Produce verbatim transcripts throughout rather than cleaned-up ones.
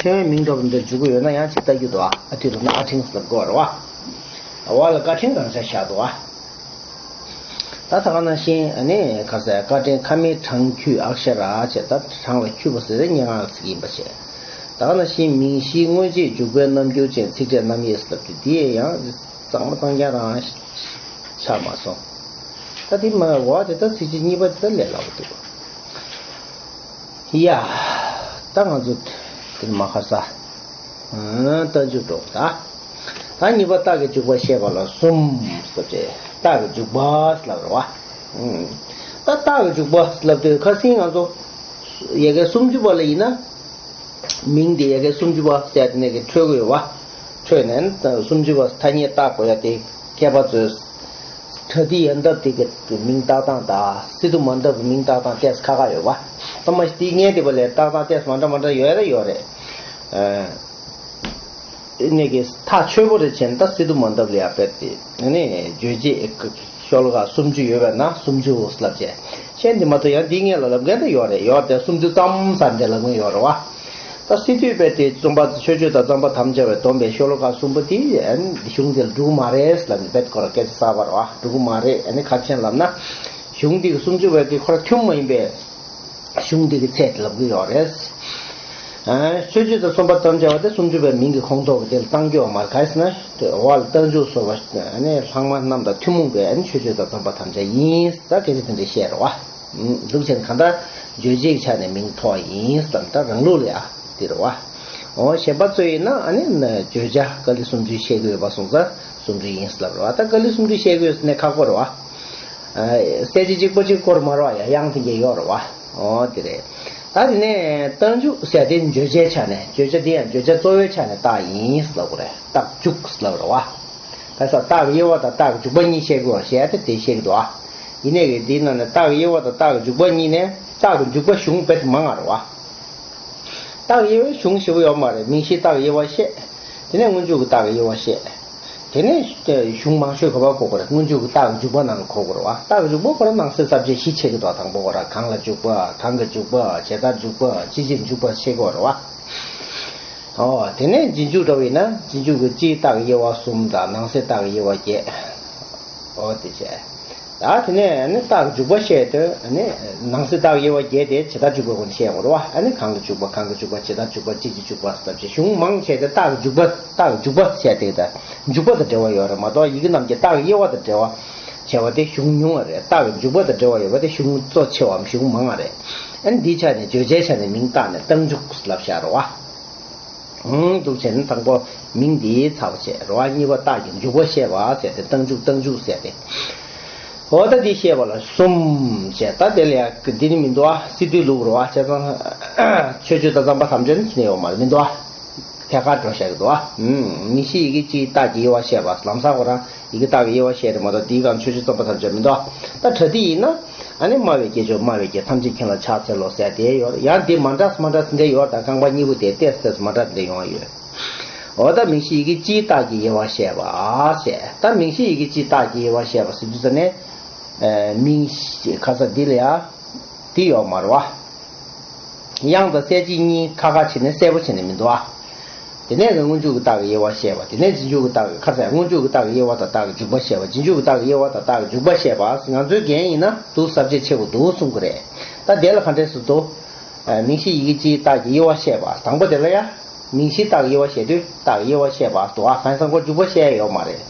ཁྱོད་མིང་འདྲ་པོ་འདིར་འཇུག་གི་ཡོད་ན་ཡང་ཅིག་ལྟ་རྒྱུ་འདུག་ཨ། ཨ་དེ་རུ་ན་ཨ་ཕྲེང་ཟེར་དགོས་རེད་བ། ཨ་བ་ལ་ཀ་ཕྲེང་རང་ཆ་བཞག་འདུག་ཨ། ད་ད་ག་ནང་བཞིན་ཨ་ནི་ག་ཟེར་ཀ་ཕྲེང་ཁ་མའི་གྲངས་འཁྱུད་ཨཀྵ་ར་བྱས། ད་གྲངས་ལ་འཁྱུད་པ་ཟེར་ཏེ་སྙན་ངག་ལ་ཚིག་ཡིན་པ་བྱས། ད་ག་ནང་བཞིན་མིང་གཞིའི་དངོས་རྗེས་འཇུག་པའི་རྣམ་འགྱུར་ཅན་ཚིག་ཕྲད་རྣམ་དབྱེ་ཟེར་ལབ་དུས་འདི་ཡང་གཙང་མ་གཙང་རྐྱང་རང་ཆགས་མ་སོང་། ད་དེ་མ་འོ་དེ་ད་ཚིག་གཅིག་གཉིས་པ་དེ་ད་ལས་སླ་པོ་འདུག་ཡ། ད་ང་ཚོ་དེར་མ་ཁར་ས། ཨང་། རྟགས་འཇུག་འགྲོ་ད། ད་གཉིས་པ་རྟགས་ཀྱི་འཇུག་པ་བཤད་པ་ལ་གསུམ་ཟེར་ཏེ་རྟགས་ཀྱི་འཇུག་པ་ཟེར་ལབ་རེད་བ། ཨང་། ད་རྟགས་ཀྱི་འཇུག་པ་ཟེར་ལབ་དུས་ཁ་སང་ང་ཚོ་ཡ་གི་སུམ་ཅུ་པ་ལ་ཡིན་ན། མིང་དེ་ཡ་གི་སུམ་ཅུ་པ་ཟེར་དེ་ནས་གི་འཕྲོད་དགོས་བ། འཕྲོད་ནས་སུམ་ཅུ་པ་ཐ་སྙད་བཏགས་དགོས་ཡ་དེ་མཁས་པ་ཚོས། པྲ་ཏི་ཡ་འདབ་དེ་གི་མིང་བཏགས་སྟངས་དང་སི་ཏུ་མ་འདབ་གི་མིང་བཏགས་སྟངས་ཏོག་ཙམ་ཁག་ཁག་ཡོད་པ། ད་མ་གཞི་དེའི་སྔོན་དེ་པ་ལས་བཏགས་སྟངས་ཏོག་ཙམ་མ་འདྲ་མ་འདྲ་ཡོད་རེད་ཡོད་རེད། ཨ་ནས་གི་ཐག་ཆོད་པོ་རེ་བྱས་ན་ད་སི་ཏུ་མ་འདབ་ལ་ཡ་བེད་དེ་ནས་བརྗོད་བྱེད་ཤོ་ལོ་ཀ་སུམ་ཅུ་ཡོད་པས་ན་སུམ་ཅུ་ལབ་བྱས། གཞན་དེ་མ་གཏོགས་ཡང་དེའི་སྔོན་ལ་ལབ་མཁན་ད་ཡོད་རེད་ཡོད་དེ་སུམ་ཅུ་ཙམ་ཟེར་འདི་ལབ་མཁན་ཡོད་རེད་བ། ད་སི་ཏུ་པས་དེ་རྩོམ་པ་མཆོད་བརྗོད་དང་རྩོམ་པར་དམ་བཅའ་བའི་སྡོམ་པའི་ཤོ་ལོ་ཀ་གསུམ་པོ་དེ་གཞུང་འདིར་འགྲོ་གི་མ་རེད་ལབ་ནས་བེད་ཁོ་ར་སྐད་ཆ་གསར་པ་རེད་བ། འགྲོ་གི་མ་རེད། ཨ་ནི་ག་རེ་བྱས་ལབ་ན། གཞུང་འདི་གི་སུམ་ཅུ་པའི་དེ་ཁོ་ར་ཐུན་མོང་མ་ཡིན་པའི་གཞུང་འདི་གི་ཚད་དེ་ལབ་གི་ཡོད་རེད། ཨ་མཆོད་བརྗོད་དང་རྩོམ་པར་དམ་བཅའ་བ་དེ་སུམ་ཅུ་པའི་མིང་གི་ཁོངས་གཏོགས་ཀྱི་དེ་ལ་བཏང་རྒྱུ་ཡོད་མ་རེད། ག་རེ་ཟེར་ན། དེ་འོག་ལ་རྟགས་འཇུག་སོགས་པ་ཨ་ནི་ལྷག་མ་རྣམས་དང་ཐུན་མོང་པའི་ཨ་ནི་མཆོད་བརྗོད་དང་རྩོམ་པར་དམ་བཅའ་ཡིན་ད་སྐད་ཆ་དེ་འདྲ་བཤད་རེད་བ། འདུག་བྱས་ན་གང་ལྟར་རྗོད་བྱེད་ཀྱི་ཆ་ནས་མིང་ཐོགས་ཡིན་ཟེར་ལབ་ད་རང་ལུགས་ལ་ཡ། དེ་རེད་བ། འོ་གཞན་པ་ཚོ་ཡིན་ན་ཨ་ནི་ན་བརྗོད་བྱ་ཀཱ་ལི་སུམ་ཅུ་བཤད་ཀྱི་ཡོད་པ་སོང་ཙང་སུམ་ཅུ་ཡིན་ལབ་རེད་བ། ད་ཀཱ་ལི་སུམ་ཅུ་བཤད་ཀྱི་ཡོད་ཟེར་ནས་ཁག་པོ་རེད་བ། ཨ་གསལ་བྱེད་གཅིག་པོ་གཅིག་སྐོར་མ་རེད་བ། ཡ་དབྱངས་དེ་འགའ་ཡོད་རེད་བ། འོ་དེ་རེད། ད་དེ་ནས་རྟགས་འཇུག་ཟེར་དེ་བརྗོད་བྱའི་ཆ་ནས་བརྗོད་བྱ་དེ་ཡང་བརྗོད་བྱ་གཙོ་བོའི་ཆ་ནས་རྟགས་ཡིན་ལབ་དགོས་རེད། རྟགས་འཇུག་ལབ་རེད་བ། ག་ས་རྟགས་ཀྱི་དབྱེ་བ་དང་རྟགས་ཀྱི་འཇུག་པ་གཉིས་བཤད་དགོས་བ་ཞེས་དེ་དེ་བཤད་ཀྱི་འདུག་ཨ། ཡིན་ནའི་གི་དེའི་ནང་ནས་རྟགས་ཀྱི་དབྱེ་བ་དང་རྟགས་ཀྱི་འཇུག་པ་གཉིས་ནས་རྟགས་ཀྱི་འཇུག་པ་གཞུང་དཔེ་མང་ང་རེད་བ། རྟགས་དབྱེ་བའི་གཞུང་ཞེ་པོ་ཡོད་མ་རེད། མིང་གཞིའི་རྟགས་ཀྱི་དབྱེ་བ་བཤད། དེ་ནས་སྔོན་འཇུག་གི་རྟགས་ཀྱི་དབྱེ་བ་བཤད། དེ་ནས་གཞུང་མང་ཤོས་ག་པར་གོ་དགོས་རེད། སྔོན་འཇུག་གི་རྟགས་ཀྱི་འཇུག་པ་ནང་ལ་གོ་དགོས་རེད་བ། རྟགས་ཀྱི་འཇུག་པ་ཁོ་རང་ནང་གསེས་གསར་བརྗེ་བཞི་ཕྱེ་གི་འདུག་དང་པོ་ཁོ་རང་གང་ལ་འཇུག་པ། གང་གི་འཇུག་པ། ཇི་ལྟར་འཇུག་པ། ཇི་ཕྱིར་འཇུག་པ་ཕྱེ་དགོས་རེད་བ། ཨོ། དེ་ནས་རྗེས་འཇུག་འདྲ་བ་ཡིན་ན་རྗེས་འཇུག་གི་སྤྱིའི་རྟགས་ཀྱི་དབྱེ་བ་གསུམ་དང་ནང་གསེས་རྟགས་ཀྱི་དབྱེ་བ་བརྒྱད། ཨོ་དེ་བྱས། ད་དེ་ནས་ནི་རྟགས་ཀྱི་འཇུག་པ་བཤད་དུས་ནི་ནང་གསེས་རྟགས་ཀྱི་དབྱེ་བ་བརྒྱད་དེ་ཇི་ལྟར་འཇུག་པའི་སྒོ་ནས་བཤད་དགོས་རེད་བ། ཨ་ནི་གང་ལ་འཇུག་པ། གང་གི་འཇུག་པ། ཇི་ལྟར་འཇུག་པ། ཅི་ཕྱིར་འཇུག་པ་ཟེར་ཞེས་གཞུང་མང་ཆེ་དེ་རྟགས་ཀྱི་འཇུག་པ། རྟགས་ཀྱི་འཇུག་པ་བཤད་དེ་ད་འཇུག་པ་དང་འབྲེལ་བ་ཡོད་རེད་མ་གཏོགས་ཡི་གེ་རྣམས་ཀྱི་རྟགས་ཀྱི་དབྱེ་བ་དང་འབྲེལ་བ་བྱས་པ་དེ་གཞུང་ཉུང་བ་རེད། རྟགས་ཀྱི་འཇུག་པ་དང་འབྲེལ་བ་ཡོད་པ་དེ་གཞུང་གཙོ་ཆེ་བའམ་གཞུང་མང་བ་རེད། ཨ་ནི་འདིའི་ཆ་ནས་བརྗོད་བྱའི་ཆ་ནས་མིང་བཏགས་ནས་རྟགས་འཇུག་ལབ་བཞག་རེད་བ། ཨང་། འདུག་བྱས་ནས་དང་པོ་མིང་འདིའི་ཚབ་བྱས་རེད་བ། གཉིས་པ་རྟགས་ཀྱི་འཇུག་པ་བཤད་པ་ཟེར་ཏེ་རྟགས་འཇུག་རྟགས་འཇུག་ཟེར་ཏེ། འོ་ད་འདི་བཤད་པ་ལ་གསུམ་བྱས། ད་དེ་ལ་ཡ་འདི་ནི་མི་འདུག་ཨ། སི་ཏུའི་ལུགས་རེད་བ། བྱས་ཙང་མཆོད་བརྗོད་དང་རྩོམ་པར་དམ་བཅའ་ནི་ཁྱི་ནས་ཡོད་མ་རེད། མི་འདུག་ཨ། ཐད་ཀར་འགྲོ་བཞག་གི་འདུག་ཨ། ཨུམ། མིང་གཞི་ཡི་གེ་གཅིག་རྟགས་ཀྱི་དབྱེ་བ་བཤད་པ། ལམ་སང་ཁོ་རང་ཡི་གེ་རྟགས་ཀྱི་དབྱེ་བ་བཤད་རེད་མ་གཏོགས་འདིའི་སྒང་མཆོད་བརྗོད་རྩོམ་པར་དམ་བཅའ་མི་འདུག་ཨ། ད་པྲ་ཏི་ཡིན་ན། ཨ་ནི་སྨྲ་བའི་སྐྱེས་མཆོག་སྨྲ་བའི་སྐྱེས་ཐམས་ཅད་མཁྱེན་ལ་ཕྱག་འཚལ་ལོ་ཟེར་དེ་ཡོད། ཡང་དེ་མ་འདྲ་མ་འདྲ་འདི་ཡོད། ད་རྐང་པ་གཉིས་པོ་དེ་ཏོག་ཙམ་མ་འདྲ་འདི་ཡོང་ཡོད། འོ་ད་མིང་གཞི་ཡི་གེ་གཅིག་རྟགས་ཀྱི་དབྱེ་བ་བཤད་པ་ཞེས། ད་མིང་གཞི་ཡི་གེ་གཅིག་རྟགས་ཀྱི་དབྱེ་བ་བཤད་པ་ཟེར་དུས་ཙ་ནས། ཨ་མིང་གཞི་ཁ་ས་འདི་ལ་ཡ་འདི་ཡོད་མ་རེད་བ། དབྱངས་དང་གསལ་བྱེད་གཉིས་ཁ་ཁ་བྱས་ནས་གསལ་པོ་བྱས་ནས་མི་འདུག་ཨ། དེ་ནས་ཀྱི་སྔོན་འཇུག་གི་རྟགས་ཀྱི་དབྱེ་བ་བཤད་པ། དེ་ནས་རྗེས་འཇུག་གི་རྟགས་ཀྱི་ཁ་ཟས་སྔོན་འཇུག་གི་རྟགས་ཀྱི་དབྱེ་བ་དང་རྟགས་ཀྱི་འཇུག་པ་བཤད་པ། རྗེས་འཇུག་གི་རྟགས་ཀྱི་དབྱེ་བ་དང་རྟགས་ཀྱི་འཇུག་པ་བཤད་པ། ང་ཚོའི་འགན་ཡིན་ན་འདུག་ས་བཅད་ཆེ་བོ་འདུག་གསུང་གི་རེད། ད་དེ་ལ་ག་འདྲས་སུ་འདུག་མིང་གཞི་ཡི་གེ་གཅིག་རྟགས་ཀྱི་དབྱེ་བ་བཤད་པ། དང་པོ་དེ་ལ་ཡ། མིང་གཞི་རྟགས་ཀྱི་དབྱེ་བ་བཤད་དུས་རྟགས་ཀྱི་དབྱེ་བ་བཤད་པ་འདུག་ཨ། གང་ཡིན་ཟེར་ན་ཁོ་འཇུག་པ་བཤད་ཡ་ཡོད་མ་རེད།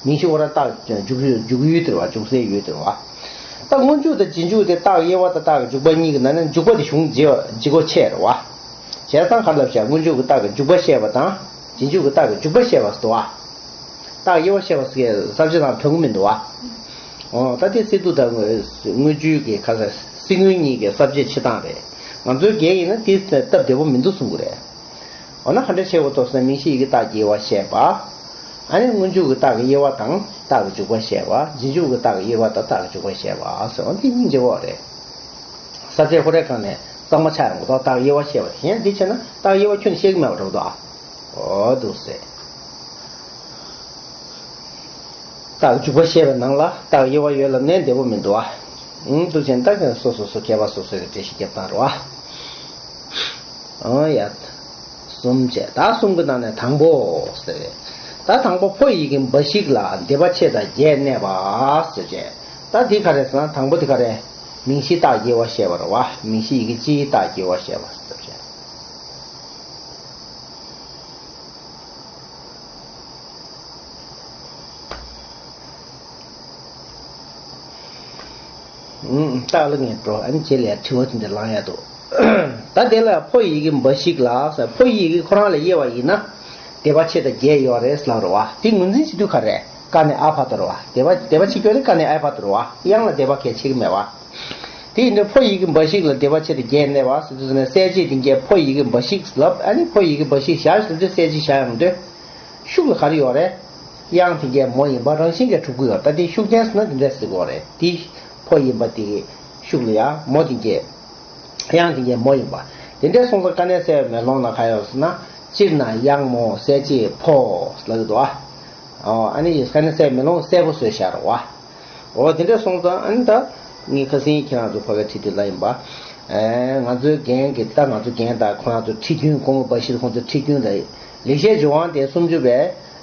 མིང་གཞི་ཁོ་རང་རྟགས་འཇུག་འཇུག་ཡུལ་དེ་རེད་བ། འཇུག་སའི་ཡུལ་དེ་རེད་བ། ད་སྔོན་འཇུག་དང་རྗེས་འཇུག་དེ་རྟགས་ཀྱི་དབྱེ་བ་དང་རྟགས་ཀྱི་འཇུག་པ་གཉིས་ཀྱི་ནང་ནས་འཇུག་པ་དེ་གཞུང་ལྗི་ལྗི་སྒོ་ཆེ་རེད་བ། བྱས་ཙང་ག་རེ་ལབ་བྱས། སྔོན་འཇུག་གི་རྟགས་ཀྱི་འཇུག་པ་བཤད་པ་དང་། རྗེས་འཇུག་གི་རྟགས་ཀྱི་འཇུག་པ་བཤད་པ་ཟེར་དུས་ཨ། རྟགས་དབྱེ་བ་བཤད་པ་ཟེར་ས་བཅད་དང་མཐུན་གྱི་མི་འདུག་ཨ། འོ་ད་དེ་སི་ཏུ་དང་སྔོན་འཇུག་གི་ཁ་ས་སི་སྔོན་གཉིས་ཀྱི་ས་བཅད་ཕྱེ་སྟངས་རེད། ང་ཚོའི་འགན་ཡིན་ན་དེ་སྟབས་བདེ་པོ་མི་འདུག་གསུང་གི་རེད། འོ་ན་ག་འདྲ་བྱེད་དགོས་འདུག་ཟེར་ན་མིང་གཞི་ཡི་གེ་རྟགས་ཀྱི་དབྱེ་བ་བཤད་པ། ཨ་ནི་སྔོན་འཇུག་གི་རྟགས་ཀྱི་དབྱེ་བ་དང་རྟགས་ཀྱི་འཇུག་པ་བཤད་པ། རྗེས་འཇུག་གི་རྟགས་ཀྱི་དབྱེ་བ་དང་རྟགས་ཀྱི་འཇུག་པ་བཤད་པ་ཟེར་བ་འདི་སྙིང་རྗེ་པོ་རེད། ས་བཅད་ཁོ་རའི་སྒང་ནས་གཙང་མ་ཆགས་ཡོང་གི་འདུག་རྟགས་དབྱེ་བ་བཤད་པ་དེ་གཞན་འདི་བྱས་ན་རྟགས་དབྱེ་བ་ཁྱོན་ནས་བཤད་གི་མེད་པ་འདྲ་པོ་འདུག་ཨ། འོ་འདུག་སེ། རྟགས་འཇུག་པ་བཤད་པའི་ནང་ལ་རྟགས་དབྱེ་བ་ཡོད་ལབ་ནའི་བདེ་པོ་མི་འདུག་ཨ། ཨང་། འདུག་བྱས་ན་ད་སོ་སོ་སོ་མཁས་པ་སོ་སོའི་གི་འགྲེལ་བཤད་རྒྱབ་སྟངས་རེད་བ། ཨང་། ཡ། གསུམ་བྱས། ད་གསུམ་གྱི་ནང་ནས་དང་པོ་ཟེར། ད་དང་པོ་ཕོ་ཡི་གེ་འབའ་ཞིག་ལ་སྡེ་པ་ཕྱེད་དང་བརྒྱད་གནས་པ་ཟེར་བྱས། ད་འདི་ག་རེ་ཟེར་ན། དང་པོ་འདི་ག་རེ། མིང་གཞི་རྟགས་དབྱེ་བ་བཤད་པ་རེད་བ། མིང་གཞི་ཡི་གེ་སྤྱིའི་རྟགས་དབྱེ་བ་བཤད་པ་ཟེར་བྱས། ཨུམ། སྟག་ལ་ངས་འགྲོ། ཨ་ནི་རྗེས་ལ་དྲི་བ་དེ་འདྲ་ལངས་ཡ་འདུག་ད་དེ་ལ་ཕོ་ཡི་གེ་འབའ་ཞིག་ལ་ཟེར། ཕོ་ཡི་གེ་ཁོ་རང་ལ་དབྱེ་བ་ཡིན་ན་སྡེ་པ་ཕྱེད་དང་བརྒྱད་ཡོད་རེད་ཟེར་ལབ་རེད་བ། དེ་ངོས་འཛིན་བྱེད་དུས་ག་རེ། ཀ་ནས་ཨ་བར་དུ་རེད་བ། སྡེ་པ་སྡེ་པ་ཕྱེད་ཀྱི་ནི་ཀ་ནས་ཨ་བར་དུ་རེད་བ། དབྱངས་ལ་སྡེ་པ་གལ་ཆེ་གི་མེད་བ། དེ་ཡིན་དུས་ཕོ་ཡི་གེ་འབའ་ཞིག་ལ་སྡེ་པ་ཕྱེད་དང་བརྒྱད་གནས་པ་ཟེར་དུས་ནས་གསལ་བྱེད་དེ་གས་ཕོ་ཡི་གེ་འབའ་ཞིག་ལབ། ཨ་ནི་ཕོ་ཡི་གེ་འབའ་ཞིག་བཞག་ཟེར་དུས་གསལ་བྱེད་བཞག་ཡོང་དུས། ཤུགས་ལ་ག་རེ་ཡོད་རེད། དབྱངས་དེ་གས་མོ་ཡིན་པ་རང་བཞིན་གྱིས་གྲུབ་ཀྱི་ཡོད། ད་དེ་ཤུགས་ཅན་ཟེར་ན་དེ་འདྲས་ཟེར་དགོས་རེད། དེ་ཕོ་ཡིན་པ་དེ་ཤུགས་ལ་ཡ་མོ་དེ་གས། དབྱངས་དེ་གས་མོ་ཡིན་པ། དེ་འདྲས་སོང་ཙང་དཀའ་གནད་གསལ་བའི་མེ་ལོང་ལ་ག་ཡོད་ཟེར་ན། སྤྱིར་ན་དབྱངས་མོ་གསལ་བྱེད་ཕོ་ལབ་ཀྱི་འདུག་ཨ། ཨོ། ཨ་ནི་དཀའ་གནད་གསལ་བའི་མེ་ལོང་གསལ་པོ་བཟོས་བཞག་རེད་བ། འོ། དེ་འདྲ་སོང་ཙང་ཨ་ནི་ད་ངས་ཁ་སང་ཁྱེད་རང་ཚོ་ཕ་གིར་ཁྲིད་དུས་ལབ་ཡིན་པ། ཨེ། ང་ཚོའི་རྒན་གྱིས། ད་ང་ཚོ་རྒན་དང་ཁོ་རང་ཚོ་ཁྲིད་རྒྱུན། གོང་གི་འབའ་ཞིག་ཁོང་ཚོ་ཁྲིད་རྒྱུན་ལ། ལེགས་བཤད་ལྗོན་དབང་དེ་སུམ་ཅུ་པའི་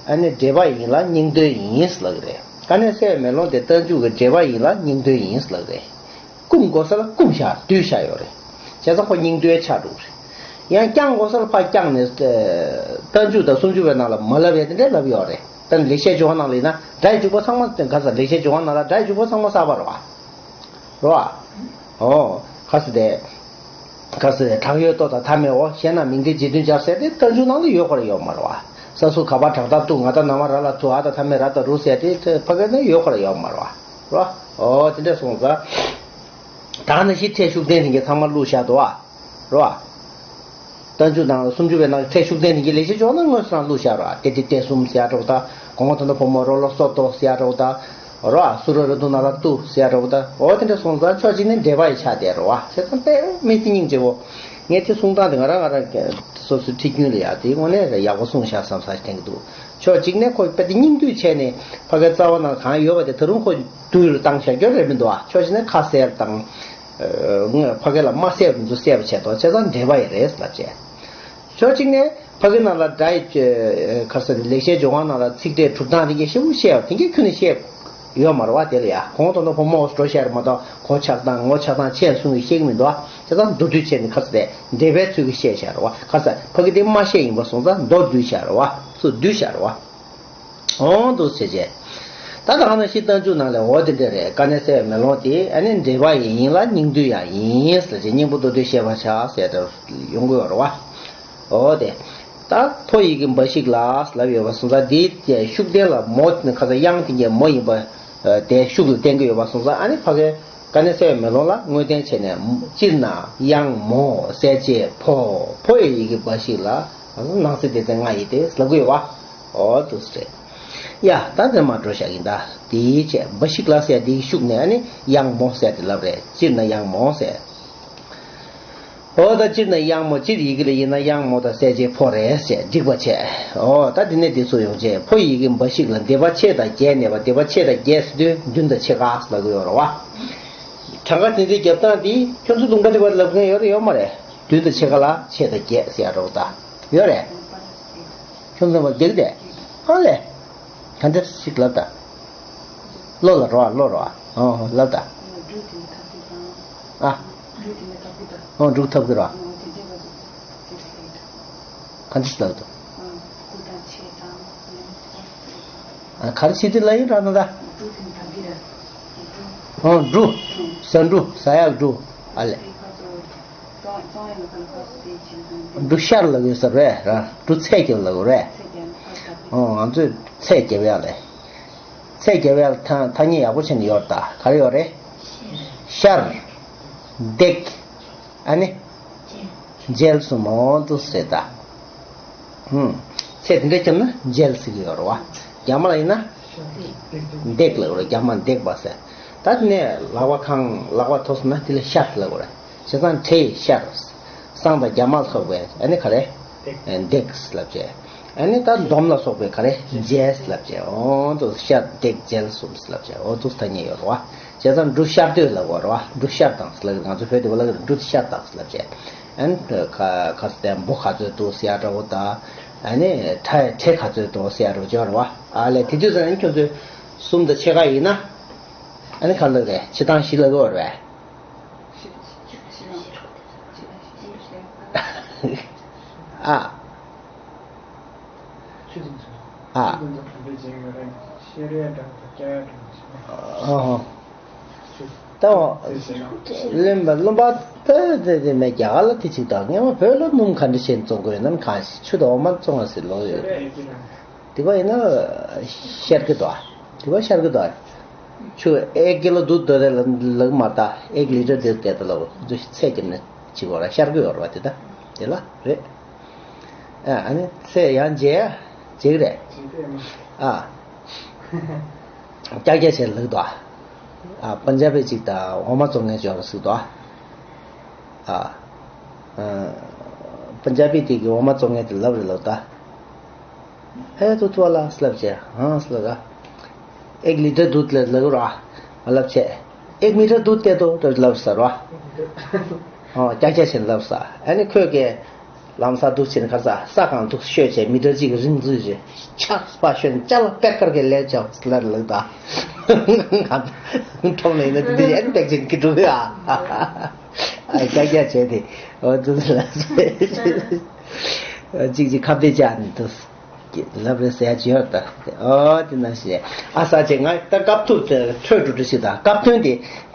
ཨ་ནི་འགྲེལ་པ་ཡིན་ལ་སྙིང་དོན་ཡིན་ཟེར་ལབ་ཀྱི་རེད། དཀའ་གནད་གསལ་བའི་མེ་ལོང་དེ་རྟགས་འཇུག་གི་འགྲེལ་པ་ཡིན་ལ་སྙིང་དོན་ཡིན་ཟེར་ལབ་ཀྱི་རེད། བསྐུམ་དགོས་ས་ལ་བསྐུམ་བཞག་བསྡུས་བཞག་ཡོད་རེད། བྱས་ཙང་ཁོ་སྙིང་དོན་ཆགས་འགྲོ་གི་རེད། ཡང་བརྐྱང་དགོས་ས་ལ་ཕར་བརྐྱངས་ནས། ཨེ། རྟགས་འཇུག་དང་སུམ་ཅུ་པའི་ནང་ལ་མ་ལབ་ཡ་དེ་འདྲ་ལབ་ཡོད་རེད། ད་ནི་ལེགས་བཤད་ལྗོན་དབང་ནང་ལ་ཡིན་ན་སྒྲ་ཡི་འཇུག་པ་ཚང་མ། ག་ས། ལེགས་བཤད་ལྗོན་དབང་ནང་ལ་སྒྲ་ཡི་འཇུག་པ་ཚང་མ་གསར་པ་རེད་བ། རེད་བ། ཨོ། ག་ས་དེ། ག་ས་དེ། དྲག་ཡོད་ལྟོ་དང་མཐའ་མེད་འོ། ཞེ་ན་མིང་མཐའི་རྗེས་མཐུན་སྦྱར་ཟེར་དེ་རྟགས་འཇུག་ནང་ལ་ཡོད་ཁོ་ར་ཡོད་མ་རེད་བ། ས་སུ་ག་བ་དྲག་མཐའ་གཏུག་ང་ད་ན་མ་ར་ལ་ཐུག་ཨ་ད་མཐའ་མེད་ར་ད་རུ་ཟེར་དེ་ཕ་གི་ནི་ཡོད་ཁོ་ར་ཡོད་མ་རེད་བ། རེད་བ། ཨོ། དེ་འདྲ་སོང་ཙང་། ད་ནི་ཤི་ཕྲད་ཤུགས་ལྡན་དེ་གས་ཚང་མ་བླུགས་བཞག་འདུག་བ། རེད་བ། རྟགས་འཇུག་ནང་ལ་སུམ་ཅུ་པའི་ནང་གི་ཕྲད་ཤུགས་ལྡན་དེ་གས་ལེགས་བཤད་ལྗོན་དབང་ནང་དངོས་སུ་རང་བླུགས་བཞག་རེད་བ། ཏེ་ཏེ་ཏེ་གསུམ་ཟེར་ཡ་འདྲ་བོ་དང་། གོང་མ་དོན་དུ་བུ་མོ་རོ་ལོ་སོ་ཏོ་ཟེར་ཡ་འདྲ་བོ་དང་། རེད་བ། སུ་ར་རུ་དུ་ན་ར་ཏུ་ཟེར་ཡ་འདྲ་བོ་དང་། འོ་དེ་འདྲ་སོང་ཙང་ཕྱོགས་གཅིག་ནས་འགྲེལ་པ་ཡི་ཆ་དེ་རེད་བ། བྱས་ཙང་དཔེ་མི་སྲིད་སྙིང་རྗེ་བོ། ངས་དེ་གསུང་སྟངས་དེ་ང་རང་ང་རང་སོ་སོའི་ཁྲིད་རྒྱུན་ལ་ཡ་དེ་དངོས་གནས་ཡག་པོ་གསུངས་བཞག་བསམ་ས་ཞིག་དྲན་གྱི་འདུག་ཕྱོགས་གཅིག་ནས་ཁོ་དཔེ་དེ་སྙིང་བསྡུས་བྱས་ནས་ཕ་གའི་རྩ་བ་ནང་གང་ཡོད་པ་དེ་ད་རུང་ཁོ་བསྡུས་ལ་བཏང་བཞག་རྒྱུ་རེད་མི་འདུག་ཨ། ཕྱོགས་གཅིག་ནས་ཁ་གསལ་བཏང་། ཨ། ཕ་གའི་ལ་མ་གསལ་བ་ཚོ་གསལ་བ་བྱས་ཏོ། བྱས་ཙང་འགྲེལ་པ་ཡི་རེད་ལབ་བྱས། ཕྱོགས་གཅིག་ནས་ཕ་གའི་ནང་ལ་སྒྲ་ཡི་ཁ་ས་ལེགས་བཤད་ལྗོན་དབང་ནང་ལ་ཚིག་ཕྲད་གྲུབ་སྟངས་དེ་གས་ཞིབ་པོ་བཤད་པ་དེ་གས་ཁྱོན་ནས་བཤད་ཡོད་མ་རེད་བ། དེ་ལ་ཡ་གོང་དུ་ནོ་ཕོ་མོ་འོ་སྤྲོ་བཤད་རེད་མ་གཏོགས་གོ་ཆགས་སྟངས་ངོ་ཆགས་སྟངས་ཆེ་གསུང་གི་བཤད་གི་མི་འདུག་བ། བྱས་ཙང་མདོར་བསྡུས་བྱས་ནས་ཁ་ས་དེ་འགྲེལ་པའི་ཚུལ་གྱིས་བཤད་བཞག་རེད་བ། ཁ་ས་ཕ་གི་དེ་མ་བཤད་ཡིན་པ་སོང་ཙང་མདོར་བསྡུས་བཞག་རེད་བ། སུ་བསྡུས་བཞག་རེད་བ། འོང་འདུག་ཟེར་བྱས། ད་ད་ག་ནང་བཞིན་རྟགས་འཇུག་ནང་ལས་འོ་དེ་འདྲ་རེད། དཀའ་གནད་གསལ་བའི་མེ་ལོང་དེ་ཨ་ནི་འགྲེལ་པ་ཡིན་ཡིན་ལ་སྙིང་བསྡུས་ཡང་ཡིན་ཟེར་བྱས། སྙིང་པོ་མདོར་བསྡུས་བཤད་པར་བྱ་ཟེར་དེ་ཡོང་གི་ཡོད་རེད་བ། འོ་དེ། ད་ཕོ་ཡི་གེ་འབའ་ཞིག་ལ་ལབ་ཡོད་པ་སོང་ཙང་དེའི་ཤུགས་བསྟན་ལ་མོ་ཁ་ས་དབྱངས་དེ་གས་མོ་ཡིན་པ། དེ་ཤུགས་ལ་བསྟན་གྱི་ཡོད་པ་སོང་ཙང་ཨ་ནི་ཕ་གའི་དཀའ་གནད་གསལ་བའི་མེ་ལོང་ལ་དངོས་བསྟན་བྱས་ནས། སྤྱིར་ན་དབྱངས་མོ་གསལ་བྱེད་ཕོ། ཕོ་ཡི་ཡི་གེ་འབའ་ཞིག་ལ། ནང་གསེས་སྡེ་ཚན་ལྔ་ཡི་སྟེ་ལབ་ཀྱི་ཡོད་པ། འོ་འདུག་སེ་རེད། ཡ། ད་དེ་མ་འགྲོ་བཞག་ཡིན་ད། དེའི་ཆེད་འབའ་ཞིག་ལ་ཟེར་དེའི་ཤུགས་ནས་ཨ་ནི་དབྱངས་མོ་ཟེར་དེ་ལབ་རེད། སྤྱིར་ན་དབྱངས་མོ་ཟེར། འོ་ད་སྤྱིར་ན་དབྱངས་མོ། སྤྱིར་ཡི་གེ་ལ་ཡིན་ན་དབྱངས་མོ་དང་གསལ་བྱེད་ཕོ་རེད་ཟེར་འགྲིག་པ་བྱས། འོ་ད་དེ་ནས་དེ་ཚོ་ཡོང་བྱས། ཕོ་ཡི་གེ་འབའ་ཞིག་ལ་སྡེ་པ་ཕྱེད་དང་བརྒྱད་གནས་པ། སྡེ་པ་ཕྱེད་དང་བརྒྱད་ཟེར་དུས་བདུན་དང་ཕྱེད་ཀ་ལབ་ཀྱི་ཡོད་རེད་བ། གྲངས་ཀ་དེ་ཚོའི་རྒྱབ་སྟངས་དེ་ཁྱོད་ཚོ་ལུང་པ་དེ་བར་ལབ་མཁན་ཡོད་རེད་ཡོད་མ་རེད། བདུན་དང་ཕྱེད་ཀ་ལ་ཕྱེད་དང་བརྒྱད་ཟེར་ཡ་རོགས་ད། ཡོད་རེད། ཁྱོད་ཚོ་བར་བརྒྱད་དེ། ཨ་ལས། ག་འདྲ་ཞིག་ལབ་ད། བློ་ལ་རོ་ཨ། བློ་རོ་ཨ། ཨོ་ལབ་ད། ཨ། ཨོ་འབྲུག་ཐབ་ཀྱི་རོ། ག་འདྲ་ཞིག་ལབ་ད། ཨ། ག་རེ་བྱེད་དུས་ལ་ཡིན་ར་ན་ད། ཨོ་འབྲུ། ཟ་འབྲུ། ཟ་ཡག་འབྲུ། ཨ་ལས། འབྲུ་ཤར་ལ་ཡོད་ས་རེད་ར། འབྲུ་ཚད་རྒྱབ་ལ་ཡོད་རེད། ཨོ་ང་ཚོས་ཚད་རྒྱབ་ཡག་ལས། ཚད་རྒྱབ་ཡག་ཐ་ཐ་སྙད་ཡག་པོ་བྱས་ནས་ཡོད་ད། ག་རེ་ཡོད་རེད། ཤར། འདེགས། ཨ་ནི། མཇལ་གསུམ་འོང་དུ་ཟེར་ད། ཧུམ། ཚེ་དེ་འདྲ་བརྒྱབ་ན་མཇལ་ཟེར་གྱི་ཡོད་རེད་བ། རྒྱ་མ་ལ་ཡིན་ན། འདེགས་ལབ་རེད། རྒྱ་མ་འདེགས་པ་ཟེར། ད་དེ་ནས་ལག་པ་གང་ལག་པ་ཐོགས་སོང་ན་དེ་ལ་ཤར་ལབ་རེད། བྱས་ཙང་བྲེ་ཤར། བསང་དང་རྒྱ་མ་ལ་སོགས་པའི་ཨ་ནི་ག་རེ། འདེགས་ལབ་བྱས། ཨ་ནི་ད་འདོམ་ལ་སོགས་པའི་ག་རེ། མཇལ་ལབ་བྱས། འོང་དུ་ཤར་འདེགས་མཇལ་གསུམ་ལབ་བྱས། འོ་དུ་ཐ་སྙད་ཡོད་རེད་བ། བྱས་ཙང་འབྲུ་ཤར་དུས་ལབ་དགོས་རེད་བ། འབྲུ་ཤར་དང་ལབ་ཀྱི་ང་ཚོ་བོད་དུ་བ་ལབ་ཀྱི་འབྲུ་ཤར་དང་ལབ་བྱས། ཨན་ཁ་ཁ་སྟེ་འབུ་ག་ཚོད་འདུག་ཟེར་ཡ་འདྲ་བོ་དང་། ཨ་ནི་ཁྲ་ཁྲེ་ག་ཚོད་འདུག་ཟེར་ཡ་འདྲ་བོ་ཅིག་ཡོད་རེད་བ། ཨ་ལས་དེ་དུས་ཙམ་ཨན་ཁྱོད་ཚོས་གསུམ་དང་ཕྱེད་ཀ་ཡིན་ན། ཨ་ནི་ག་ལབ་རེད། ཕྱེད་དང་བཞི་ལབ་ཀྱི་ཡོད་རེད་བས། ཨ། ཨ། ཨ་ཧོ། ད་བློན་པ་བློན་པ་ད་དེ་དེ་མེད། རྒྱ་གར་ལ་དེ་གཅིག་དང་། སྔོན་མ་བོད་ལ་སྣུམ་ག་འདྲ་བྱས་ནས་བཙོང་དགོས་ན། གང་ཞིག་ཆུ་དང་འོ་མ་བཙོང་བ་ཟེར་ལོ་ཡོད་རེད། དེ་བ་ཡིན་ན་ཤར་གི་འདུག་དེ་བ་ཤར་གི་འདུག་ཆུ་ཨེག་ཀི་ལོ་འདུག་འདོད་རེད་ལ་ལག་མ་ད་ཨེག་ལི་ཊར་འདུག་དེ་ད་ལ་ཚད་རྒྱབ་ནས་བྱེད་དགོས་ར། ཤར་གི་ཡོད་ར་བ་དེ་ད་དེ་ལ་རེད། ཨ་ནི་ཚད་ཡང་འཇལ་བྱེད་གི་རེད། ཨ། ཀྱག་ཀྱག་བྱས་ལག་འདུག་ཨ། པན་ཇ་བི་གཅིག་དང་འོ་མ་བཙོང་མཁན་ཅིག་ཡོད་རེད་ཟེར་འདུག་ཨ། པན་ཇ་བི་དེ་གི་འོ་མ་བཙོང་མཁན་དེ་ལབ་རེད་ལབ་ད། ཨེ་ཏུ་ཐུ་བ་ལ་སླབ་བྱས་ཧང་སླབ་ར། ཨེག་ལི་ཊར་དུད་ལ་ལག་ར་མ་ལབ་བྱས། ཨེག་མི་ཊར་དུད་དེ་ཏོ་ཏོ་ལབ་ས་ར། ཨོ་ཀྱག་ཀྱག་བྱས་ལབ་ས། ཨ་ནི་ཁོས་ཀྱི་ལམ་སང་འདུག་ཕྱིན་ཁར་ས་ས་གང་འདུག་ཤོད་བྱས་མི་ཊར་གཅིག་རིང་འཛུལ་བྱས་ཆགས་པ་ཤོད་ནས་ཅ་ལག་པད་དཀར་གྱི་ལས་ཅག་ལར་ལག་ད། ཁྲོམ་ལ་ཡིན་ན་དེ་འདྲ་ཨེག་པེག་ཅིག་གི་འགྲོ་གི་ཨ། ཨ་ཀྱག་ཀྱག་བྱས་ཏེ་ཨོ་འདུག་ལ་གཅིག་གཅིག་ཁ་བརྡ་བྱས་ནས་འདུག་ལབ་རེད་ཟེར་ཡ་ཅིག་ཡོད་ད། ཨོ་དེ་ནང་བཞིན་ཨ་ས་ཆེ་ང་ད་སྐབས་ཐུབ་ཚོད་འགྲོ་འགྲོ་ཞིག་དང་། སྐབས་ཐོན་དེ་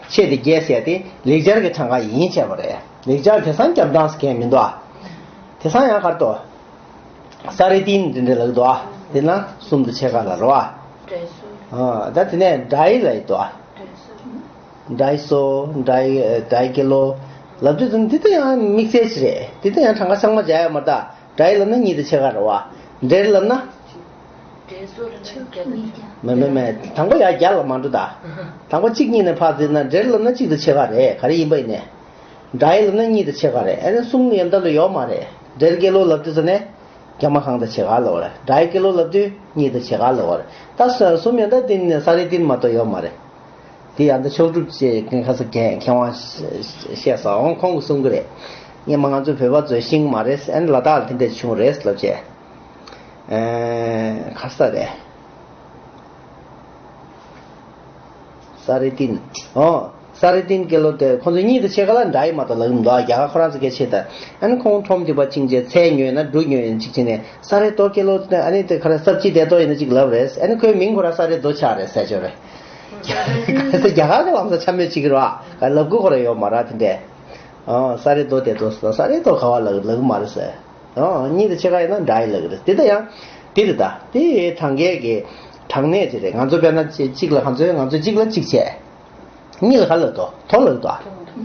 ཆེད་དེ་རྒྱས་ཟེར་ཡ་དེ་ལེགས་སྦྱར་གྱི་གྲངས་ཀ་ཡིན་བྱས་པ་རེད། ལེགས་སྦྱར་དེང་སང་རྒྱབ་སྟངས་སུ་གང་མི་འདུག་ཨ། དེང་སང་ཡང་གར་ཏོ། ས་རི་ཏིན་འདི་འདྲ་ལག་འདུག་ཨ། དེ་ན་གསུམ་དང་ཕྱེད་ཀ་ལ་རོ་ཨ། ཨ་ད་དེ་ནས་ཌའི་ལ་ཡི་འདུག་ཨ། ཌའི་སོ། ཌའི་ཌའི་ཀེ་ལོ་ལབ་དུས་ཙམ་འདི་ད་ཡང་དམིགས་བསལ་ཞིག་རེད། འདི་ད་ཡང་གྲངས་ཀ་ཚང་མ་སྦྱར་ཡ་མ་རེད་ད། ཌའི་ལབ་ན་གཉིས་དང་ཕྱེད་ཀ་རེད་བ། ཌེར་ལབ་ན། མེད་མེད་མེད། དང་པོ་ཡར་བརྒྱ་ལ་མ་འགྲོ་ད། དང་པོ་གཅིག་གཉིས་ནས་ཕར་འཛིན་ན་ཌེར་ལབ་ན་གཅིག་དང་ཕྱེད་ཀ་རེད། ག་རེ་ཡིན་པ་ཡིན་ནས། ཌའི་ལབ་ན་གཉིས་དང་ཕྱེད་ཀ་རེད། ཨ་ནི་གསུམ་ཡན་ལྟ་ལ་ཡོད་མ་རེད། ཌེར་ཀེ་ལོ་ལབ་དུས་ཙམ་ནས་བརྒྱ་མ་གང་དང་ཕྱེད་ཀ་ལབ་རེད། ཌའི་ཀེ་ལོ་ལབ་དུས་གཉིས་དང་ཕྱེད་ཀ་ལབ་རེད། ད་གསུམ་ཡན་ལྟ་དེ་ནི་ས་རི་ཏིན་མ་གཏོགས་ཡོད་མ་རེད། དེ་ཡང་ད་མཆོག་གྲུབ་ཅེས་ཁ་ས་མཁས་མཁས་དབང་བཤད་ས་འོང་ཁོང་གིས་གསུང་གི་རེད། སྔོན་མ་ང་ཚོ་བོད་པ་ཚོས་ཤེས་ཀྱི་མ་རེད། ཨ་ནི་ལ་དྭགས་ལ་དེ་འདྲ་བྱུང་རེད་ལབ་བྱས། ཨེ་ག་ས་རེད། ས་རི་ཏིན། ཨོ། ས་རི་ཏིན་ཀེ་ལོ་དེ་ཁོང་ཚོ་གཉིས་དང་ཕྱེད་ཀ་ལ་འདྲ་ཡི་མ་གཏོགས་ལབ་ཀྱི་མི་འདུག་ཨ། རྒྱ་གར་ཁོ་རང་ཚོ་སྐད་ཆ་ད། ཨ་ནི་ཁོང་ཁྲོམ་དེ་པ་ཅིང་ཅེ་ཚལ་ཉོས་ན་འབྲུ་ཉོས་ཡིན་གཅིག་བྱས་ནས་ས་རི་ཏོ་ཀེ་ལོ་དེ། ཨ་ནི་དེ་ཁ་ར་སབ་ཅི་དེ་ཏོ་ཡིན་ན་གཅིག་ལབ་རེད། ཨ་ནི་ཁོའི་མིང་ཁོ་ར་ས་རི་ཏོ་ཆགས་རེད་ཟེར་ཆོག་རེད། རྒྱ་གར་གྱི་ལམ་སང་ཆ་མེད་ཅིག་རེད་བ། ལབ་དགོས་ཁོ་ར་ཡོད་མ་རེད་དེ་འདྲས། ཨོ་ས་རི་ཏོ་དེ་ཏོ་ས་རི་ཏོ་ག་བ་ལབ་ལབ་གི་མ་རེད་ཟེར། ཨོ་གཉིས་དང་ཕྱེད་ཀ་ཡིན་ན་འདྲ་ཡི་ལབ་གི་རེད། དེ་ད་ཡང་དེ་རེད་ད། དེ་གྲངས་ཀའི་གི་གྲངས་གནས་ཅིག་རེད། ང་ཚོ་དཔེར་ན་གཅིག་ལ་ང་ཚོས་ང་ཚོས་གཅིག་ལ་གཅིག་བྱས། གཉིས་ལ་ག་ལབ་དོ། དོ་ལབ་དོ། བོད་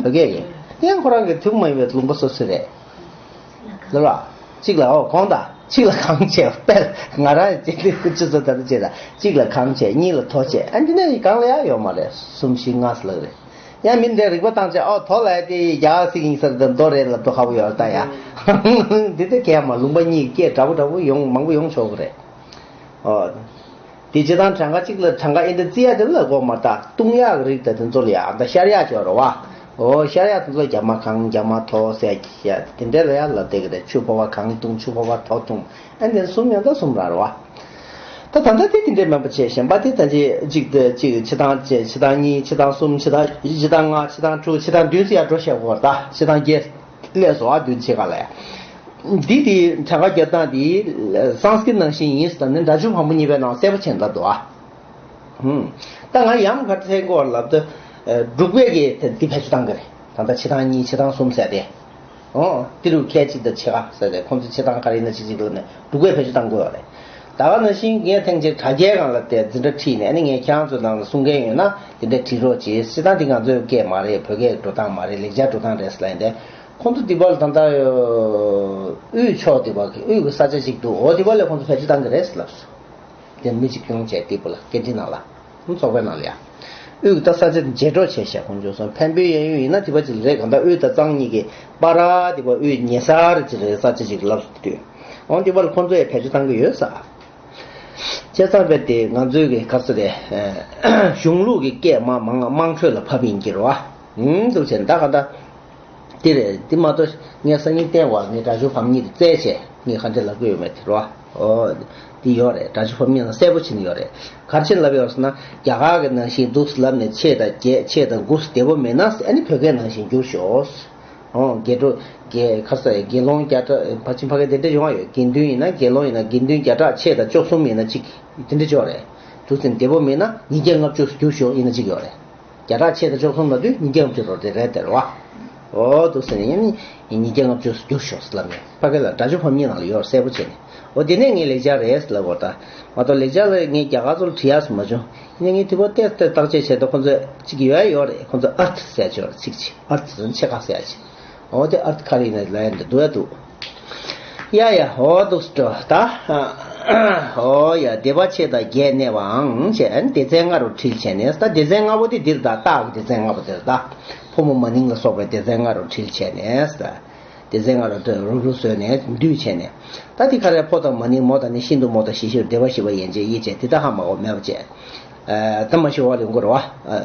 སྐད་ཀྱི་དེ་ཡང་ཁོ་རང་གི་ཐུན་མོང་མ་ཡིན་པའི་ལུང་པ་སོ་སོ་རེད། ལབ་ལ། གཅིག་ལ་ཨོ་གོང་དང་གཅིག་ལ་གང་བྱས། དཔེར་ང་རང་གཅིག་ལ་ཀུ་ཅི་ཚོ་ད་ལྟ་བྱས་ད། གཅིག་ལ་གང་བྱས། གཉིས་ལ་དོ་བྱས། ཨ་འདི་ནས་གང་ལ་ཡང་ཡོད་མ་རེད། གསུམ་བཞི་ལྔ་ཟེར་ལབ་རེད། ཡང་མི་འདྲ་རིག་པ་བཏང་བྱས་ཨོ་དོ་ལ་དེ་རྒྱ་གར་ཚིག་ཡིན་ས་རེད་ད། མདོ་རེད་ལབ་མདོ་ཁ་པོ་ཡོད་ད་ཡ། འདི་ལྟ་གས་མ་ལུང་པ་གཉིས་སྐད་འདྲ་པོ་འདྲ་པོ་ཡོང་མང་པོ་ཡོང་ཆོག་གི་རེད། ཨོ། དེ་སྤྱིར་བཏང་གྲངས་ཀ་གཅིག་ལ་གྲངས་ཀ་ཨེ་འདྲ་བརྩི་ཡ་དེ་ལ་གོ་མ་ད། ལྟུང་ཡག་གི་རིགས་དང་དེ་ཚོ་ལ་ཡ་ཨ་ད་ཤར་ཡག་ཅིག་ཡོད་རེད་བ། ཨོ་ཤར་ཡག་དེ་ཚོ་རྒྱ་མ་གང་རྒྱ་མ་དོ་ཟེར་ཡ་དེ་འདྲ་ལ་ཡ་ལབ་བསྡད་ཀྱི་རེད། ཆུ་ཕོར་པ་གང་བཏུང་ཆུ་ཕོར་པ་དོ་བཏུང་། ཨ་འདི་གསུམ་ཡང་ད་གསུམ་ར་རེད་བ། ད་ད་ལྟ་དེ་དེ་འདྲས་མིན་པ་བྱས། གཞན་པ་དེ་ད་ཅི་གཅིག་དེ་གཅིག་ཕྱེད་དང་བཅུ། ཕྱེད་དང་གཉིས། ཕྱེད་དང་གསུམ། ཕྱེད་དང་བཞི། ཕྱེད་དང་ལྔ། ཕྱེད་དང་དྲུག་ཕྱེད་དང་བདུན་ཟེར་ཡ་འགྲོ་བཤད་དགོས་རེད་ད། ཕྱེད་དང་བརྒྱད་ལས་སོ་ཨ་བདུན་ཕྱེད་ཀ་ལ་ཡ། འདི་དེ་གྲངས་ཀ་རྒྱབ་སྟངས་དེ་སཾ་སྐྲྀཏ་ནང་བཞིན་ཡིན་ཟེར་ན་ནི་སྒྲ་སྒྱུར་བམ་པོ་གཉིས་པའི་ནང་གསལ་པོ་བྱས་འདུག་ཨ། ཧུམ། ད་ང་ཡམ་ག་ཚད་གོ་ལབ་དུས། འབྲུག་པས་ཀྱི་དེ་འདི་བེད་སྤྱོད་བཏང་གི་རེད། ད་ལྟ་ཕྱེད་དང་གཉིས། ཕྱེད་དང་གསུམ་ཟེར་ཏེ། ཨོ། ཏི་རུ་ཁལ་གཅིག་དང་ཕྱེད་ཀ་ཟེར་ཏེ་ཁོང་ཚོས་ཕྱེད་དང་ག་རེ་ཡིན་ན་ཅིག་ཅིག་ལབ་ནས་འབྲུག་པས་བེད་སྤྱོད་བཏང་གི་ཡོད་རེད། ད་ག་ནང་བཞིན་ངས་ཐེངས་གཅིག་དྲ་རྒྱའི་སྒང་ལ་དེ་འཛིན་གྲྭ་ཁྲིད་ནས། ཨ་ནི་ངས་ཁྱེད་རང་ཚོ་ནང་ལ་གསུང་མཁན་ཡོད་ན་དེ་འདྲ་བྲིས་རོགས་གྱིས། ཕྱེད་དང་འདི་ང་ཚོའི་སྐད་མ་རེད། བོད་སྐད་འགྲོ་སྟངས་མ་རེད། ལེགས་སྦྱར་འགྲོ་སྟངས་རེད་ཟེར་ལབ་ཡིན་ཏེ། ཁོང་ཚོ་འདི་པར་ད་ལྟ་དབུས་ཕྱོགས་འདི་པར་གྱི་དབུས་ཀྱི་ས་ཆ་ཅིག་འདུག་ཨོ་འདི་པར་ལས་ཁོང་ཚོ་བེད་སྤྱོད་བཏང་གི་རེད་ཟེར་ལབ་སོང་། དེ་མི་གཅིག་ཡོང་བྱས་དེ་པོ་ལ་སྐད་འཕྲིན་ནང་ལ། ཚོགས་པའི་ནང་ལ་ཡ། དབུས་ཀྱི་ས་ཆ་འཇལ་འགྲོ་བྱས་ཤག་ཁོང་ཚོས་སོང་། འཕན་པོའི་གཡས་གཡོན་ཡིན་ན་དེ་པ་ཅིག་རེད། གང་ལྟར་དབུས་དང་གཙང་གཉིས་ཀྱི་པ་ར་དེ་པ་དབུས་ཉེ་སར་ཅིག་རེད། ས་ཆ་ཅིག་ལབ་སོང་དུས། འོང་དེ་པ་ལ་ཁོང་ཚོས་ཡ་བེད་སྤྱོད་བཏང་གི་ཡོད་ས། བྱས་ཙང་དཔེ་དེ་ང་ཚོའི་གི་ག་ཚོད་རེད། གཞུང་ལུགས་ཀྱི་སྐད་མ་མང་དམངས་ཁྲོད་ལ་ཕབ་ཡིན་གྱི་རེད་བ། ཧུམ་འདུག་བྱས་ད་གང་ལྟར། དེ་རེད། དེ་མ་གཏོགས་ངས་སང་ཉིན་བསྟན་བ་ངས་སྒྲ་སྦྱོར་བམ་གཉིས་དེ་བཙལ་བྱས་ངས་ག་འདྲ་ལབ་ཀྱི་ཡོད་མེད་དེ་རོ། ཨོ། དེ་ཡོད་རེད། སྒྲ་སྦྱོར་བམ་གཉིས་ནང་གསལ་པོ་བྱས་ནས་ཡོད་རེད། ག་རེ་བྱས་ནས་ལབ་ཡོད་ཟེར་ན། རྒྱ་གར་གྱི་ནང་བཞིན་འདུག་ལབ་ནས་ཕྱེད་དང་བརྒྱད་ཕྱེད་དང་དགུ་བདེ་པོ་མེད་ན་ཨ་ནི་བོད་སྐད་ནང་བཞིན་བསྒྱུར་ཤོག། ཨོ། དགེ་ཕྲུག་དགེ་ཁ་ས་དགེ་སློང་རྒྱ་གྲགས་ཕར་ཕྱིན་ཕ་གི་དེ་འདྲ་ཡོང་བ་ཡོད། དགེ་འདུན་ཡིན་ན་དགེ་སློང་ཡིན་ན་དགེ་འདུན་བརྒྱ་ཕྲག་ཕྱེད་དང་བཅུ་གསུམ་ཡིན་ན་གཅིག་དེ་འདྲ་ཅིག་ཡོད་རེད། འདུག་ཟེར་ནས་བདེ་པོ་མེད་ན་ཉིས་བརྒྱ་ལྔ་བཅུ་བསྒྱུར་ཤོག་ཡིན་ན་གཅིག་ཡོད་རེད། བརྒྱ་ཕྲག་ཕྱེད་དང་བཅུ་གསུམ་ལབ་དུས་ཉིས་བརྒྱ་ལྔ་བཅུ་རེད་དེ་རེད་དེ་རེད་བ། ཨོ་འདུག་ཟེར་ནས་ཡིན་ནི་ཉིས་བརྒྱ་ལྔ་བཅུ་བསྒྱུར་ཤོག་ལབ་ནས་ཕ་གི་ལ་སྒྲ་སྦྱོར་བམ་གཉིས་ནང་ལ་ཡོད་གསལ་པོ་བྱས་ནས། ཨོ་དེ་ནས་ངས་ལེགས་སྦྱར་རེད་ལབ་དགོས་ད། མ་གཏོགས་ལེགས་སྦྱར་ལ་ངས་རྒྱ་གར་ཚོ་ལ་བྲིས་ཡག་སུ་མ་བྱུང་། ཡིན་ན་ངས་དེ་པོ་ཏོག་ཙམ་བརྟག་དཔྱད་བྱས་ཏེ་ཁོང་ཚོས་གཅིག་ཡོད་ཡོད་རེད། ཁོང་ཚོས་ཨར་ཐི་ཟེར་ཡག་ཅིག་ཡོད་རེད། ཚིག་གཅིག་ཨར་ཐི་ཟེར་ན་ཕྱེད་ཀ་ཟེར་ཡག་ཅིག་ཨོ་དེ་ཨར་ཐི་ག་རེ་ཡིན་ན་ལབ་ཡག་འདི་འདུག་ཡ་འདུག་ཡ་ཡ། ཨོ་འདུག་སེ་འགྲོ་ད། ཨོ་ཡ། སྡེ་པ་ཕྱེད་དང་བརྒྱད་གནས་པའང་བྱས། སྡེ་ཚན་ལྔ་རུ་འཁྲིལ་བྱས་ནས། ད་སྡེ་ཚན་ལྔ་པོ་དེ་འདིར་ད་རྟགས་ཀྱི་སྡེ་ཚན་ལྔ་པོ་དེར་ད། ཕོ་མོ་མ་ནིང་ལ་སོགས་པའི་སྡེ་ཚན་ལྔ་རུ་འཁྲིལ་བྱས་ནས་ད། སྡེ་ཚན་ལྔ་རུ་རུབ་རུབ་བཟོས་ནས་འདུས་བྱས་ནས། ད་དེ་ག་རེ། ཕོ་དང་མ་ནིང་མོ་དང་ནི། ཤིན་ཏུ་མོ་དང་གཞི་ཤེས་རབ་སྡེ་པ་བཞི་པ་ཡན་ཆད་དབྱེ་བྱས། དེ་ད་ཧ་མ་གོ་མེད་པ་བྱས། ད་མ་ཤི་བ་ལ་ཡོང་གི་རེད་བ།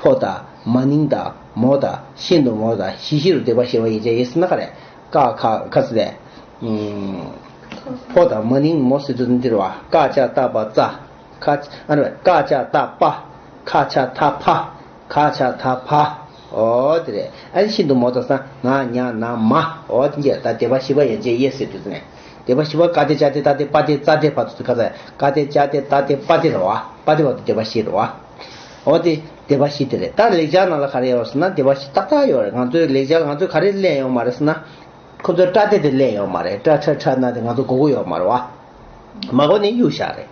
ཕོ་དང་མ་ནིང་དང་མོ་དང་ཤིན་ཏུ་མོ་དང་གཞི་ཤེས་རབ་སྡེ་པ་བཞི་པ་ཡན་ཆད་དབྱེ་ཟེར་ན་ག་རེ། ཀ་ཁ་ཁ་ཟེར་ཏེ། ཕོ་དང་མ་ནིང་མོ་ཟེར་དུས་འདི་རེད་བ། ཀ་ཅ་ཏ་པ་ཙ། ཁ་ཨ་ནི་ཀ་ཅ་ཏ་པ། ཁ་ཆ་ཐ་ཕ། ག་ཆ་ད་བ། ཨོ་དེ་རེད། ཨ་ནི་ཤིན་ཏུ་མོ་དང་ས་ང་ཉ་ན་མ། ཨོ་དེ་འདྲ་ད་སྡེ་པ་བཞི་པ་ཡན་ཆད་དབྱེ་ཟེར་དུས་ནས། སྡེ་པ་བཞི་པ་ཀ་སྡེ་ཅ་སྡེ་ཏ་སྡེ་པ་སྡེ་ཙ་སྡེ་བར་དུ་ག་ཚ། ཀ་སྡེ་ཅ་སྡེ་ཏ་སྡེ་པ་སྡེ་རེད་བ། པ་སྡེ་བར་དུ་སྡེ་པ་བཞི་རེད་བ། ཨོ་དེ་སྡེ་པ་བཞི་དེ་རེད། ད་ལེགས་སྦྱར་ནང་ལ་ག་རེ་ཡོད་ཟེར་ན་སྡེ་པ་བཞི་ཏག་ཏག་ཡོད་རེད། ང་ཚོའི་ལེགས་སྦྱར་ང་ཚོས་ག་རེ་ལེན་ཡོད་མ་རེད་ཟེར་ན། ཁོ་ཚོའི་ཏྲ་སྡེ་དེ་ལེན་ཡོད་མ་རེད། ཏྲ་ཁྲ་ཁྲ་ན་དེ་ང་ཚོ་དགོས་ཀྱི་ཡོད་མ་རེད་བ། མ་གོ་ནས་གཡུག་བཞག་རེད།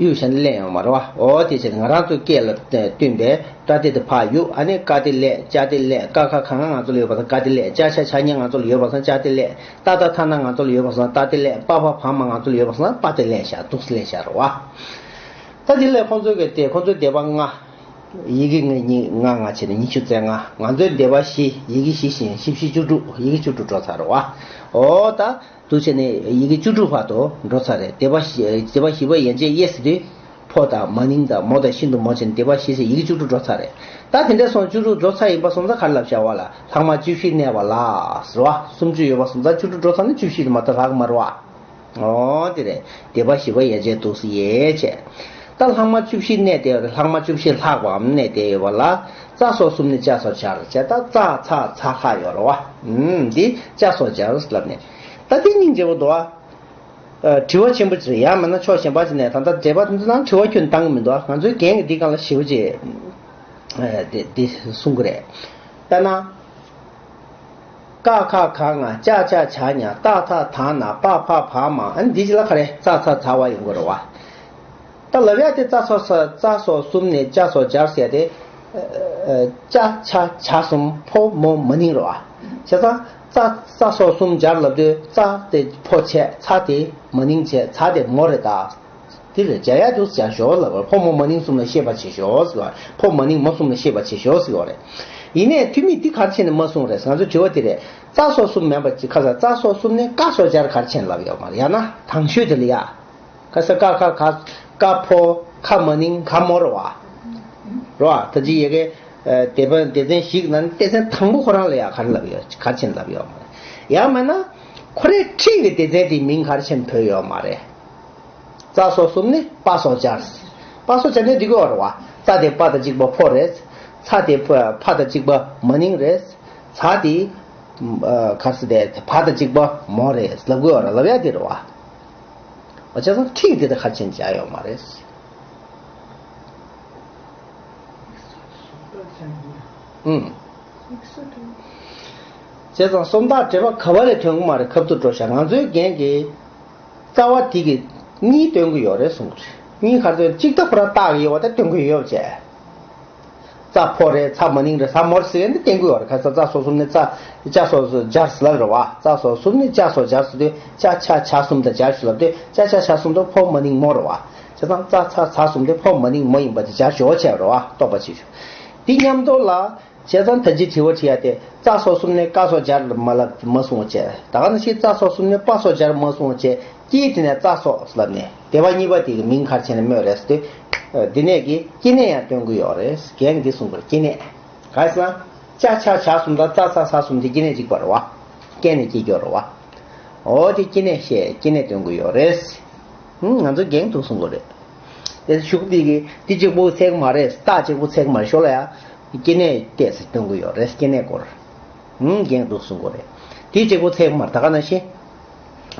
གཡུག་བཞག་ནས་ལེན་ཡོད་མ་རེད་བ། ཨོ་དེ་བྱས་ནས་ང་རང་ཚོའི་སྐད་ལ་བསྟུན་པའི་ཏྲ་སྡེ་དེ་ཕར་གཡུག་ཨ་ནི་ཀ་སྡེ་ལེན། ཅ་སྡེ་ལེན། ཀ་ཁ་ག་ང་ང་ཚོ་ལ་ཡོད་པ་སང་ཀ་སྡེ་ལེན། ཅ་ཆ་ཆ་ཉ་ང་ཚོ་ལ་ཡོད་པ་སང་ཅ་སྡེ་ལེན། ཏ་ད་ཐ་ན་ང་ཚོ་ལ་ཡོད་པ་སང་ཏ་སྡེ་ལེན། པ་ཕ་བ་མ་ང་ཚོ་ལ་ཡོད་པ་སང་པ་སྡེ་ལེན་བཞག་འདུག་སེ་ལེན་བཞག་རེད་བ། ད་དེ་ལས་ཁོང་ཚོའི་གི་དེ་ཁོང་ཚོའི་སྡེ་པ་ལྔ། ཡི་གེ་ལྔ་གཉིས་ལྔ་ལྔ་བྱས་ནས་ཉི་ཤུ་རྩ་ལྔ། ང་ཚོའི་སྡེ་པ་བཞི། ཡི་གེ་བཞི་བཞི་བཞི་བཞི་བཅུ་དྲུག་ཡི་གེ་བཅུ་དྲུག་འགྲོ་ཚར་རེད་བ། ཨོ་ད་འདུག་བྱས་ནས་ཡི་གེ་བཅུ་དྲུག་བར་དུ་འགྲོ་ཚར་རེད། སྡེ་པ་བཞི་སྡེ་པ་བཞི་པ་ཡན་ཆད་དབྱེ་ཟེར་དུས། ཕོ་དང་མ་ནིང་དང་མོ་དང་ཤིན་ཏུ་མོ་བྱས་ནས་སྡེ་པ་བཞི་ཟེར་ཡི་གེ་བཅུ་དྲུག་འགྲོ་ཚར་རེད། ད་དེ་འདྲ་སོང་བཅུ་དྲུག་འགྲོ་ཚར་ཡིན་པ་སོང་ཙང་ག་རེ་ལབ་བྱ་བ་ལ་ལྷག་མ་བཅུ་བཞི་གནས་པ་ལ་ཟེར་བ། སུམ་ཅུ་ཡོད་པ་སོང་ཙང་བཅུ་དྲུག་འགྲོ་ཚར་ན་བཅུ་བཞི་དེ་མ་གཏོགས་ལྷག་མ་རེད་བ། ཨོ་དེ་རེད། སྡེ་པ་བཞི་པ་ཡན་ཆད་འདུག་སེ་དབྱེ་བྱས། ད་ལྷག་མ་བཅུ་བཞི་གནས་ཏེ་ཡོད་རེད། ལྷག་མ་བཅུ་བཞི་ལྷག་པའམ་གནས་ཏེ་ཡོད་པ་ལ། ཙ་སོགས་གསུམ་ནི་ཅ་སོགས་སྦྱར་བྱས། ད་ཙ་ཚ་ཚ་ལྷག་ཡོད་རེད་བ། ཨུམ་འདི་ཅ་སོགས་སྦྱར་ལབ་ནས། ད་འདི་སྙིང་རྗེ་པོ་འདུག་བ། ཨ་དྲི་བ་ཆེན་པོ་ཅིག་རེད། ཡང་མིན་ན་ཕྱོགས་གཞན་པ་ཅིག་ནས་ད་ལྟ་འགྲེལ་པ་འདི་ནང་དྲི་བ་ཁྱོན་བཏང་གི་མི་འདུག་བ། ང་ཚོའི་རྒན་གྱིས་འདི་སྒང་ལ་ཞིབ་པོ་ཅིག་ཨ་འདི་འདི་གསུང་གི་རེད། དཔེར་ན། ཀ་ཁ་ག་ང་། ཅ་ཆ་ཇ་ཉ། ཏ་ཐ་ད་ན། པ་ཕ་བ་མ། ཨ་ནི་འདི་ཅི་ལ་ག་རེ་ཙ་ཚ་ཚ་བ་ཡོང་གི་རེད་བ། ད་ལབ་ཡ་དེ་ཙ་སོགས་ཙ་སོགས་གསུམ་ནས་ཅ་སོགས་སྦྱར་ཟེར་ཏེ། ཨ་ཅ་ཆ་ཇ་གསུམ་ཕོ་མོ་མ་ནིང་རེད་བ། བྱས་ཙང་ཙ་ཙ་སོགས་གསུམ་སྦྱར་ལབ་དུས་ཙ་དེ་ཕོ་བྱས། ཚ་དེ་མ་ནིང་བྱས། ཚ་དེ་མོ་རེད་ད། དེ་ལ་སྦྱར་ཡག་འདུག་སྦྱར་ཞོར་ལ་ཕོ་མོ་མ་ནིང་གསུམ་ལ་ཤེས་པ་བྱེད་ཤོག་ཟེར་བ། ཕོ་མ་ནིང་མོ་གསུམ་ལ་ཤེས་པ་བྱེད་ཤོག་ཟེར་བ་རེད། ཡིན་ནའི་ཐུ་མི་འདི་ག་རེ་བྱས་ནས་མ་གསུངས་རེད། ང་ཚོའི་དྲི་བ་དེ་རེད། ཙ་སོགས་གསུམ་མིན་པ་ཅིག་ཁ་ས་ཙ་སོགས་གསུམ་ནས་ཀ་སོགས་སྦྱར་ག་རེ་བྱས་ནས་ལབ་ཡོད་མ་རེད། ཡང་ན་དང་ཤོས་དེ་ལ་ཡ། ཁ་ས་ཀ་ཁ་ག་ཀ་ཕོ་ཁ་མ་ནིང་ག་མོ་རེད་བ། རེད་བ། ད་ཅི་ཡ་གི་སྡེ་པ་སྡེ་ཚན་བཞི་གི་ནང་ནས་སྡེ་ཚན་དང་པོ་ཁོ་རང་ལ་ཡ་ག་རེ་ལབ་ཡོད། ག་རེ་བྱས་ནས་ལབ་ཡོད་མ་རེད། ཡང་མིན་ན་ཁོ་རའི་འཁྲིས་ཀྱི་སྡེ་ཚན་དེའི་མིང་ག་རེ་བྱས་ནས་བོས་ཡོད་མ་རེད། ཙ་སོགས་གསུམ་ནི་པ་སོགས་སྦྱར། པ་སོགས་སྦྱར་ནས་འགྲིག་གི་ཡོད་རེད་བ། ཙ་དེ་པ་དང་གཅིག་པ་ཕོ་རེད། ཚ་དེ་ཕ་དང་གཅིག་པ་མ་ནིང་རེད། ཚ་དེ་ག་རེ་ཟེར་དེ་བ་དང་གཅིག་པ་མོ་རེད་ལབ་དགོས་ཡོད་རེད། ལབ་ཡ་དེ་རེད་བ། བྱས་ཙང་ཁྲིག་དེ་དང་ཁ་ཆེན་བྱ་ཡོད་མ་རེད། ཨུམ། བྱས་ཙང་སུམ་རྟགས་འགྲེལ་པ་ག་བ་ལས་ཐོན་གི་མ་རེད། ཁབ་ཏུ་འགྲོ་བྱ་ང་ཚོའི་རྒན་གྱིས། རྩ་བ་དེ་གི་གཉིས་སྟོན་གི་ཡོད་རེད་གསུངས་གི་རེད། གཉིས་ག་རེ་སྟོན། གཅིག་ད་ཁོ་རང་རྟགས་ཀྱི་དབྱེ་བ་ད་སྟོན་གི་ཡོད་བྱས། རྩ་ཕོ་རེད། ཚ་མ་ནིང་རེད། ཚ་མོ་རེད་ཟེར་ཡ་འདི་སྟོན་གི་ཡོད་རེད། ཁ་ས་རྩ་སོགས་གསུམ་ནི་རྩ་ཅ་སོགས་སྦྱར་ཟེར་ལབ་རེད་བ། རྩ་སོགས་གསུམ་ནི་ཅ་སོགས་སྦྱར་ཟེར་དུས་ཅ་ཆ་ཇ་གསུམ་དང་སྦྱར་ཞུ་ལབ་དུས་ཅ་ཆ་ཇ་གསུམ་དུ་ཕོ་མ་ནིང་མོ་རེད་བ། བྱས་ཙང་རྩ་ཚ་ཚ་གསུམ་དེ་ཕོ་མ་ནིང་མོ་ཡིན་པ་དེ་སྦྱར་ཞུ་བྱས་རེད་བ། རྟོགས་པ་བྱེད་ཞུ། འདི་མཉམ་དུ་ལ། བྱས་ཙང་ད་ཅི་དྲི་བ་དྲི་ཡ་དེ་རྩ་སོགས་གསུམ་ནས་ཀ་སོགས་སྦྱར་མ་ལབ་མ་གསུངས་བྱས། ད་ག་ནང་བཞིན་རྩ་སོགས་གསུམ་ནས་པ་སོགས་སྦྱར་མ་གསུངས་བྱས། དཀྱིལ་དེ་ནས་རྩ་སོགས་ལབ་ནས་སྡེ་པ་གཉིས་པ་དེ་གི་མིང་ག་རེ་བྱས་ནས་སྨོས་རེད་ཟེར་དུས། འདི་ནས་ཀྱི་སྐྱེ་གནས་ཡང་སྟོན་གི་ཡོད་རེད། རྒན་གྱིས་འདི་གསུངས་པར་སྐྱེ་གནས། ག་རེ་ཟེར་ན། ཅ་ཆ་ཇ་གསུམ་དང་ཙ་ཚ་ཛ་གསུམ་དེ་སྐྱེ་གནས་གཅིག་པ་རེད་བ། སྐྱེ་གནས་གཅིག་ཡོད་རེད་བ། འོ་དེ་སྐྱེ་གནས་བཤད་སྐྱེ་གནས་སྟོན་གྱི་ཡོད་རེད། ཧུམ། ང་ཚོ་རྒན་འདུག་གསུང་གི་རེད། དེ་ཤུགས་དེ་གི་དེ་གཅིག་པོ་ཚད་མ་རེད། རྟགས་གཅིག་པོ་ཚད་མ་རེད། ཤོ་ལ་ཡ། སྐྱེ་གནས་བལྟས་སེ་སྟོན་གྱི་ཡོད་རེད། སྐྱེ་གནས་སྐོར། ཧུམ། རྒན་འདུག་གསུང་གི་རེད། དེ་གཅིག་པོ་ཚད་མ་རེད། ད་ག་ནང་བཞིན།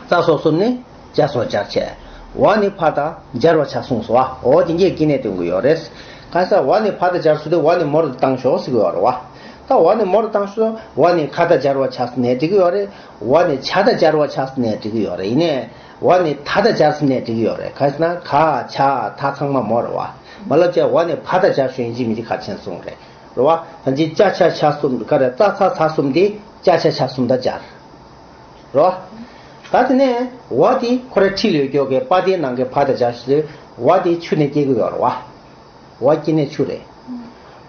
ཙ་སོགས་གསུམ་ནི་ཅ་སོགས་སྦྱར་བྱས། ཝ་ནི་ཕ་དང་སྦྱར་བ་ཆ་གསུངས་སོ། འོ་དེ་འགྱེད་སྐྱེ་གནས་སྟོན་གྱི་ཡོད་རེད། གང་ཟག་ཝ་ནི་ཕ་དང་སྦྱར་སུ་དེ་ཝ་ནི་མོ་རུ་བཏང་ཤོག་ཟེར་གྱི་ཡོད་རེད་བ། ད་ཝ་ནི་མོ་རུ་བཏང་ཤོག་ཝ་ནི་ཁ་དང་སྦྱར་བ་ཆ་ཟེར་ནས་འགྲིག་གི་ཡོད་རེད། ཝ་ནི་ཇ་དང་སྦྱར་བ་ཆ་ཟེར་ནས་འགྲིག་གི་ཡོད་རེད། ཡིན་ནའི་ཝ་ནི་ད་དང་སྦྱར་ཟེར་ནས་འགྲིག་གི་ཡོད་རེད། གང་ཟེར་ན་ག་ཇ་ད་ཚང་མ་མོ་རེད་བ། མ་ལབ་བྱས་ཝ་ནི་ཕ་དང་སྦྱར་ཤོག་ཡིན་གཅིག་མིན་གཅིག་ག་ཆེན་གསུངས་རེད། རེད་བ། ད་ཅི་ཅ་ཆ་ཇ་གསུམ་ག་རེ་ཙ་ཚ་ཛ་གསུམ་དེ་ཅ་ཆ་ཇ་གསུམ་དང་སྦྱར། རེད་བ། ད་དེ་ནས་ཝ་དེ་ཁོ་རའི་ཁྲིད་ལས་སྐྱོ་གའི་པ་དེའི་ནང་གི་ཕ་དང་སྦྱར་ཞིག་ཝ་དེ་ཆུ་ནས་སྐྱེ་གི་ཡོད་རེད་བ། ཝ་སྐྱེ་གནས་ཆུ་རེད།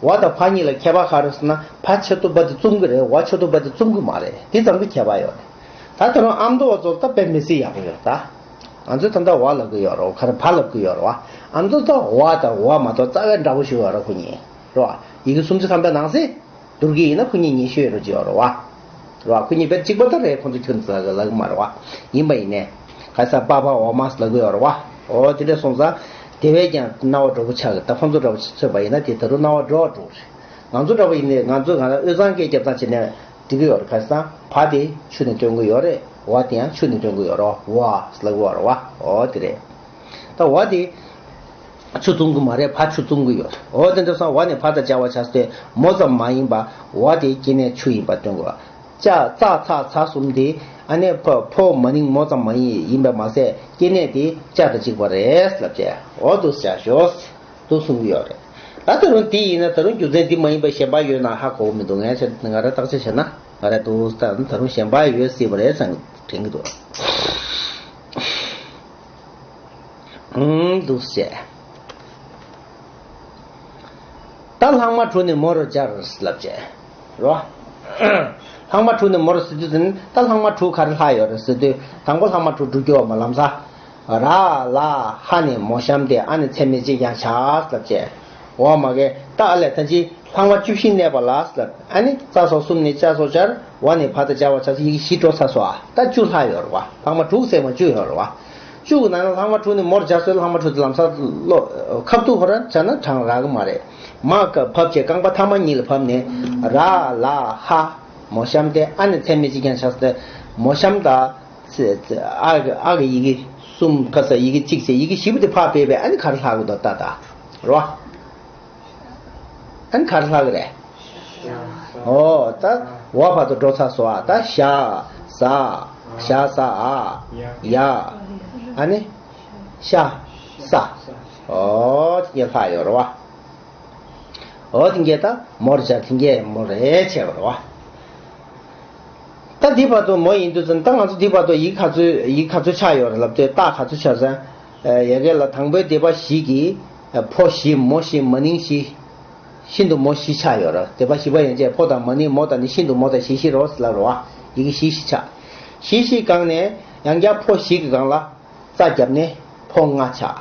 ཝ་དང་ཕ་གཉིས་ལ་ཁྱད་པར་ག་རེ་ཟེར་ན་ཕ་ཆེ་ཏོ་པ་དེ་བཙུམ་གི་རེད། ཝ་ཆེ་ཏོ་པ་དེ་བཙུམ་གི་མ་རེད། དེ་ཙམ་གྱི་ཁྱད་པར་ཡོད་རེད། ད་ད་རུང་ཨ་མདོ་བ་ཚོ་ད་དཔེ་མི་སྲིད་ཡག་པོ་ཡོད་རེད་ད། ང་ཚོས་ད་ལྟ་ཝ་ལབ་གི་ཡོད་རེད། ག་རེ་ཕ་ལབ་གི་ཡོད་རེད་བ། ཨ་མདོ་ད་ཝ་དང་ཝ་མ་གཏོགས་རྩ་བའི་འདྲ་པོ་ཞིག་ཡོད་རེད་ཁོ་གཉིས། རེད་བ། ཡི་གེ་སུམ་ཅུ་ཐམ་པའི་ནང་གསེས། བསྡུར་གྱི་ཡིན་ན་ཁོ་གཉིས་ཉེ་ཤོས་རེད་ཅེས་ཡོད་རེད་བ། རེད་བ། ཁོ་གཉིས་དཔེ་གཅིག་པ་ད་རེད། ཁོ་ཚོ་ཁྱོད་ཚོ་ལ་ལབ་གི་མ་རེད་བ། ཡིན་པ་ཡིན་ནའི། ག་ས་པ་ཕ་འོ་མ་ལབ་གི་ཡོད་རེད་བ། འོ་དེ་འདྲ་སོང་ཙང་། དེ་བས་ཀྱང་རྣ་བ་སྒྲོ་པོ་ཆགས་གི། ད་ཁོ་ཚོ་འདྲ་པོ་ཆགས་པ་ཡིན་ན་དེ་ད་རུང་རྣ་བ་སྒྲོ་བ་འགྲོ་གི་རེད། ང་ཚོ་འདྲ་པོ་ཡིན་ནའི་ང་ཚོས་གང་ལྟར་དབུས་གཙང་སྐད་རྒྱབ་སྟངས་བྱས་ནས་འགྲིག་གི་ཡོད་རེད། ག་ས་ཕ་དེ་ཆུ་ནས་བཏོན་གི་ཡོད་རེད། ཝ་དེ་ཡང་ཆུ་ནས་བཏོན་གི་ཡོད་རེད། ཝ་ལབ་གི་ཡོད་རེད་བ། འོ་དེ་རེད། ད་ཝ་དེ། ཆུ་བཙུམ་གི་མ་རེད། ཕ་ཆུ་བཙུམ་གི་ཡོད། འོ་དེ་འདྲ་སོང་ཝ་ནི་ཕ་དང་སྦྱར་བ་ཆགས་ཏེ་མོ་ཙམ་མ་ཡིན་པ་ཝ་དེ་སྐྱེ་གནས་ཆུ་ཡིན་པ་སྟོན་དགོས། ཅ་ཙ་ཚ་ཛ་གསུམ་དེ་ཨ་ནི་ཕ་ཕོ་མ་ནིང་མོ་ཙམ་མ་ཡིན་ཡིན་པ་མ་ཟད་སྐྱེ་གནས་དེ་ཅ་དང་གཅིག་པ་རེད་ལབ་བྱས། འོ་འདུག་བྱ་ཞོག་འདུག་གསུང་གི་ཡོད་རེད། ད་ད་རུང་དེ་ཡིན་ན་ད་རུང་རྒྱུ་མཚན་དེ་མ་ཡིན་པ་གཞན་པ་ཡོད་ན་ཧ་གོ་གི་མི་འདུག་ངས་ང་རང་བརྟག་དཔྱད་བྱས་ན་ང་རང་འདུག་ད་ད་རུང་གཞན་པ་ཡོད་སྲིད་པ་རེད་བསམ་དྲན་གི་འདུག་ཨང་། འདུག་ཟེར། ད་ལྷག་མ་དྲུག་ནི་མོ་རུ་སྦྱར་ལབ་བྱས། རོ། ལྷག་མ་དྲུག་ནི་མོ་རུ་ཟེར་དུས་ཙམ་ད་ལྷག་མ་དྲུག་ག་རེ་ལྷག་ཡོད་རེད་ཟེར་དུས་དང་པོ་ལྷག་མ་དྲུག་དྲུག་ཅུ་བ་མ་ལམ་ས། ར་ལ་ཧ་ནི་མོ་གཤམ་དེ་ཨ་ནི་ཚད་མེད་ཅིག་ཀྱང་བྱ་ལབ་བྱས། འོ་མ་གེ་ད་ཨ་ལས་ད་ཅི་ལྷག་མ་བཅུ་བཞི་གནས་པ་ལ་ལབ། ཨ་ནི་ཙ་སོགས་གསུམ་ནི་ཅ་སོགས་སྦྱར། ཝ་ནི་ཕ་དང་སྦྱར་བ་ཆགས་སོ་ཡི་གེ་བཞི་འགྲོ་ཚར་སོ། ཨ་ད་བཅུ་ལྷག་ཡོད་རེད་བ། ལྷག་མ་དྲུག་ཟེར་མ་བཅུ་ཡོད་རེད་བ། བཅུ་གི་ནང་ནས་ལྷག་མ་དྲུག་ནི་མོར་སྦྱར་སོ་ལྷག་མ་དྲུག་དེ་ལམ་སང་ལོ་ཁབ་ཏུ་ཧོ་ར་བྱ་ན་གྲང་རག་གི་མ་རེད། མ་ཀ་བབ་བྱས་རྐང་པ་ཐ་མ་གཉིས་ལ་བབ་ནས་ར་ལ་ཧ་མོ་གཤམ་དེ་ཨ་ནི་ཚད་མེད་ཅིག་ཀྱང་ཆགས་སོ། མོ་གཤམ་ད་ཨ་གི་ཨ་གི་ཡི་གེ་གསུམ་ཁ་ས་ཡི་གེ་གཅིག་བྱས་ཡི་གེ་བཞི་པོ་དེ་ཕར་ཕེབས་པས་ཨ་ནི་ག་རེ་ལྷག་གི་འདུག་ད་ད་རོ། ཨ་ནི་ག་རེ་ལྷག་གི་རེད། ཨོ་ད་འོ་བར་དུ་འགྲོ་ཚར་སོང་ཨ། ད་ཞ་ཟ་ཞ་ཟ་ཨ་ཡ་ཨ་ནི་ཤ་ས། ཨོ་དེ་གས་ལྷག་ཡོད་རེད་བ། ཨོ་དེ་གས་ད་མོར་སྦྱར་དེ་གས་མོ་རེད་བྱས་པ་རེད་བ། ད་འདི་བར་དུ་མོ་ཡིན་དུས་ཙམ་ད་ང་ཚོ་འདི་བར་དུ་ཡི་གེ་ག་ཚོད་ཡི་གེ་ག་ཚོད་ཆགས་ཡོད་རེད་ལབ་དུས་རྟགས་ག་ཚོད་ཆགས་ཟེར། ཡ་གི་ལ་དང་པོའི་སྡེ་པ་བཞི་གི་ཕོ་བཞི་མོ་བཞི་མ་ནིང་བཞི། ཤིན་ཏུ་མོ་བཞི་ཆགས་ཡོད་རེད། སྡེ་པ་བཞི་པ་ཡན་ཆད་ཕོ་དང་མ་ནིང་མོ་དང་ནི་ཤིན་ཏུ་མོ་དང་བཞི་བཞི་རོ་ལབ་རེད་བ། ཡི་གེ་བཞི་བཞི་ཆགས། བཞི་བཞི་སྒང་ནས་ཡང་བསྐྱར་ཕོ་བཞི་གི་སྒང་ལ་ཙ་བརྒྱབ་ནས་ཕོ་ལྔ་ཆགས།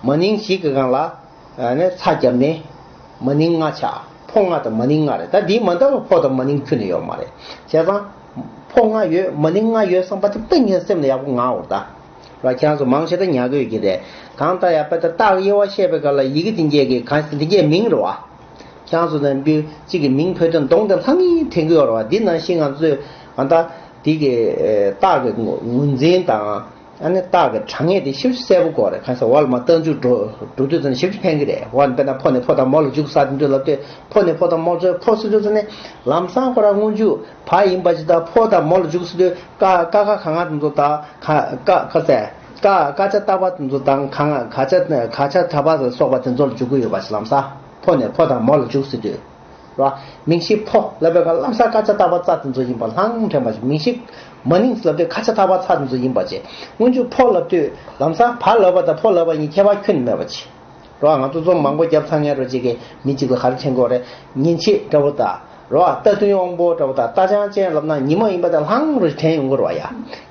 མ་ནིང་བཞི་གི་སྒང་ལ་ཨ་ནི་ཚ་བརྒྱབ་ནས་མ་ནིང་ལྔ་ཆགས། ཕོ་ལྔ་དང་མ་ནིང་ལྔ་རེད། ད་འདིའི་མ་འདྲ་བ་ཕོ་དང་མ་ནིང་ཁྱོན་ནས་ཡོད་མ་རེད། བྱས་ཙང་ཕོ་ལྔ་ཡོད་མ་ནིང་ལྔ་ཡོད་བསམ་པ་དེ་དཔེ་ངའི་སེམས་ལ་ཡག་པོ་ངར་འོང་ད། ར་ཁྱེད་རང་ཚོ་མང་ཆེ་ད་ཉར་གི་ཡོད་ཀྱི་རེད། གང་ལྟར་ཡང་དཔེ་ད་རྟགས་དབྱེ་བ་བཤད་པའི་སྐབས་ལ་ཡི་གེ་དེ་འགས་ཀྱི་གང་ཞིག་དེ་འགས་མིང་རེད་བ། ཁྱེད་རང་ཚོ་ནམ་རྒྱུན་གཅིག་གི་མིང་ཕུད་དོན་གདོང་དེ་ལྷང་ངེར་དྲན་གྱི་ཡོད་རེད་བ། འདི་ནང་བཞིན་ང་ཚོས་གང་ལྟར་དེ་གི་རྟགས་ཀྱི་ངོས་འཛིན་དང་ཨ་ནི་རྟགས་ཀྱི་དྲང་ངེས་དེ་ཞིབ་ཞིབ་གསལ་པོ་དགོས་རེད། གང་ཟེར་བ་ལ་མ་རྟགས་འཇུག་འགྲོ་འགྲོ་དུས་ཙམ་ཞིབ་ཞིབ་ཕན་གི་རེད་བ། དཔེར་ན་ཕོ་ནས་ཕོ་དང་མོ་ལ་འཇུག་ས་དེ་འདྲ་ལབ་དུས་ཕོ་ནས་ཕོ་དང་མོ་ལ་འཇུག་ཕོ་ཟེར་དུས་ཙམ་ནས་ལམ་སང་ཁོ་རང་སྔོན་འཇུག་བ་ཡིན་པ་ཅིག་དང་ཕོ་དང་མོ་ལ་འཇུག་ཟེར་དུས་ཀ་ཀ་ཁ་ག་ང་དེ་ཚོ་དང་ཁ་ཀ་ཁ་ཟེར་ཀ་ཀ་ཆ་ཏ་པ་དེ་ཚོ་དང་ག་ང་ག་ཆ་ག་ཆ་ད་པ་ཟེར་སོགས་པ་དེ་ཚོ་ལ་འཇུག་གི་ཡོད་པ་ཞིག་ལམ་སང་ཕོ་ནས་ཕོ་དང་མོ་ལ་འཇུག་ཟེར་དུས་ར། མིང་གཞི་ཕོ་ལབ་པའི་སྐབས་ལམ་སང་ཀ་ཆ་ཏ་པ་ཙ་དེ་ཚོ་ཡིན་པ་ལྷང་དྲན་པ་ཞིག་མིང་གཞི་མ་ནིང་ལབ་དུས་ཁ་ཆ་ཏ་པ་ཚ་དེ་ཚོ་ཡིན་པ་ཅིག་སྔོན་འཇུག་ཕོ་ལབ་དུས་ལམ་སང་བ་ལབ་པ་དང་ཕོ་ལབ་པ་གཉིས་ཁྱད་པར་ཁྱོན་ནས་མེད་པ་ཅིག་རོ། ང་ཚོ་རྩོམ་མང་པོ་བརྒྱབ་ཚར་མཁན་རོ་གཅིག་གིས་མི་གཅིག་ལ་ག་རེ་དྲན་དགོས་རེད། ཉིན་བྱེད་འདྲ་བོ་དང་རོ། རྟ་བདུན་དབང་པོ་འདྲ་བོ་དང་རྟ་ལྗང་ཅན་ལབ་ན་ཉི་མ་ཡིན་པ་དང་ལྷང་རུ་དྲན་ཡོང་གི་རོ་ཡ།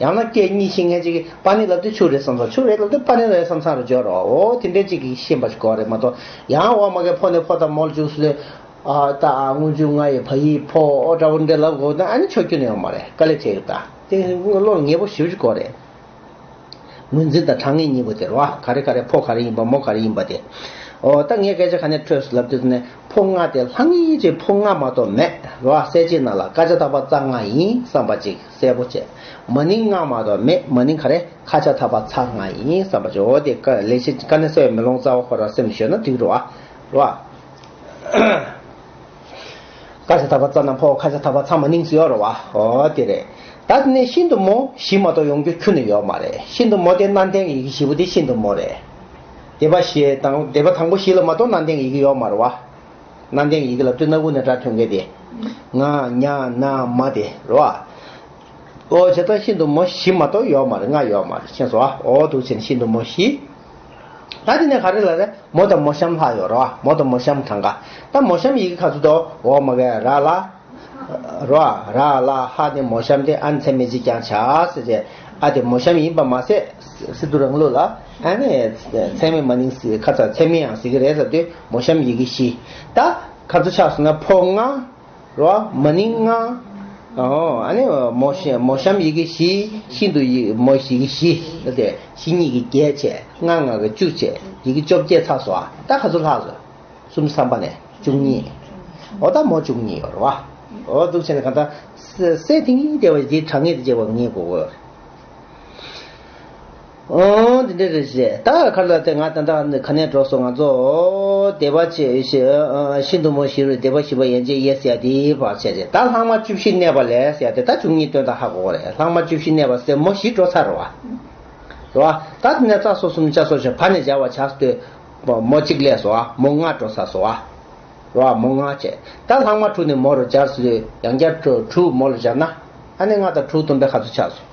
ཡང་ན་སྐད་གཉིས་ཤེས་མཁན་གཅིག་གིས་པ་ནི་ལབ་དུས་ཆུ་རེད་བསམ་སོང་། ཆུ་རེད་ལབ་དུས་པ་ནི་རེད་བསམ་སོང་རོ་བརྗོད་རོ། འོ་དེ་འདྲའི་གཅིག་གིས་ཤེས་པ་ཞིག་དགོས་རེད་མ་གཏོགས་ཡང་འོ་མ་གའི་ཕོ་ནས་ཕོ་དང་མོ་ལ་འཇུག་སུ་ལས། ཨ་ད་ཨ་སྔོན་བྱུང་ང་ཡི་བ་ཡི་ཕོ་འདྲ་བོ་འདྲ་ལབ་དགོས་ན་ཨ་ནི་ཆོག་རྒྱུ་ནི་ཡོད་མ་རེད། དཀའ་ལས་བྱེད་ཀྱི་ད་དེ་བློ་ལ་ངེས་པོ་ཞེ་པོ་ཅིག་དགོས་རེད། ངོས་འཛིན་དང་གྲངས་ངེས་གཉིས་པོ་དེ་རེད་བ། ག་རེ་ག་རེ་ཕོ་ག་རེ་ཡིན་པ་མོ་ག་རེ་ཡིན་པ་དེ། ཨོ་ད་ངས་སྐད་ཆ་ག་ནས་འཕྲོས་སུ་ལབ་དུས་ནས་ཕོ་ལྔ་དེ་ལྷང་ངེ་ཅིག་ཕོ་ལྔ་མ་གཏོགས་མེད་རེད་བ། གསལ་བྱེད་ནང་ལ་ཀ་ཅ་ཏ་པ་ཙ་ལྔ་ཡིན་བསམ་པ་ཅིག་གསལ་པོ་བྱས། མ་ནིང་ལྔ་མ་གཏོགས་མེད། མ་ནིང་ག་རེ་ཁ་ཆ་ཐ་པ་ཚ་ལྔ་ཡིན་བསམ་པ་ཅིག་ཨོ་དེ་ཀ་ལས་བྱེད་ཀ་ནས་གསལ་བའི་མེ་ལོང་རྩ་བ་ཁོ་རང་སེམས་ཤོད་ན་འགྲིག་རེད་བ། རེད་བ། ཀ་ཤ་ཐ་པ་ཙ་ན་ཕོ། ཁ་ཤ་ཐ་པ་ཚ་མ་ནིང་སུ་ཡོད་རེད་བ། ཨོ་དེ་རེད། ད་དེ་ནས་ཤིན་ཏུ་མོ་བཞི་མ་གཏོགས་ཡོང་རྒྱུ་ཁྱོན་ནས་ཡོད་མ་རེད། ཤིན་ཏུ་མོ་དེ་སྣ་ལྡན་ཡི་གེ་བཞི་པོ་དེ་ཤིན་ཏུ་མོ་རེད། སྡེ་པ་བཞི་དང་སྡེ་པ་དང་པོ་བཞི་ལ་མ་གཏོགས་སྣ་ལྡན་ཡི་གེ་ཡོད་མ་རེད་བ། སྣ་ལྡན་ཡི་གེ་ལབ་དུས་སྣ་ཁུག་ནས་སྒྲ་ཐོན་མཁན་དེ། ང་ཉ་ན་མ་དེ་རེད་བ། ཨོ་བྱས་ཙང་ཤིན་ཏུ་མོ་བཞི་མ་གཏོགས་ཡོད་མ་རེད། ལྔ་ཡོད་མ་རེད། མཁྱེན་སོང་ཨ། ཨོ་འདུག་བྱས་ནས་ཤིན་ཏུ་མོ་བཞི། ད་དེ་ནས་ག་རེ་ལབ་རེད། མོ་དང་མོ་གཤམ་ལྷག་ཡོད་རེད་བ། མོ་དང་མོ་གཤམ་གྲངས་ཀ་ད་མོ་གཤམ་ཡི་གེ་ག་ཚོད་འདུག་འོ་མ་ག་ར་ལ་རེད་བ། ར་ལ་ཧ་དེ་མོ་གཤམ་དེ་ཨ་ནི་ཚད་མེད་གཅིག་རྐྱང་ཆགས་ཟེར་བྱས། ཨ་དེ་མོ་གཤམ་ཡིན་པ་མ་ཟད་སི་ཏུ་རང་ལུགས་ལ་ཨ་ནི་ཚད་མེད་མ་ནིང་ཁ་ཚ་ཚད་མེད་ཡང་ཟེར་གི་རེད་ཟེར་དུས་མོ་གཤམ་ཡི་གེ་བཞི། ད་ག་ཚོད་ཆགས་སོང་ན་ཕོ་ལྔ། རོ། མ་ནིང་ལྔ། ཨོ། ཨ་ནི་མོ་ཤ་མོ་གཤམ་ཡི་གེ་བཞི། ཤིན་ཏུ་ཡི་མོ་ཡི་གེ་བཞི། ད་དེ་བཞི་གཉིས་ཀྱི་བརྒྱད་བྱས། ལྔ་ལྔ་གི་བཅུ་བྱས། ཡི་གེ་བཅོ་བརྒྱད་ཚར་སོང་ཨ། ད་ག་ཚོད་ལྷག་སོང་། གསུམ་ཐམ་པ་ནས་བཅུ་གཉིས། ཨོ་ད་མོ་བཅུ་གཉིས་ཡོད་རེད་བ། ཨོ་འདུག་བྱས་ནས་གང་ལྟར་སེ་སེ་དེ་གཉིས་བསྡེབས་པ་དེ་གྲངས་ངེས་དེ་བྱས་པ་ངེས་དགོས་གོ། ཨོ་འདི་འདྲ་རེད་ཞེས། ད་ག་ལ་དེ་ང་ད་ལྟ་ག་ནས་འགྲོ་སོང་། ང་ཚོ་སྡེ་པ་ཆེ་ཤི་ཤིན་ཏུ་མོ་བཞི་རུ་སྡེ་པ་བཞི་པ་ཡན་ཆད་དབྱེ་ཟེར་ཡ་དེ་བར་བྱས་རེད། ད་ལྷག་མ་བཅུ་བཞི་གནས་པ་ལས་ཟེར་ཡ་དེ་ད་བཅུ་གཉིས་སྟོན་སྟངས་ཧ་གོ་གི་རེད། ལྷག་མ་བཅུ་བཞི་གནས་པ་ཟེར་མོ་བཞི་འགྲོ་ཚར་རེད་བ། རེད་བ། ད་དེ་ནས་རྩ་སོ་གསུམ་ཆ་སོ་བྱས་བར་ནས་སྦྱར་བ་ཆགས་སྟོད་མོ་གཅིག་ལས་སོ་བ། མོ་ལྔ་འགྲོ་ཚར་སོ་བ། རོ། མོ་ལྔ་བྱས། ད་ལྷག་མ་དྲུག་ནི་མོ་རུ་སྦྱར་སོང་། ཡང་བསྐྱར་དྲུག་དྲུག་མོ་ལ་སྦྱར་ན། ཨ་ནི་ལྔ་དང་དྲུག་བསྡོམས་པས་ག་ཚོད་ཆགས་སོང་།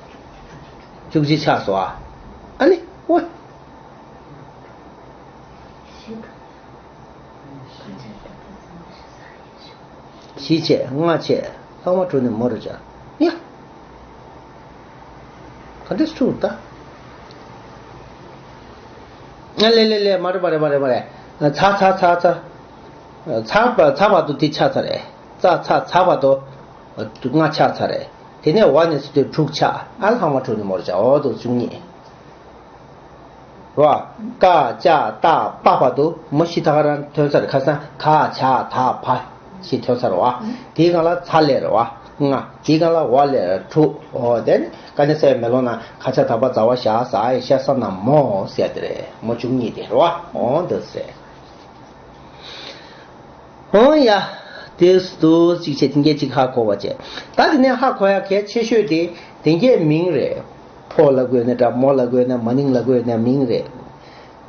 བཅུ་གཅིག་ཆགས་སོང་ཨ། ཨ་ནི་ཨོ། བཞི་བྱས་ལྔ་བྱས་ལྷག་མ་དྲུག་ནི་མོ་རུ་སྦྱར། ཡ། ག་འདྲས་ཐུག་ད། ཨ་ལེ་ལེ་ལེ། མ་རེད་མ་རེད་མ་རེད་མ་རེད། ཚ་ཚ་ཚ་ཚ། ཚ་བ་ཚ་བར་དུ་དེ་ཆགས་ཚར་རེད། ཚ་ཚ་ཚ་བར་དུ་ལྔ་ཆགས་ཚར་རེད། དེ་ནས་འོ་ནས་སུ་དེ་དྲུག་ཆགས། ཨ་ལྷག་མ་དྲུག་ནི་མོ་རུ་སྦྱར། འོ་དུ་བཅུ་གཉིས། རོ། ཀ་ཅ་ཏ་པ་བར་དུ་མོ་བཞི་ད་ག་རང་ཐོན་ཚར། ཁ་སང་ག་ཇ་ད་བ་ཞེས་ཐོན་ཚར་བ། དེའི་སྒང་ལ་ཚ་ལས་རེད་བ། ལྔ། དེའི་སྒང་ལ་འོ་ལས་དྲུག་འོ་དེ་ནི་ཀ་ནས་གསལ་བའི་མེ་ལོང་ན་ཁ་ཆ་ད་བ་ཛ་བ་ཞ་ཟ་ཡི་ཤ་ས་ན་མོ་ཟེར་དེ་རེད། མོ་བཅུ་གཉིས་དེ་རེད་བ། འོ་འདི་ཟེར། འོ་ཡ། དེ་སུ་གཅིག་བྱས་དེ་འགས་གཅིག་ཧ་གོ་བ་བྱས། ད་དེ་ནས་ཧ་གོ་ཡ་གལ་ཆེ་ཤོས་དེ་དེ་འགས་མིང་རེད། ཕོ་ལབ་དགོས་ན་འདྲ། མོ་ལབ་དགོས་ན། མ་ནིང་ལབ་དགོས་ན་མིང་རེད།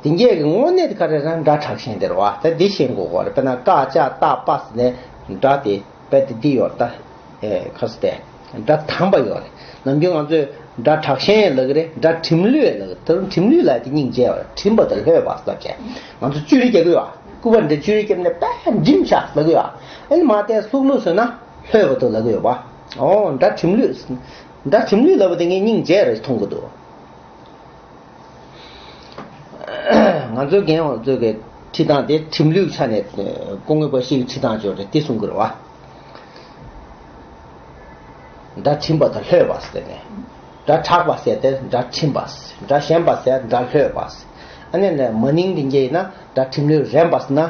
དེ་འགས་ཀྱི་དངོས་གནས་དེ་ག་རེ་རང་སྒྲ་དྲག་ཞན་དེ་རེད་བ། ད་འདི་ཤེས་དགོས་གོ་རེད། དཔེར་ན་ཀ་ཅ་ཏ་པ་ཟེར་ནས་སྒྲ་དེ་དཔེ་དེ་འདི་ཡོད་ད། ཨེ་ཁ་སུ་དེ། སྒྲ་དམ་པ་ཡོད་རེད། ནམ་རྒྱུན་ང་ཚོས་སྒྲ་དྲག་ཞན་ལབ་ཀྱི་རེད། སྒྲ་གྲིམ་ལྷོད་ལབ་ཀྱི་རེད། ད་རུང་གྲིམ་ལྷོད་ལབ་དེ་སྙིང་རྗེ་བ་རེད། གྲིམ་པ་དང་ལྷོད་པ་ཟེར་བྱས། ང་ཚོ་ཅུ་རི་རྒྱག་གི་ཡོད། སྐུད་པ་འདྲ་ཅུ་རི་བརྒྱབ་ནས་དཔེ་གྲིམ་ཤག་ལབ་ཀྱི་ཡོད། ཨ་ནི་མ་དེ་ལྷུག་ལྷུག་བཟོས་ན་ལྷོད་པ་དང་ལབ་ཀྱི་ཡོད་པ། ཨོ་སྒྲ་གྲིམ་ལྷོད། སྒྲ་གྲིམ་ལྷོད་ལབ་པ་དེ་ངས་སྙིང་རྗེ་རེད་མཐོང་གི་འདུག་ང་ཚོའི་རྒན་འོ་ཚོས་ཀྱི་ཁྲིད་སྟངས་དེ་གྲིམ་ལྷོད་ཆ་ནས་སྐུ་ངོ་པ་ཞིག་གི་ཁྲིད་སྟངས་སྦྱོར་རེད་དེ་གསུང་གི་རེད་བ། སྒྲ་གྲིམ་པ་དང་ལྷོད་པ་ཟེར་ནས། སྒྲ་དྲག་པ་ཟེར་ཏེ་སྒྲ་གྲིམ་པ། སྒྲ་ཞན་པ་ཟེར་སྒྲ་ལྷོད་པ། ཨ་ནི་ནས་མ་ནིང་དེ་འགས་ཡིན་ན་སྒྲ་གྲིམ་ལྷོད་རན་པ་ཟེར་ན་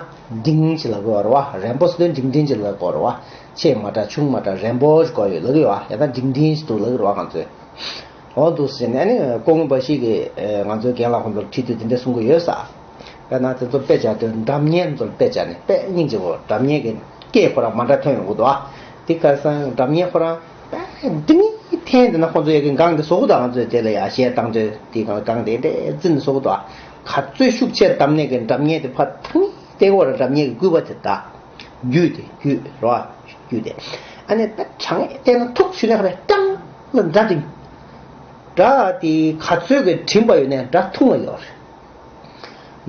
འབྲིང་ཞིག་ལབ་དགོས་པ་རེད་བ། རན་པོ་ཟེར་དུས་འབྲིང་འབྲིང་ཞིག་ལབ་དགོས་རེད་བ། ཆེ་མ་དྲགས་ཆུང་མ་དྲགས་རན་པོ་ཞིག་དགོས་ཡོད་ལབ་ཀྱི་ཡོད་བ། ཡང་ན་འབྲིང་འབྲིང་ཞིག་འདུག་ལབ་ཀྱི་རེད་བ་ང་ཚོས། འོ་འདུག་ཟེར་ནས་ཨ་ནི་སྐུ་ངོ་པ་ཞིག་གིས་ང་ཚོའི་རྒན་ལགས་ཁོང་ཚོར་ཁྲིད་དུས་དེ་འདྲ་གསུང་གི་ཡོད་ས། དཔེར་ན་དེ་ཚོ་དཔེ་བྱ་དུས་སྒྲ་སྙན་ཚོར་དཔེ་བྱ་ནས་དཔེ་སྙིང་རྗེ་བོ། སྒྲ་སྙན་གྱི་སྐད་ཁོ་རང་མ་འདྲ་ཐོན་ཡོང་གི་འདུག་ཨ། དེ་ཁ་སང་སྒྲ་སྙན་ཁོ་རང་དཔེ་འབྲིང་ཡིག་འཐེན་དེ་ན་ཁོང་ཚོ་ཡ་གི་འགངས་དེ་བཟོ་གི་འདུག་ང་ཚོས་དེ་ལ་ཡ་གཞས་བཏང་དུས་དེ་གང་གང་དེ་འདྲས་འཛིན་བཟོ་གི་འདུག་ཨ། ག་ཚོད་ཤུགས་ཆེ་གཏམ་ནས་གི་སྒྲ་སྙན་དེ་ཕར་ཐང་ཡིག་དེ་ཁོ་རང་སྒྲ་སྙན་གྱི་སྐུད་པ་དེ་ད། རྒྱུད་དེ་རྒྱུད་རོ། རྒྱུད་དེ། ཨ་ནི་ད་གྲངས་བལྟས་ན་ཐུག་ཞུས་ན་ཁ་བའི་ཀྲང་ལ་སྒྲ་འབྲིང་། སྒྲ་དེ་ག་ཚོད་ཀྱི་འབྲིང་པ་ཡོད་ནའི་སྒྲ་ཐུང་བ་ཡོད་རེད།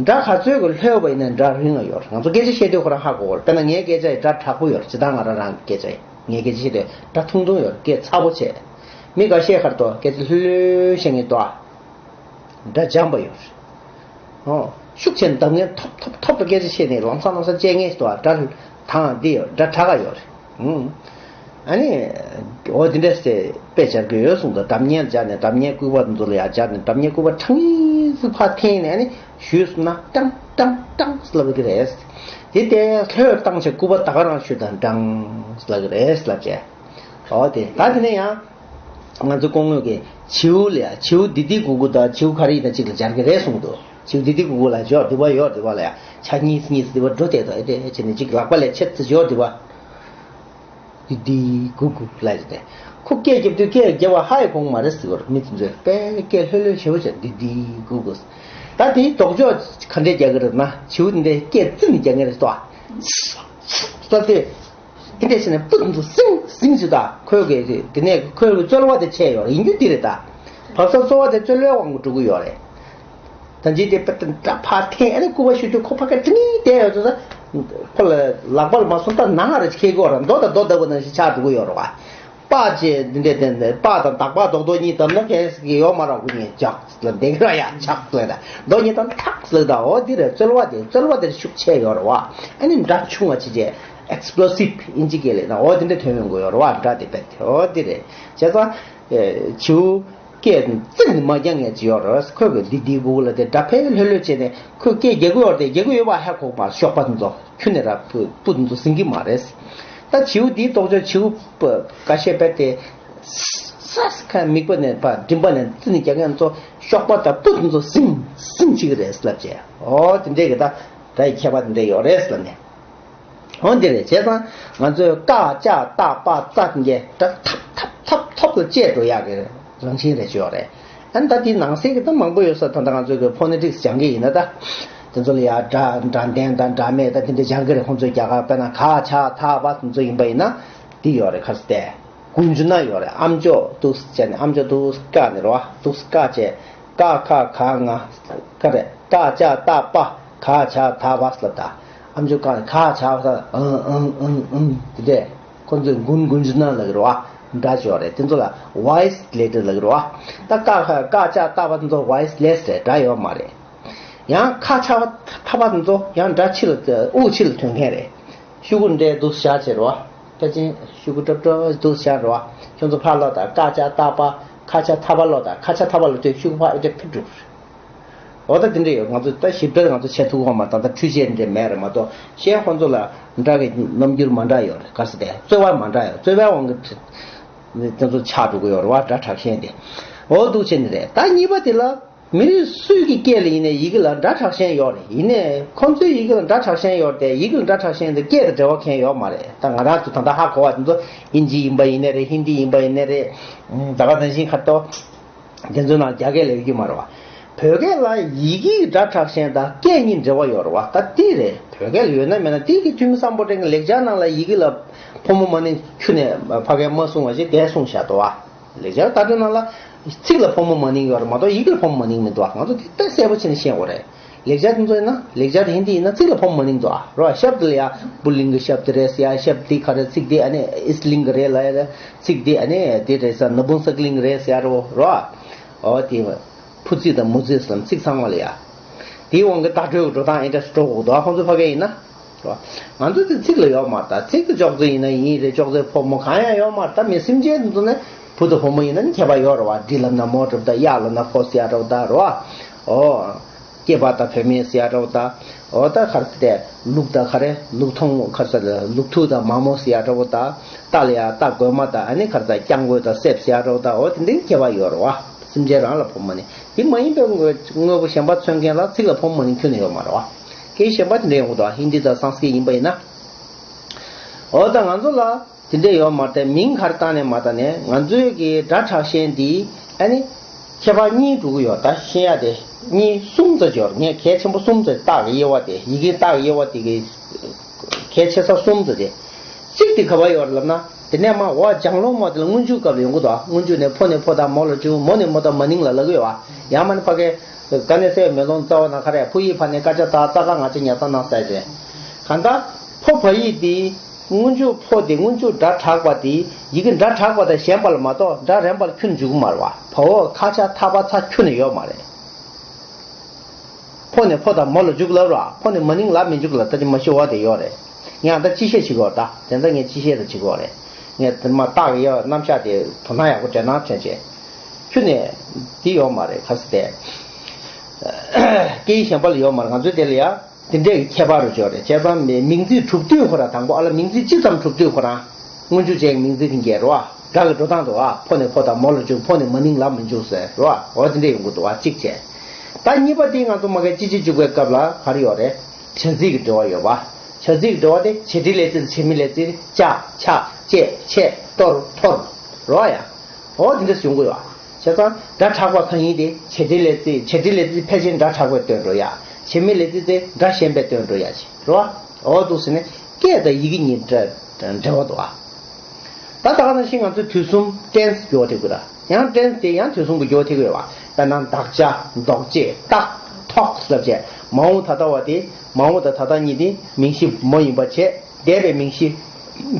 སྒྲ་ག་ཚོད་ཀྱི་ལྷོད་པ་ཡིན་ནའི་སྒྲ་རིང་བ་ཡོད་རེད། ང་ཚོ་སྐད་ཆ་བཤད་དུས་ཁོ་རང་ཧ་གོ་གི་རེད། དཔེར་ན་ངའི་སྐད་ཆ་ཡི་སྒྲ་དྲག་པོ་ཡོད་རེད། ཇི་ལྟར་ང་རང་རང་གི་སྐད་ཆ་ཡི་ངའི་སྐད་ཆ་བཤད་དུས་སྒྲ་ཐུང་ཐུང་ཡོད་རེད། སྐད་ཚ་པོ་བྱས། མི་འགའ་ཤས་ཁར་ཏོ་སྐད་ཆ་ལྷོད་ལྷོད་བཤད་མཁན་ཏོ། སྒྲ་འཇམ་པ་ཡོད་རེད། ཨོ། ཤུགས་ཆེན་གདམ་ངན་ཐོབ་ཐོབ་ཐོབ་ལ་སྐད་ཆ་བཤད་ནས་ལམ་སང་ལམ་སང་བཅད་ངེས་སུ་འགྲོ་བ་འདྲ། དང་འདི་ཡོད་སྒྲ་གྲགས་ཀ་ཡོད་རེད། ཨ་ནི། འོ་འདི་འདྲ་སེ་དཔེ་སྦྱར་གི་ཡོད་གསུངས་འདུག་སྒྲ་སྙན་སྦྱར་ནས་སྒྲ་སྙན་སྐུད་པ་འདི་ཚོ་ལ་ཡང་སྦྱར་ནས་སྒྲ་སྙན་སྐུད་པ་གྲངས་ཉིས་སུ་ཕར་འཐེན་ནས་ཨ་ནི་ཞུས་སོང་ན་ཀྲང་ཀྲང་ཀྲང་ལབ་ཀྱི་རེད། དེ་ལྟའི་ལྷོད་བཏང་བྱས་སྐུད་པ་ད་ག་རང་ཞུས་དང་ཀྲང་ལབ་ཀྱི་རེད་ལབ་བྱས། འོ་དེ་ད་དེ་ནས་ཡང་། ང་ཚོ་སྐུ་ངོ་གིས་བྱིའུ་ལ་ཡ་བྱིའུ་དི་དི་གུ་གུ་དང་བྱིའུ་ཁ་རི་དང་གཅིག་ལ་སྦྱར་གི་རེད་གསུངས་འདུག་བྱིའུ་དི་དི་གུ་གུ་ལ་འཇོག་འདི་བ་ཡོད་འདི་བ་ལ་ཡ་ཆ་གཉིས་གཉིས་འདི་བ་འགྲོ་བསྡད་དོ་ཨེ་དེ་བྱས་ནས་གཅིག་ལག་པ་ལ་ཆེད་དུ་འཇོག་འདི་བ། དི་དི་གུ་གུ་ལ་ཡ་དེ་ཁོ་སྐད་རྒྱབ་དུས་སྐད་རྒྱབ་པ་ཧ་ཡ་གོང་མ་རེད་ཟེར་བར་མི་དེ་ཚོས་དཔེ་སྐད་ལྷོད་ལྷོད་བྱེད་བ་བྱས་དི་དི་གུ་གུ། ད་དེའི་ལྡོག་ཕྱོགས་ག་འདྲས་རྒྱག་གི་རེད་ན་བྱིའུ་འདི་སྐད་རྩིས་ནས་རྒྱག་གི་རེད་ཟེར་བ། ད་དེ། དེ་འདྲ་བྱས་ནས་སྤུ་འདུག་སིང་སིང་ཞིག་དང་ཁོས་གི་དེ་ནས་ཁོས་གི་རྩོལ་བ་དེ་ཆད་ཡོད་རེད་ཡིན་རྒྱུ་དེ་རེད་ད། བབས་ས་རྩོལ་བ་དེ་རྩོལ་བའི་དབང་གིས་འགྲོ་གི་ཡོད་རེད། ད་ཅི་དེ་པ་ཏི་འདྲ་ཕར་འཐེན་ཨ་ནི་སྐུད་པ་གཞུས་དུས་ཁོ་ཕ་གི་དྲི་ངན་བསྡད་ཡོད་ཚོད་ད། ཁོ་ལ་ལག་པ་ལ་མ་སོང་ད་ནང་ང་རེ་ཁེལ་གི་ཡོད་རེད་མདོ་དང་མདོ་ལྟ་བུ་ནང་བཞིན་ཆགས་འགྲོ་གི་ཡོད་རེད་བ། པ་ཅེ་འདི་འདྲས་དེ་འདི་པ་དང་བདག་པ་རྡོག་རྡོག་གཉིས་བསྡམས་ན་གས་ཡོད་མ་རེད་གུ་ཉེ་ཇག་ལ་འདེགས་ར་ཡ་ཇག་ལ་ད་རྡོག་གཉིས་དང་ཐག་ལ་ད་འོ་འདི་རེད་རྩོལ་བ་དེ་རྩོལ་བ་དེར་ཤུགས་ཆེ་ཡོད་རེད་བ། ཨ་ནི་འདྲ་ཆུང་བ་ཅི་ཅེ་ཨེགས་པི་ལོ་སིབ་ཨིན་ཇི་སྐད་ལས་ན་འོ་འདི་འདྲ་ཐོན་ཡོང་གི་ཡོད་རེད་བ་འདྲ་དེ་བེད་དེ་འོ་འདི་རེད་བྱས་ཙང་བྱིའུ་སྐད་བཙིར་ནས་མ་རྒྱག་ངེས་ཅི་ཡོད་རེད་ཁོས་གི་འདི་འདིའི་གུ་ལ་དེ་འདྲ་ཕལ་ལྷོད་ལྷོད་བྱས་ནས་ཁོས་སྐད་རྒྱག་གི་ཡོད་རེད་དེ་རྒྱག་གི་ཡོད་པ་ཧ་གོ་མ་ཤོག་པ་དེ་ཚོ། ཁྱོད་ནས་ར་སྤུ་སྤུ་དེ་ཚོ་ཟིན་གྱི་མ་རེད། ད་བྱིའུ་འདིའི་ལྡོག་ཕྱོགས་བྱིའུ་སྤུ་ཁ་ཤས་དཔེར་དེ། ས་ས་ཁ་མིག་པ་ནས་ཕར་མགྲིན་པ་ནས་རྩི་ནས་རྒྱག་མཁན་ཚོ་གཤོག་པ་དང་སྤུ་དེ་ཚོ་ཟིང་ཟིང་བྱེད་ཀྱི་རེད་ལབ་བྱས། ཨོ་དེ་འདྲས་ཀྱི་ད་སྒྲ་ཡི་ཁྱད་པར་དེ་འདྲས་ཡོད་རེད་ལབ་ནས། ཨོ་འདི་རེད་བྱས་ཙང་ང་ཚོས་ཀ་ཅ་ཏ་པ་ཙ་དེ་འདྲས་སྒྲ་ཐབ་ཐབ་ཐབ་ཐབ་ལ་བཅད་འགྲོ་ཡག་གི་རེད། རང་བཞིན་རེ་ཅོ་རེད། ཨ་ནི་ད་དེའི་ནང་གསེས་ཀྱི་ད་མང་པོ་ཡོད་ས་ད་ལྟ་ང་ཚོས་ཀྱི་ཕོ་ནེ་ཊིག་སི་སྦྱང་གི་ཡིན་ན་ད། དེ་ཚོ་ལ་ཡ་སྒྲ་སྒྲ་ལྡན་དང་སྒྲ་མེད་ད་དེ་འདྲ་སྦྱང་གི་རེད་ཁོང་ཚོས་རྒྱ་གར་དཔེར་ན་ག་ཆ་ཐ་བ་དེ་ཚོ་ཡིན་པ་ཡིན་ན་དེ་ཡོད་རེད་ཁ་སི་ཏེ། ཀུན་འཇུ་ན་ཡོད་རེད་ཨམ་ཅོག་ཏུ་སི་བྱས་ནས་ཨམ་ཅོག་ཏུ་སི་ཀ་ནས་རོ་ཏུ་སི་ཀ་བྱས་ཀ་ཁ་ག་ང་ཀ་རེད་ཀ་ཅ་ཏ་པ་ག་ཆ་ཐ་བ་སི་ལ་ད་ཨམ་ཅོག་ཀ་ནས་ག་ཆ་བ་ས་ཨང་ཨང་ཨང་ཨང་དེ་འདྲས། ཁོ་ཚོས་དགུན་དགུན་ཆུ་ནང་ལ་གི་རེད་བ། འདྲ་ཅོ་རེད་དེ་ཚོ་ལ་ཝོ་ཡི་སི་ལེ་ཊར་ལ་གི་རེད་བ། ད་ཀ་ཁ་ཀ་ཅ་ཏ་བ་དེ་ཚོ་ཝོ་ཡི་སི་ལེ་སི་རེད་འདྲ་ཡོད་མ་རེད། ཡང་ཁ་ཆ་བ་ཐ་བ་དེ་ཚོ་ཡང་འདྲ་ཕྱི་ལ་དབུགས་ཕྱི་ལ་ཐོན་མཁན་རེད། ཤུ་གུ་འདྲའི་འདུག་བཞག་བྱས་རེད་བ། ཕལ་ཆེར་ཤུ་གུ་ཀྲབ་ཀྲབ་འདུག་བཞག་རེད་བ། ཁྱོད་ཚོ་ཕར་ལོག་དང་ཀ་ཅ་ཏ་པ་ཁ་ཆ་ཐ་བ་ལོག་དང་ཁ་ཆ་ཐ་བ་ལོག་དུས་ཤུ་གུ་ཕར་ཨེ་འདྲ་ཕི་འགྲོ། འོ་ད་དེ་འདྲ་ཡོད་ང་ཚོ་ད་ཞིབ་ཕྲ་ང་ཚོ་བྱེད་ཐུབ་ཀྱི་ཡོད་མ་རེད་ད་ལྟ་འཕྲུལ་ཆས་འདྲ་མེད་རེད་མ་གཏོགས་གཞན་ཁོང་ཚོ་ལ་འདྲ་གི་རྣམ་འགྱུར་མ་འདྲ་ཡོད་རེད་ག་ས་དེ་རྩོལ་བ་མ་འདྲ་ཡོད་རྩོལ་བའི་དབང་གིས་དེ་ཚོ་ཆགས་འགྲོ་གི་ཡོད་རེད་བ་སྒྲ་གྲགས་ཤན་དེ། འོ་འདུག་བྱས་ནི་རེད་ད་གཉིས་པ་དེ་ལ་མི་རིགས་སུའི་གི་སྐད་ལ་ཡིན་ནའི་ཡི་གེ་ལ་སྒྲ་གྲགས་ཤན་ཡོད་རེད་ཡིན་ནའི་ཁོང་ཚོའི་ཡི་གེ་ལ་སྒྲ་གྲགས་ཤན་ཡོད་རེད་དེ་ཡི་གེ་ལ་སྒྲ་གྲགས་ཤན་དེ་སྐད་དང་འབྲེལ་བ་མཁན་ཡོད་མ་རེད་ད་ང་རང་ཚོ་ད་ལྟ་ཧ་གོ་བ་དེ་ཚོ་ཨིན་ཇི་ཡིན་པ་ཡིན་ནའི་རེད་ཧིན་དི་ཡིན་པ་ཡིན་ནའི་རེད་ད་ག་ནང་བཞིན་ཁ་ཏོ། དེ་ཚོའི་ནང་རྒྱ་སྐད་ལ་ཡོད་ཀྱི་མ་རེད་བ། བོད་སྐད་ལ་ཡི་གེའི་སྒྲ་གྲགས་ཤན་དང་སྐད་གཉིས་འབྲེལ་བ་ཡོད་རེད་བ་ད་དེ་རེད་བོད་སྐད་ལ་ཡོད་ན་མེད་ན་དེ་གི་ཐུ་མི་སམ་བྷོ་ཊ་གི་ལེགས་སྦྱར་ནང་ལ་ཡི་གེ་ལ་ཕོ་མོ་མ་ནིང་ཁྱོན་ནས་ཕ་གིར་མ་གསུངས་པ་ཞིག་དེ་གསུངས་བཞག་འདུག་བ། ལེགས་སྦྱར་དག་སྒྲ་ནང་ལ་ཚིག་ལ་ཕོ་མོ་མ་ནིང་ཡོད་རེད་མ་གཏོགས་ཡི་གེ་ལ་ཕོ་མོ་མ་ནིང་མི་འདུག་བ་ང་ཚོ་དེ་ལྟར་གསལ་པོ་བྱས་ནས་ཤེས་དགོས་རེད། ལེགས་སྦྱར་དེ་ཚོ་ཡིན་ན་ལེགས་སྦྱར་དེ་ཧིན་དི་ཡིན་ན་ཚིག་ལ་ཕོ་མོ་མ་ནིང་འདུག་ཨ་རོ། ཤབ་དེ་ལ་ཡ་པུ་ལིང་གི་ཤབ་དེ་རེད་ཟེར་ཡ་ཤབ་དེ་ག་རེ་ཚིག་དེ་ཨ་ནི་ཨིས་ལིང་གི་རེད་ལ་ཡ་ཚིག་དེ་ཨ་ནི་དེ་རེད་ཟེར་ན་བུན་སག་ལིང་གི་རེད་ཟེར་ཡ་རོ་རོ། ཨོ་དེ་ཕུ་ཚིག་དང་མུ་ཚིག་ཟེར་ཚིག་ཚང་མ་ལ་ཡ། དེའི་དབང་གིས་བརྡ་སྤྲོད་ཀྱི་འགྲོ་སྟངས་ཨེ་འདྲ་སྤྲོ་གི་འདུག་ཨ་ཁོང་ཚོ་ཕ་གི་ཡིན་ན། རོ། ང་ཚོ་དེ་ཚིག་ལ་ཡོད་མ་རེད་ད་ཚིག་དེ་ཅོག་ཙེ་ཡིན་ན་ཡིན་རེད་ཅོག་ཙེ་ཕོ་མོ་གང་ཡང་ཡོད་མ་རེད་ད་མི་སེམས་ཅན་དེ་ཚོ་ནི་བུ་དང་བུ་མོ་ཡིན་ན་ནི་ཁྱད་པར་ཡོད་རེད་བ་འབྲི་ལབ་ན་མོ་འགྲུབ་ད་གཡག་ལབ་ན་ཕོ་ཟེར་ཡ་འདྲ་བོ་ད་རོ། ཨོ། སྐྱེས་པ་དང་བུད་མེད་ཟེར་ཡ་འདྲ་བོ་ད། ཨོ་ད་ག་རེ་དེ་ལུག་ད་ག་རེ་ལུག་ཐུང་ག་རེ་ཟེར་ལུག་ཐུག་དང་མ་མོ་ཟེར་ཡ་འདྲ་བོ་ད། རྟ་ལ་ཡ་རྟ་རྒོད་མ་ད་ཨ་ནི་ག་རེ་ཟེར་སྐྱ་རྒོད་དང་སྲེབ་ཟེར་ཡ་འདྲ་བོ་ད་ཨོ་དེ་འདྲའི་ཁྱད་པར་ཡོད་རེད་བ། སེམས་ཅན་རང་ལ་བུ་མོ་ནི་དེ་མ་ཡིན་པའི་དངོས་དངོས་པོ་གཞན་པ་མཚོན་མཁན་ལ་ཚིག་ལ་བུ་མོ་ནི་ཁྱོན་ནས་ཡོད་མ་རེད་བ། སྐད་གཞན་པ་དེ་འདྲ་ཡོང་གི་འདུག་ཧིན་དི་དང་སང་སྐྲིད་ཡིན་པ་ཡིན་ན། འོ་ད་ང་ཚོ་ལ། དེ་འདྲ་ཡོད་མ་རེད་མིང་ག་རེ་བཏགས་ནས་མ་བཏགས་ནས་ང་ཚོའི་གི་སྒྲ་གྲགས་ཤན་འདི་ཨ་ནི་ཁྱད་པར་གཉིས་འགྲོ་གི་ཡོད་ད་ཤེས་ཡ་དེ་གཉིས་གསུམ་ཙམ་ཅིག་ཡོད་རེད་ངས་གལ་ཆེན་པོ་གསུམ་ཙམ་བཏགས་གི་དབྱེ་བ་དེ་ཡི་གེ་བཏགས་གི་དབྱེ་བ་དེ་གི་གལ་ཆེ་ས་གསུམ་ཙམ་དེ་གཅིག་དེ་ག་པར་ཡོད་རེད་ལབ་ན་དེ་ནས་མ་འོ་ལྗང་སློང་མ་དེ་ལ་སྔོན་འཇུག་སྐབས་ལ་ཡོང་གི་འདུག་ཨ་སྔོན་འཇུག་ནས་ཕོ་ནས་ཕོ་དང་མོ་ལ་འཇུག་མོ་ནས་མོ་དང་མ་ནིང་ལ་ལབ་གི་ཡོད་ཨ་ཡང་མ་ནི་ཕ་གི་ག་ནས་སེ་མེ་ལོང་རྩ་བ་ན་ཁ་རས་ཕུ་ཡི་ཕ་ནས་ཀ་ཅ་ད་ཙ་ཀ་ང་ཅ་ཉ་ད་ན་ས་རེད་ག་ད་ཕོ་བ་ཡིག་དེ། སྔོན་འཇུག་ཕོ་དེ་སྔོན་འཇུག་སྒྲ་གྲགས་པ་དེ་ཡི་གེ་སྒྲ་གྲགས་པ་དང་ཞན་པ་ལ་མ་གཏོགས་སྒྲ་རན་པ་ལ་ཁྱོན་ནས་འཇུག་གི་མ་རེད་བ། བ་འོག་ཁ་ཆ་ཐ་པ་ཚ་ཁྱོན་ནས་ཡོད་མ་རེད། ཕོ་ནས་ཕོ་དང་མོ་ལ་འཇུག་ལབ་ར་ཕོ་ནས་མ་ནིང་ལ་མི་འཇུག་ལ་ད་ཅི་མ་ཤི་བ་དེ་ཡོད་རེད། ཡང་ད་སྤྱི་བཤད་བྱེད་དགོས་ད། དེ་ཚོ་ངས་སྤྱི་བཤད་དུ་བྱེད་དགོས་རེད། ངས་དེ་མ་བརྟག་ཡ་རྣམ་གཞག་དེ་དོ་སྣང་ཡག་པོ་སྤྲད་ན་དྲན་བྱས། ཁྱོད་ནས་འདི་ཡོད་མ་རེད་ག་ས་དེ། སྐད་ཡིག་གཞན་པ་ལ་ཡོད་མ་རེད། ང་ཚོའི་དེ་ལ་ཡ་དེ་འདྲས་ཀྱི་ཁྱད་པར་རུ་ཅོག་རེད། བྱས་ཙང་མིང་ཚིག་གྲུབ་དུས་ཁོ་ར་དང་པོ་ཨ་ལ་མིང་ཚིག་ཅི་ཙམ་གྲུབ་དུས་ཁོ་རང་སྔོན་འཇུག་ཅན་གྱི་མིང་ཚིག་གི་འགྱེད་རོ། སྒྲ་གི་འགྲོ་སྟངས་དུ་ཨ་ཕོ་ནས་ཕོ་དང་མོ་ལ་འཇུག་ཕོ་ནས་མ་ནིང་ལ་མི་འཇུག་ཟེར་རོ། འོ་དེ་འདྲས་ཡོང་གི་འདུག་ཨ་གཅིག་བྱས། ད་གཉིས་པ་དེ་ང་ཚོ་མ་གི་ཅི་ཅི་འཇུག་པའི་སྐབས་ལ་ག་རེ་ཡོད་རེད། བྱ་ཚིག་གི་འབྲེལ་བ་ཡོད་པ། བྱ་ཚིག་གི་འབྲེལ་བ་དེ་བྱེད་འབྲེལ་ལས་ཚིག་བྱེད་མེད་ལས་ཚིག་བཅག་ཆག་བཅད་བྱས་གཏོར་འཐོར་རོ་ཡ། འོ་དེ་འདྲ་ཡོང་དགོས་ཡོད། བྱས་ཙང་སྒྲ་དྲག་པ་གང་ཡིན་དེ་བྱེད་འབྲེལ་ལས་ཚིག་བྱེད་འབྲེལ་ལས་ཚིག་ཕལ་ཆེར་སྒྲ་དྲག་པའི་དོན་འགྲོ་ཡ། བྱེད་མེད་ལས་ཚིག་དེ་སྒྲ་ཞན་པའི་དོན་འགྲོ་ཡ་ཆེ་རོ། འོ་འདུག་ཟེར་ནས་སྐད་དང་ཡི་གེ་གཉིས་འབྲེལ་བ་འདུག་ཨ། ད་ད་ག་ནང་བཞིན་ང་ཚོས་དུས་གསུམ་ཏྲེན་སི་འགྱུར་བ་ཐེབས་དགོས་ར། ཡང་ཏྲེན་སི་དེ་ཡང་དུས་གསུམ་གྱི་འགྱུར་བ་ཐེབས་དགོས་ཡོད་པ། དཔེར་ན་དག་ཆ་འདོགས་བྱེད་རྟགས་ཐོགས་ལབ་བྱས་མ་འོངས་ད་ལྟ་བ་དེ་མ་འོངས་དང་ད་ལྟ་གཉིས་དེ་མིང་གཞི་མོ་ཡིན་པ་བྱས། འདས་པའི་མིང་གཞི་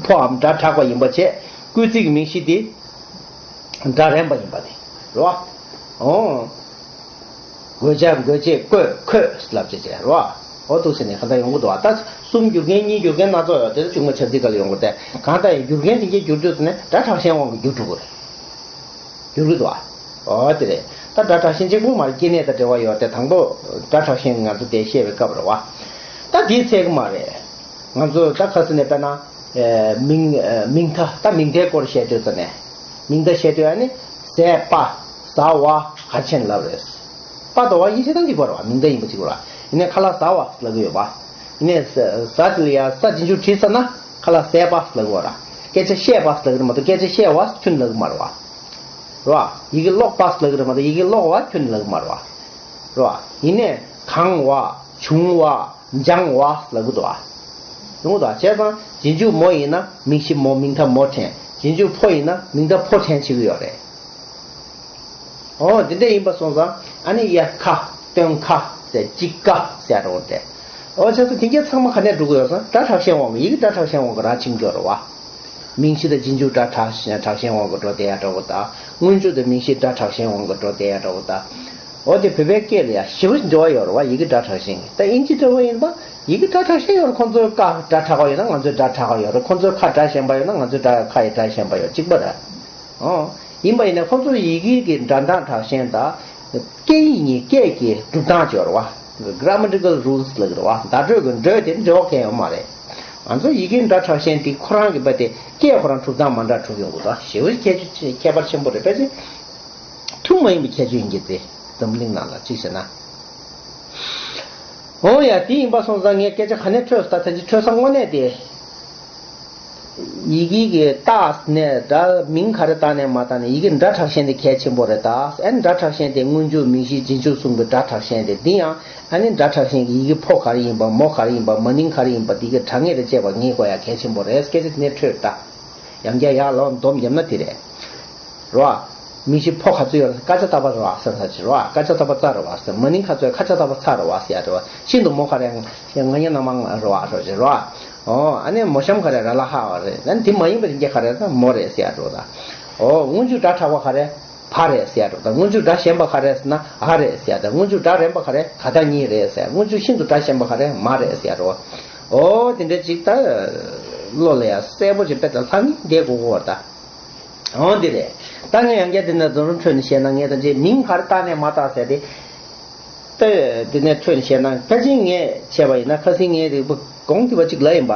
ཕོའམ་སྒྲ་དྲག་པ་ཡིན་པ་བྱས། སྐུལ་ཚིག་གི་མིང་གཞི་དེ་སྒྲ་རན་པ་ཡིན་པ་དེ་རེད་བ། འོ། འགོད་བྱ་འགོད་བྱེད་བཀོད་འཁོད་ལབ་བྱེད་བྱེད་རོ། འོ་འདུག་ཟེར་ནས་གང་ལྟར་ཡོང་གི་འདུག་བ། ད་གསུམ་འགྱུར་མཁན་གཉིས་འགྱུར་མཁན་སྣ་ཚོགས་ཡོད་དེ་ད་གཅིག་མ་བྱ་ཚིག་ག་ལ་ཡོང་གི་སྟེ་གང་ལྟར་ཡང་འགྱུར་མཁན་དེ་གས་འགྱུར་དུས་ཙ་ནས་སྒྲ་དྲག་ཞན་དབང་གིས་འགྱུར་འགྲོ་གི་རེད། འགྱུར་གི་འདུག་བ། འོ་དེ་རེད། ད་སྒྲ་དྲག་ཞན་གཅིག་པུ་མ་རེད། སྐྱེ་གནས་དང་འབྲེལ་བ་ཡོད་དེ་དང་པོ་སྒྲ་དྲག་ཞན་གྱི་ང་ཚོ་དེ་བཤད་པའི་སྐབས་རེད་བ། ད་དེའི་ཚད་གི་མ་རེད། ང་ཚོ་ད་ཁ་སང་ནས་དཔེར་ན། ཨེ་མིང་ཨེ་མིང་མཐའ་ད་མིང་མཐའི་སྐོར་བཤད་དུས་ཙ་ནས། མིང་མཐའ་བཤད་དུས་ཨ་ནི། ཟས་པ། ཟ་བ། ག་ཆེན་ལབ་རེད། པ་དང་བ་ཡིན་གཅིག་དང་གཅིག་པ་རེད་བ། མིང་མཐའ་ཡིན་པ་གཅིག་པ་རེད་བ། ཡིན་ནའི་ཁ་ལག་ཟ་བ་ལབ་ཀྱི་ཡོད་པ། ཡིན་ནའི་ཟ་ཟ་དེ་ལ་ཡ་ས་རྗེས་འཇུག་བྲིས་ཚར་ན་ཁ་ལག་ཟས་པ་ལབ་ཀྱི་ཡོད་ར། སྐད་ཆ་བཤད་པ་ལབ་ཀྱི་རེད་མ་གཏོགས་སྐད་ཆ་བཤད་བ་ཁྱོན་ལབ་ཀྱི་མ་རེད་བ། རེད་བ། ཡི་གེ་ཀློག་པ་ལབ་ཀྱི་རེད་མ་གཏོགས་ཡི་གེ་ཀློག་བ་ཁྱོན་ལབ་ཀྱི་མ་རེད་བ། རེད་བ། ཡིན་ནའི་གང་བ། བྱུང་བ། སྦྱང་བ་ལབ་ཀྱི་འདུག་བ། ཡོང་གི་འདུག་བ། བྱས་ཙང་རྗེས་འཇུག་མོ་ཡིན་ན་མིང་གཞི་མོ་མིང་མཐའ་མོ་དྲན། རྗེས་འཇུག་ཕོ་ཡིན་ན་མིང་མཐའ་ཕོ་དྲན་བྱེད་ཀྱི་ཡོད་རེད། འོ་འདི་འདྲ་ཡིན་པ་སོང་ཙང་ཨ་ནི་དབྱར་ཁ་སྟོན་ཁ་ཟེར་དཔྱིད་ཀ་ཟེར་འགྲོ་འདྲ། འོ་བྱས་ཙང་དེ་གས་ཚང་མ་ག་ནས་འགྲོ་གི་ཡོད་ཟེར་ན་སྒྲ་དྲག་ཞན་དབང་གིས་ཡི་གེ་སྒྲ་དྲག་ཞན་དབང་གིས་རང་ཕྱིན་གྱི་ཡོད་རེད་བ། མིང་གཞི་དང་རྗེས་འཇུག་སྒྲ་དྲག་ཞན་དྲག་ཞན་དབང་གིས་འགྲོ་བསྡད་ཡ་འདྲ་བོ་དང་། སྔོན་འཇུག་དང་མིང་གཞི་སྒྲ་དྲག་ཞན་དབང་གིས་འགྲོ་བསྡད་ཡ་འདྲ་བོ་དང་། འོ་དེ་བོད་པའི་སྐད་ལ་ཡ་ཞེ་པོ་འབྲེལ་བ་ཡོད་རེད་བ། ཡི་གེ་སྒྲ་དྲག་ཞན་གྱི་ད་ཨིན་ཇི་འདྲ་བོ་ཡིན་པ་ཡི་གེ་སྒྲ་དྲག་ཞན་ཡོད་རེད། ཁོང་ཚོའི་ཀ་སྒྲ་དྲག་པ་ཡོད་ན་ང་ཚོའི་སྒྲ་དྲག་པ་ཡོད་རེད། ཁོང་ཚོའི་ཁ་སྒྲ་ཞན་པ་ཡོད་ན་ང་ཚོའི་སྒྲ་ཁ་ཡི་སྒྲ་ཞན་པ་ཡོད་གཅིག་པ་རེད། ཨོ། ཡིན་པ་ཡིན་ན་ཁོང་ཚོ་ཡི་གེ་གི་འདྲ་མདངས་དྲག་ཞན་དང་། སྐད་ཡིག་གཉིས་སྐད་ཀྱི་གྲུབ་སྟངས་ཅིག་ཡོད་རེད་བ། Grammatical rules ལབ་ཀྱི་རེད་བ། བརྡ་སྤྲོད་ཀྱི་འགྲོས་དེ་འབྲེལ་བ་གང་ཡང་ཡོད་མ་རེད། ང་ཚོ་ཡི་གེ་འདྲ་དྲག་ཞན་དེ་ཁོ་རང་གི་པ་དེ་སྐད་ཁོ་རང་གྲུབ་སྟངས་མ་འདྲ་གྲུབ་ཡོང་གི་འདུག་ཞེ་པོ་ཁྱད་ཆོས་ཁྱད་པར་ཆེན་པོ་རེད། ཕལ་ཆེར་ཐུན་མ་ཡིན་པའི་ཁྱད་ཆོས་ཡིན་གྱི་རེད། འཛམ་གླིང་ནང་ལ་གཅིག་བྱས་ན། འོ་ཡ་དེ་ཡིན་པ་སོང་ཙང་ངས་སྐད་ཆ་ག་ནས་འཕྲོས་སོང་ད་ཐེངས་ཀྱི་འཕྲོས་ས་དངོས་གནས་དེ། ཡི་གེ་གི་རྟགས་ནས་འདྲ་མིང་ག་རེ་བཏགས་ནས་མ་བཏགས་ནས་ཡི་གེ་འདྲ་དྲག་ཞན་དེ་གལ་ཆེན་པོ་རེད་ད། ཨ་ནི་འདྲ་དྲག་ཞན་དེ་སྔོན་འཇུག་མིང་གཞི་རྗེས་འཇུག་གསུམ་གྱི་སྒྲ་དྲག་ཞན་དེ་འདི་ཡང་ཨ་ནི་འདྲ་དྲག་ཞན་གྱི་ཡི་གེ་ཕོ་ག་རེ་ཡིན་པ་མོ་ག་རེ་ཡིན་པ་མ་ནིང་ག་རེ་ཡིན་པ་འདི་གི་དྲང་ངེས་རེ་བྱས་པ་ངེས་དགོས་ཡ་གལ་ཆེན་པོ་རེད། སྐད་ཆ་དེ་ནས་འཕྲོས་ད། ཡང་བསྐྱར་ཡར་ལོག་འདོམས་བརྒྱབ་ན་དེ་རེད། རོ། མིང་གཞི་ཕོ་ག་ཚོད་ཡོད་རེད། ཀ་ཅ་ཏ་པ་རོ་ཟེར་ས་ཅི་རོ། ཀ་ཅ་ཏ་པ་ཙ་རོ་ཟེར། མ་ནིང་ག་ཚོད་ཁ་ཅ་ཏ་པ་ཚ་རོ་ཟེར་ཡ་རོ། ཤིན་ཏུ་མོ་ག་རེ་ང་ཉ་ན་མ་ང་རོ་རོ་ཅི་རོ། ཨོ་ཨ་ནི་མོ་གཤམ་ག་རེ་ར་ལ་ཧ་བ་རེད། ཨ་ནི་དེ་མ་ཡིན་པ་དེ་འདྲ་ག་རེ་ད་མོ་རེད་ཟེར་ཡ་རོ་ད། ཨོ་སྔོན་འཇུག་སྒྲ་དྲག་པ་ག་རེ་བ་རེད་ཟེར་ཡ་རོ་ད། སྔོན་འཇུག་སྒྲ་ཞན་པ་ག་རེ་ཟེར་ན་འ་རེད་ཟེར་ཡ་ད། སྔོན་འཇུག་སྒྲ་རན་པ་ག་རེ་ག་ད་གཉིས་རེད་ཟེར། སྔོན་འཇུག་ཤིན་ཏུ་སྒྲ་ཞན་པ་ག་རེ་མ་རེད་ཟེར་ཡ་རོ། ཨོ་དེ་འདྲ་ཅིག་ད་བློ་ལ་ཡ་གསལ་པོ་ཅིག་དཔེ་ད་ལྷང་ངེ་བསྡད་དགོས་གོ་བ་ད། འོ་འདི་རེད། ད་ངས་ཡང་བསྐྱར་འདི་ནས་རྫོང་རིམ་འཕྲོས་ནས་བཤད་ན་ངས་ད་ཅིག་མིང་ག་རེ་བཏགས་ནས་མ་བཏགས་ཟེར་ཏེ། ད་འདི་ནས་འཕྲོས་ནས་བཤད་ན་ཕལ་ཆེར་ངས་བྱས་པ་ཡིན་ན་ཁ་སང་ངས་རིག་པ་གོང་དུ་བ་གཅིག་ལ་ཡིན་པ།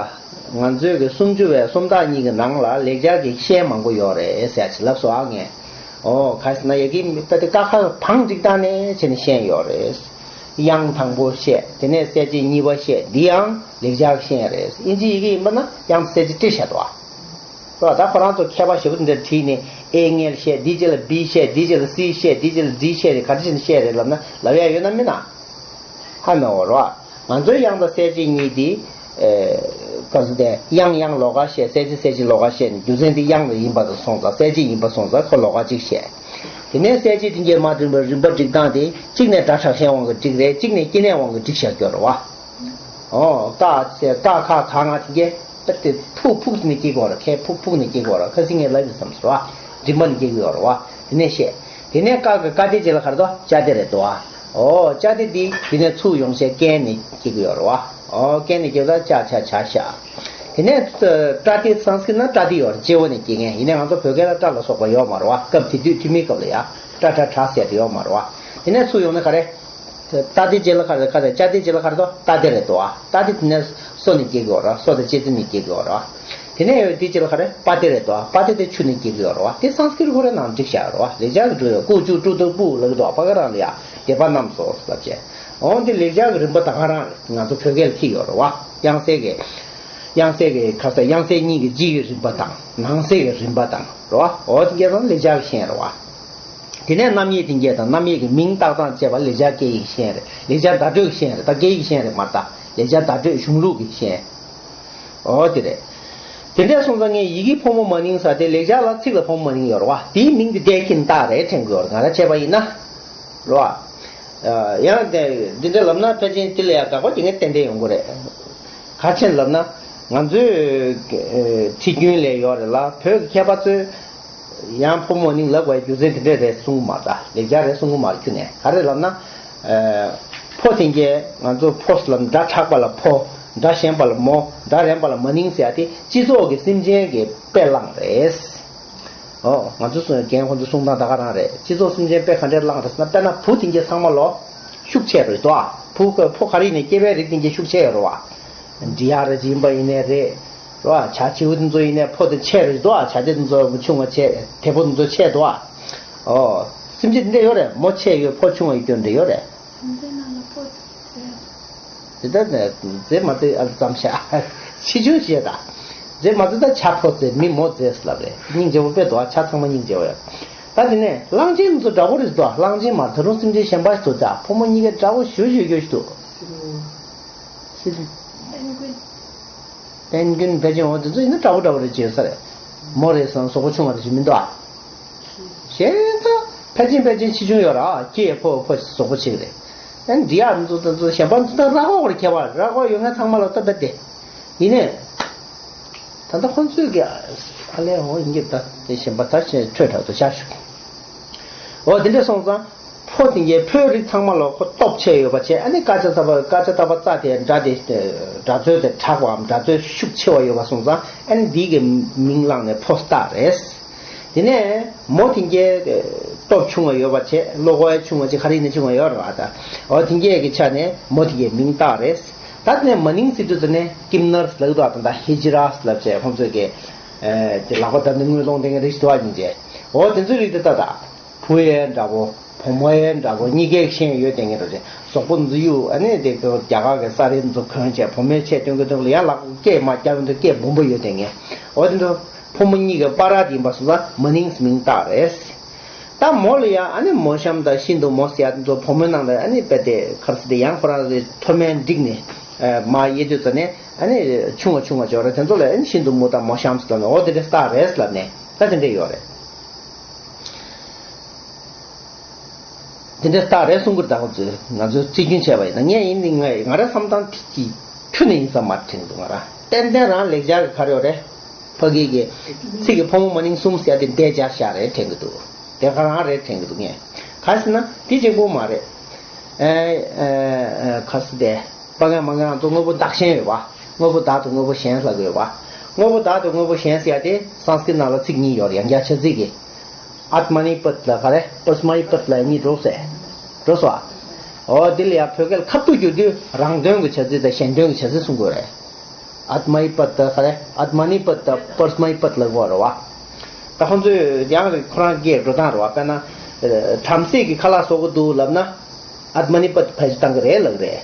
ང་ཚོའི་གི་སུམ་ཅུ་བའི་སུམ་རྟགས་གཉིས་ཀྱི་ནང་ལ་ལེགས་སྦྱར་གྱི་ཤན་མང་པོ་ཡོད་རེད་ཟེར་ཅིག་ལབ་སོང་ཨ་ངས། ཨོ་ག་རེ་ཟེར་ན་ཡ་གི་ད་དེ་ཀ་ཁ་བང་སྒྲིག་སྟངས་ནས་བྱས་ནས་ཤན་ཡོད་རེད། དབྱངས་དང་པོ་བཤད། དེ་ནས་གསལ་བྱེད་གཉིས་པ་བཤད། འདི་ཡང་ལེགས་སྦྱར་ཤན་རེད། ཨིན་ཇི་ཡི་གེ་ཡིན་པ་ན་དབྱངས་གསལ་བྱེད་ཏི་བཤད་དོ། ད་ཁོ་རང་ཚོ་མཁས་པ་ཞེ་པོ་འདིར་བྲིས་ནས་ཨེ་སྔོན་བཤད། འདིའི་རྗེས་ལ་བི་བཤད། འདིའི་རྗེས་ལ་སི་བཤད། འདིའི་རྗེས་ལ་ཛི་བཤད་རེད། ག་རེ་བྱས་ནས་བཤད་རེད་ལབ་ན་ལབ་ཡ་ཡོད་ན་མིན་ན། ཧ་མ་གོ་རོ། ང་ཚོའི་དབྱངས་དང་གསལ་བྱེད་གཉིས་དེ། ག་ཚོད་དེ་དབྱངས་དབྱངས་ལོགས་ཀ་བཤད། གསལ་བྱེད་གསལ་བྱེད་ལོགས་ཀ་བཤད་ནས་རྒྱུ་མཚན་དེ་དབྱངས་ལ་ཡིན་པ་དང་སོང་ཙང་གསལ་བྱེད་ཡིན་པ་སོང་ཙང་ཁོ་ལོགས་ཀ་གཅིག་བཤད། དེ་ནས་གསལ་བྱེད་དེ་འགྱེད་མ་འགྲིག་པའི་རིམ་པ་སྒྲིག་སྟངས་དེ་གཅིག་ནས་སྒྲ་དྲག་ཞན་དབང་གིས་འགྲིག་རེད། གཅིག་ནས་སྐྱེ་གནས་དབང་གིས་འགྲིག་བཞག་རྒྱུ་རེད་བ། ཨོ། ཀ་ཚེ་ཀ་ཁ་ག་ང་དེ་གས་ད་དེ་ཕུག་ཕུག་ནས་སྐྱེ་དགོས་ར། ཁའི་ཕུག་ཕུག་ནས་སྐྱེ་དགོས་ར། ཁ་སིང་ངས་ལབ་ཡོད་བསམ་སོང་ར། མགྲིན་པ་ནས་སྐྱེ་གི་ཡོད་ར་བ། དེ་ནས་བཤད། དེ་ནས་ཀ་གི་ཀ་དེ་རྗེས་ལ་ག་རེ་འདུག་ཅ་དེ་རེད་འདུག་ཨ། ཨོ་ཅ་དེ་འདི་དེ་ནས་ཚུར་ཡོང་བྱས་རྐན་ནས་སྐྱེ་གི་ཡོད་ར་བ། ཨོ་རྐན་ནས་སྐྱེ་ད་ཅ་ཆ་ཇ་ཤ། དེ་ནས་པྲ་ཏི། སཾ་སྐྲྀཏ་ན་པྲ་ཏི་ཡོད་རེད། སྐྱེ་བོ་ནས་སྐྱེ་མཁན། ཡིན་ནའི་ང་ཚོ་བོད་སྐད་ལ་པྲ་ལ་སོགས་པ་ཡོད་མ་རེད་བ། སྐབས་དེ་དུས་ཐུ་མིའི་སྐབས་ལ་ཡ་པྲ་ཏྲ་ཏྲ་ཟེར་དེ་ཡོད་མ་རེད་བ། དེ་ནས་ཚུར་ཡོང་ན་ག་རེ། ཏ་ཏི་རྗེས་ལ་ག་རེ། ག་རེ། ཅ་ཏི་རྗེས་ལ་ག་རེ་འདུག་ཏ་ཏི་རེད་འདུག་བ། ཏ་ཏི་དེ་ནས་སོ་ནས་སྐྱེ་གི་ཡོད་རེད། སོ་དང་ལྕེ་རྩེ་ནས་སྐྱེ་གི་ཡོད་རེད་བ། དེ་ནས་ཡོད་དེ་རྗེས་ལ་ག་རེ། པ་ཏི་རེད་འདུག་བ། པ་ཏི་དེ་ཆུ་ནས་སྐྱེ་གི་ཡོད་རེད་བ། དེ་སཾ་སྐྲྀཏ་ཁོ་རའི་ནང་བསྒྲིགས་བཞག་ཡོད་རེད་བ། ལེགས་སྦྱར་གྱི་འགྲོ་ཡོད། ཀུ་ཅུ་ཀྲུ་ཏུ་པུ་ལབ་ཀྱི་འདུག་བ། ཕ་ག་རང་ལ་ཡ་དེ་པ་རྣམས་སོ་ལབ་བྱས། འོང་དེ་ལེགས་སྦྱར་གྱི་རིམ་པ་ད་ག་རང་རེད། ང་ཚོ་བོད་སྐད་ལ་ཁྱེར་ཡོད་རེད་བ། དབྱངས་གསལ་གྱི། དབྱངས་གསལ་གྱི་ག་རེ་ཟེར། དབྱངས་གསལ་གཉིས་ཀྱི་སྤྱི་ཡི་རིམ་པ་དང་ནང་གསེས་ཀྱི་རིམ་པ་དང་རེད་བ། འོ་དེ་གས་ཚང་ལེགས་སྦྱར་གྱི་ཤན་རེད་བ། དེ་ནས་རྣམ་དབྱེ་དེ་གས་དང་རྣམ་དབྱེ་གི་མིང་བཏགས་སྟངས་བཅས་པ་ལེགས་སྦྱར་སྐད་ཡིག་ཤན་རེད། ལེགས་སྦྱར་བརྡ་སྤྲོད་ཀྱི་ཤན་རེད། ད་སྐད་ཡིག་ཤན་རེད་མ་རེད། ད་ལེགས་སྦྱར་བརྡ་སྤྲོད་གཞུང་ལུགས་ཀྱི་ཤན། འོ་དེ་རེད། དེ་འདྲས་སོང་ཙང་ངས་ཡི་གེ་ཕོ་མོ་མ་ནིང་ཟེར་དེ་ལེགས་སྦྱར་ལ་ཚིག་ལ་ཕོ་མོ་མ་ནིང་ཡོད་རེད་བ། དེའི་མིང་དེ་བསྡད་ཀྱིན་རྟགས་རེད་དྲན་གྱི་ཡོད་རེད། ང་རང་བྱས་པ་ཡིན་ན། རེད་བ། ཡང་དེ་འདི་འདྲ་ལབ་ན་ཕལ་ཆེར་དེ་ལ་ཡང་དགག་པ་བྱེད་མཁན་ཏན་ཏན་ཡོང་གི་རེད། ག་རེ་བྱས་ལབ་ན། ང་ཚོའི་ཁྲིད་རྒྱུན་ལས་ཡོད་རེད་ལ། བོད་ཀྱི་མཁས་པ་ཚོས་ཡང་ཕོ་མོ་མ་ནིང་ལབ་དགོས་རྒྱུ་མཚན་དེ་འདྲ་རེད་གསུང་གི་མ་རེད། ད་ལེགས་སྦྱར་རེད་གསུང་གི་མ་རེད། ཁྱོན་ནས་ག་རེ་ལབ་ན། ཕོ་དེ་གས་ང་ཚོ་ཕོ་ལབ་སྒྲ་དྲག་པ་ལ་ཕོ། སྒྲ་ཞན་པ་ལ་མོ། སྒྲ་རན་པ་ལ་མ་ནིང་ཟེར་ཡ་དེ་སྤྱི་ཚོགས་ཀྱི་སེམས་ཅན་གྱི་དཔེ་བླངས་རེད། ཨོ། ང་ཚོ་སོང་རྒན་ཁོང་ཚོ་གསུང་སྟངས་ད་ག་རང་རེད། སྤྱི་ཚོགས་སེམས་ཅན་དཔེ་ག་འདྲས་བླངས་རེད་ཟེར་ན། དཔེར་ན་བུ་དེ་གས་ཚང་མ་ལོ་ཤུགས་ཆེ་རེད་དོ། བུ་ཕོ་ག་རེ་ཡིན་ནའི་སྐྱེས་པའི་རིགས་དེ་གས་ཤུགས་ཆེ་ཡོད་རེད་བ། འབྲི་ཡག་རེད། ཡིན་པ་ཡིན་ནའི་རེད། རེད་བ། བྱ་བྱིའུ་དེ་ཚོ་ཡིན་ནའི་ཕོ་དེ་ཆེ་རེད་དོ། བྱ་དེ་ཚོ་ཆུང་བ་ཆེ། དེ་ཕོ་དེ་ཚོ་ཆེ་དོ། ཨོ། སེམས་ཅན་དེ་འདྲ་ཡོད་རེད། མོ་ཆེ་ཡོད་ཕོ་ཆུང་བ་ཡོད་སྐྱོན་འདྲ་ཡོད་རེད། སེམས་ཅན་རྣམས་ལ་ཕོ་ཟེར། དེ་ལྟར་ནས་མཛེས་མ་མཛེས་ཨ་ཙམ་བྱ། ཆེ་ཆུང་ཞེས་དང་། མཛེས་མ་མཛེས་ད་བྱ་ཕོ་མཛེས། མི་མོ་མཛེས་ལབ་རེད། སྙིང་རྗེ་པོ་དཔེ་འདུག་ཨ། བྱ་ཚང་མ་སྙིང་རྗེ་པོ་ཡོད། ད་དེ་ནས་གླང་ཆེན་ཚོ་འདྲ་པོ་རེད་འདུག་ཨ། གླང་ཆེན་མ་ད་རུང་སེམས་ཅན་གཞན་པ་ཞིག་འདུག་ད་ཕོ་མོ་གཉིས་ཀ་འདྲ་པོ་ཞུ་ཞུ་ཞུ་ཞིག་འདུག་སི་ལིང་། པེན་གུན། པེན་གུན་ཕལ་ཆེར་འོ་དེ་ཚོ་ཡིན་ན་འདྲ་པོ་འདྲ་པོ་རེད་བྱས་ས་རེད། མོ་རེད་བསམ་གཟུགས་པོ་ཆུང་བ་རེད་བྱས་མི་འདུག་ཨ། གཞན་ད་ཕལ་ཆེར་ཕལ་ཆེར་ཆེ་ཆུང་ཡོད་ར། སྐྱེས་ཕོ་ཕོ་གཟུགས་པོ་ཆེ་རེད། ཨན་འདི་ཡག་འདུག་ད་འདུག་གཞན་པ་འདུག་ད་ར་ཧོ་རེ་ཁྱད་པར་ར་ཧོ་ཡོད་མཁན་ཚང་མ་ལ་ལྟ་བུ་དེ། ཡིན་ནས། ད་ལྟ་ཁོང་ཚོས་ཀྱི་ཨ་ལས་འོ་ཡིན་གྱི་ད་དེ་གཞན་པ་ད་ཆེ་འཕྲོས་དྲག་ཏུ་བཞག་ཞུ། འོ་དེ་འདྲ་སོང་ཙང་། ཕོ་དེ་གའི་ཕོའི་རིགས་ཚང་མ་ལ་ཁོ་སྟོབས་ཆེ་ཡོད་པ་བྱས། ཨ་ནི་ཀ་ཅ་ཏ་པ་ཀ་ཅ་ཏ་པ་ཙ་དེ་སྒྲ་དེ་སྒྲ་རྩོལ་དེ་དྲག་པའམ་སྒྲ་རྩོལ་ཤུགས་ཆེ་བ་ཡོད་པ་སོང་ཙང་། ཨ་ནི་འདི་གི་མིང་བླངས་ནས་ཕོ་སྟག་རེད། དེ་ནས་མོ་དེ་གའི་སྟོབས་ཆུང་བ་ཡོད་པ་བྱས། བློ་ཁོག་ཆུང་བ་ཅིག་ག་རེ་ཡིན་ན་ཆུང་བ་ཡོད་རེད་བ། ད་འོ་དེ་གའི་གི་ཆ་ནས་མོ་དེ་གའི་མིང་སྟག་རེད། ད་དེ་ནས་མ་ནིང་ཟེར་དུས་ཙ་ནས་ཀིམ་ནར་ལབ་འདུག་བ། ད་ད་ཧི་ཇི་ར་ལབ་བྱས་ཁོང་ཚོས་གི་དེ་ལག་པ་བརྡབ་ནས་དངུལ་སློང་དེ་གའི་རིགས་འདུག་བ། སྙིང་རྗེ། འོ་དེ་ཚོའི་རིགས་དེ་ད་ད། བུ་ཡང་འདྲ་པོ། བུ་མོ་ཡང་འདྲ་པོ། གཉིས་ཀའི་ཤན་ཡོད་དེ་ངེས་འགྲོ་ཅེས། གཟུགས་པོ་འཛུལ་ཡུག་ཨ་ནི་དེ་རྒྱ་གར་གྱི་ས་རིལ་འཛུགས་གོན་བྱས། བུ་མོའི་ཆས་སྟོན་གྱི་འདུག་ལ་ཡང་ལག་སྐེ་མ་བརྒྱབ་འདུག་སྐེ་སྦོམ་པོ་ཡོད་དེ་ངེས། འོ་དེ་འདྲ་ཕོ་མོ་གཉིས་ཀྱི་བར་དེ་ཡིན་པ་སོང་ཙང་མ་ནིང་མིང་སྟག་རེད། ད་མོ་ལ་ཡང་ཨ་ནི་མོ་གཤམ་དང་ཤིན་ཏུ་མོ་ཟེར་ཡ་དེ་ཚོ་བུ་མོའི་ནང་ལ་ཨ་ནི་དཔེ་དེ་ག་རེ་ཟེར་དེ་ཡང་ཁོ་རང་ཚོའི་མཐོ་དམན་བསྒྲིགས་ནས་མར་དབྱེ་དུས་ཙ་ནས་ཨ་ནི་ཆུང་བ་ཆུང་བ་འཇོག་རེད། དེ་ཚོ་ལ་ཨ་ནི་ཤིན་ཏུ་མོ་དང་མོ་གཤམ་ཟེར་ལབ་ནས། འོ་དེ་འདྲའི་སྟག་རེད་ལབ་ནས་ད་དེ་འདྲ་ཡོད་རེད། དེ་འདྲའི་རྟགས་རེད་གསུང་གི་རེད། ད་ཁོ་ཚོས་ང་ཚོའི་རྩིས་རྒྱུན་བྱས་པ་ཡིན་ན། ངས་ཡིན་ནི་ང་ང་རའི་བསམ་སྟངས་དེ་གི་ཁྱོན་ནས་ཡིན་ས་མ་དྲན་འདུག་ང་རང་ཏན་ཏན་རང་ལེགས་སྦྱར་གྱི་ག་རེ་ཡོད་རེད། ཕ་གི་གི་ཚིག་གི་ཕོ་མོ་མ་ནིང་གསུམ་ཟེར་ཡ་དེ་འདས་སྦྱར་བཞག་རེད་དྲན་གི་འདུག་དེ་ག་རང་རེད་དྲན་གི་འདུག་ངས་ག་ཟེར་ན་དེ་གཅིག་པོ་མ་རེད། ཨེ་ཨེ་ཨེ་ག་ཟེར་དེ། པ་ངན་མ་ངན་ང་ཚོ་དངོས་པོ་བདག་གཞན་ཡོད་པ། དངོས་པོ་བདག་དང་དངོས་པོ་གཞན་ཟེར་གི་ཡོད་པ། དངོས་པོ་བདག་དང་དངོས་པོ་གཞན་ཟེར་ཡ་དེ་སཾ་སྐྲྀཏ་ནང་ལ་ཚིག་གཉིས་ཡོད་རེད། ཡང་བསྐྱར་བྱ་ཚིག་གི། ཨཏྨ་ནི་པཏ་ལ་ག་རེ། པྲ་སྨ་ཡི་པཏ་ལ་གཉིས་འགྲོ་ཟེར། འགྲོ་སོང་། འོ་དེ་ལ་ཡང་བོད་སྐད་ཁ་ཐུག་བསྒྱུར་དུས་རང་དོན་གྱི་བྱ་ཚིག་དང་གཞན་དོན་གྱི་བྱ་ཚིག་གསུང་དགོས་རེད། ཨཏྨ་ཡི་པཏ་ལ་ག་རེ། ཨཏྨ་ནི་པཏ་ལ་པྲ་སྨ་ཡི་པཏ་ལ་གོ་རེད་བ། ད་ཁོང་ཚོས་ཡང་རེ་ཁོ་རང་སྐད་འགྲོ་སྟངས་རེད་བ། དཔེར་ན། བྲམ་ཟེ་གིས་ཁ་ལག་བཟོ་གི་འདུག་ལབ་ན། ཨཏྨ་ནི་པཏ་བེད་སྤྱོད་བཏང་གི་རེད་ལབ་རེད།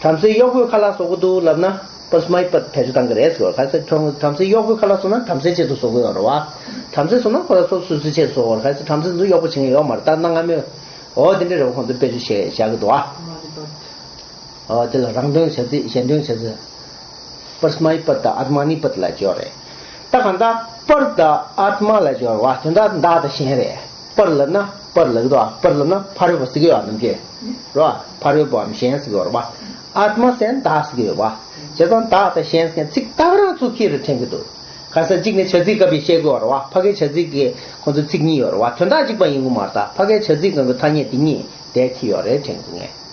བྲམ་ཟེ་གཡོག་པོས་ཁ་ལག་བཟོ་གི་འདུག་ལབ་ན། པྲ་སྨ་ཡི་པཏ་བེད་སྤྱོད་བཏང་གི་རེད་ཟེར་བ། ག་ཚོད་བྲམ་ཟེ་གཡོག་པོས་ཁ་ལག་བཟོ་ན་བྲམ་ཟེའི་ཆེད་དུ་བཟོ་གི་ཡོད་རེད་བ། བྲམ་ཟེ་བཟོ་ན་ཁོ་རང་སོ་སོ་སོའི་ཆེད་དུ་བཟོ་གི་ཡོད་རེད། ག་ཚོད་བྲམ་ཟེ་ཚོ་གཡོག་པོ་བྱེད་མཁན་ཡོད་མ་རེད། ད་གནའ་སྔ་མོས། འོ་དེ་འདྲ་རེད་བ། ཁོང་ཚོས་བེད་སྤྱོད་བྱས་བཞག་གི་འདུག་ཨ། ཨ་དེ་ལ་རང་དོན་བྱ་ཚིག་གཞན་དོན་བྱ་ཚིག་པྲ་སྨ་ཡི་པཏ་དང་ཨཏྨ་ནི་པཏ་ལ་སྦྱོར་རེད། ད་གང་ལྟར་པྲ་དང་ཨཏྨ་ལ་སྦྱོར་བ་དོན་དག་བདག་དང་གཞན་རེད། པྲ་ལབ་ན་པྲ་ལབ་ཀྱི་འདུག་པྲ་ལབ་ན་ཕ་རོལ་པོ་ཟེར་གྱི་ཡོད་ནམ་རྒྱུན་རེད་བ། ཕ་རོལ་པོའམ་གཞན་ཟེར་གྱི་ཡོད་རེད་བ། ཨཏྨ་ཟེར་ན་བདག་ཟེར་གྱི་ཡོད་བ། བྱས་ཙང་བདག་དང་གཞན་ཟེར་ཚིག་རྟགས་རང་ཚུར་ཁྱེར་རེ་འཐེན་གྱི་འདུག་གང་ཟེར་གཅིག་ནས་བྱ་ཚིག་སྐབས་ཡིན་བཤད་ཀྱི་ཡོད་རེད་བ། ཕ་གིའི་བྱ་ཚིག་གི་ཁོང་ཚོ་ཚིག་གཉིས་ཡོད་རེད་བ། དོན་དག་གཅིག་པ་ཡིན་གྱི་མ་རེད། ད་ཕ་གིའི་བྱ་ཚིག་སྒང་གི་ཐ་སྙད་དེ་གཉིས་བསྡད་ཀྱི་ཡོད་རེད་དྲན་གྱི་འདུག་ངས།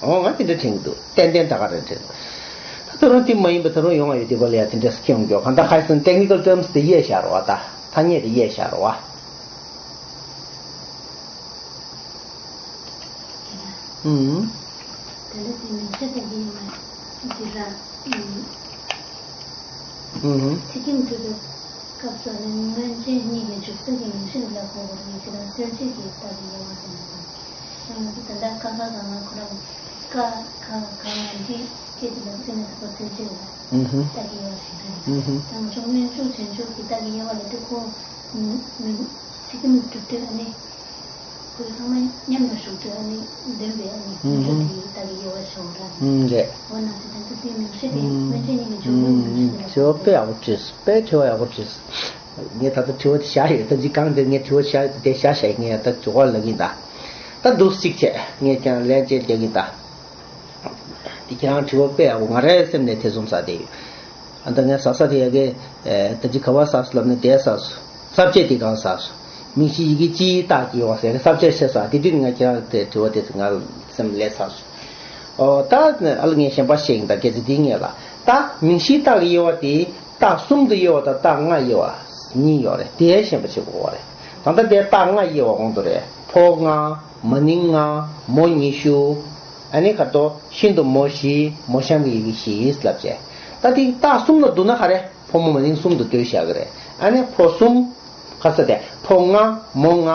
འོ་ང་དེ་འདྲ་དྲན་གྱི་འདུག་ཏན་ཏན་ད་ག་རེ་དྲན་འདུག་ད་ ད་རུང་དེ་མ་ཡིན་པ་ད་རུང་ཡོང་བ་ཡོད་དེ་བ་ལ་ཡ་དེ་འདྲས་སུ་ཁྱེད་ཡོང་རྒྱུ་གང་ལྟར་ཁ་སང་technical terms་དེ་དབྱེ་བཞག་རོགས་ད་ཐ་སྙད་དེ་དབྱེ་བཞག་རོགས། ཨུམ། དེ་ལ་དེ་མིང་ཚད་དང་དེ་ཡིན་མ་དེ་ར། ཨུམ། ཚིག་རྒྱན་སྒྲུབ་པའི་སྐབས་སུ་ནི་སྔོན་ཆད་གཉིས་ཀྱི་འཇུག་ས་ཀྱི་མིང་གཞི་ལ་གོ་དགོས་པའི་ཕྱིར་གསལ་བྱེད་ཀྱི་རྟགས་ཀྱི་དབྱེ་བ་ཟེར་ནས་དང་། ཡང་ན་དེ་ལྟར་ཀ་ཁ་ག་ང་ཁོ་རང་ཀ་ཁ་ག་ང་འདི་སྐད་ཀྱི་ལམ་ཚིག་ནི་དེ་ཁོ་གསལ་བྱེད་ལ་ཨུམ་ཧུམ། རྟགས་ཀྱི་དབྱེ་བ་ཞིག་རེད། ཨུམ་ཧུམ། དང་པོ་སྔོན་འཇུག་རྗེས་འཇུག་གི་རྟགས་ཀྱི་དབྱེ་བ་ལ་དེ་ཁོ་མིང་ཚིག་རྒྱན་སྒྲུབ་དུས་ཨ་ནི། ཁོའི་ཚང་མ་མཉམ་དུ་ཞུགས་དུས་ཨ་ནི་འདོན་པའི་ཨ་ནི་ཨུམ་ཧུམ། ཁོང་ཁྲོ་དེ་ཡི་རྟགས་ཀྱི་དབྱེ་བ་ཆགས་པ་རེད། ཨུམ་རེད། འོ་ན་ཚེ་དང་ཚེ་དེའི་མིང་ཤས་དེ་ཨུམ་སྔོན་ཆད་ཉིད་ནས་འཇུག་པའི་ཨུམ་མིང་ཤས་དེ་ལ་དྲི་བ་དཔེ་ཡག་པོ་དྲིས། དཔེ་དྲི་བ་ཡག་པོ་དྲིས། ངས་ད་ལྟ་དྲི་བ་དེ་བཞག་ཡོད། ད་ཅི་གང་དེར་ངས་དྲི་བ་བཞག་དེ་བཞག་བཞག་ངས་ད་འཇོག་པ་ལབ་ཀྱིན་གདའ། ད་འདུག་གཅིག་བྱས་ངས་ཀྱང་ལན་ཅེར་རྒྱག་གིན་གདའ། དེ་ཁྱེད་རང་དྲི་བ་དཔེ་ཡག་པོ་ང་རའི་སེམས་ནས་ཐེ་ཚོམ་ཟ་བསྡད་ཡོད། ཨ་ད་ངས་ཟ་ས་དེ་ཡ་གི་ད་ཅི་ག་བ་ཟ་སོ་ལབ་ནས་དེ་ཟ་སོ། ས་བཅད་དེ་གང་ཟ་སོ། མིང་གཞི་ཡི་གེ་སྤྱིའི་རྟགས་ཀྱི་དབྱེ་བ་ཟེར་གི་ས་བཅད་ཆེ་ས་དེ་དུས་ང་ཁྱེད་རང་དེ་དྲི་བ་དེ་ཚོ་ང་སེམས་ལས་ཟ་སོ། ཨོ་ད་ཨ་ལ་ངས་གཞན་པ་བཤད་ཡིན་ད་སྐད་ཆ་དེ་ངས་ལ་ད་མིང་གཞིའི་རྟགས་ཀྱི་དབྱེ་བ་དེ་རྟགས་གསུམ་དུ་དབྱེ་བ་དང་རྟགས་ལྔ་དབྱེ་བ་གཉིས་ཡོད་རེད། དེ་གཞན་པ་བྱེད་དགོས་པ་རེད། ད་ལྟ་དེ་རྟགས་ལྔ་དབྱེ་བ་དགོངས་དོ་རེད། ཕོ་ལྔ། མ་ནིང་ལྔ། མོ་ཉི་ཤུ། ཨ་ནི་ཁ་ཏོ་ཤིན་ཏུ་མོ་བཞི་མོ་གཤམ་གྱི་ཡི་གེ་བཞི་ལབ་བྱས། ད་དེ་རྟགས་གསུམ་ལ་བསྡུ་ན་ག་རེ་ཕོ་མོ་མ་ནིང་གསུམ་དུ་ལྟོས་བཞག་གི་རེད། ཨ་ནི་ཕོ་གསུམ། ཁ་ས་དེ་ཕོ་ལྔ་མོ་ལྔ།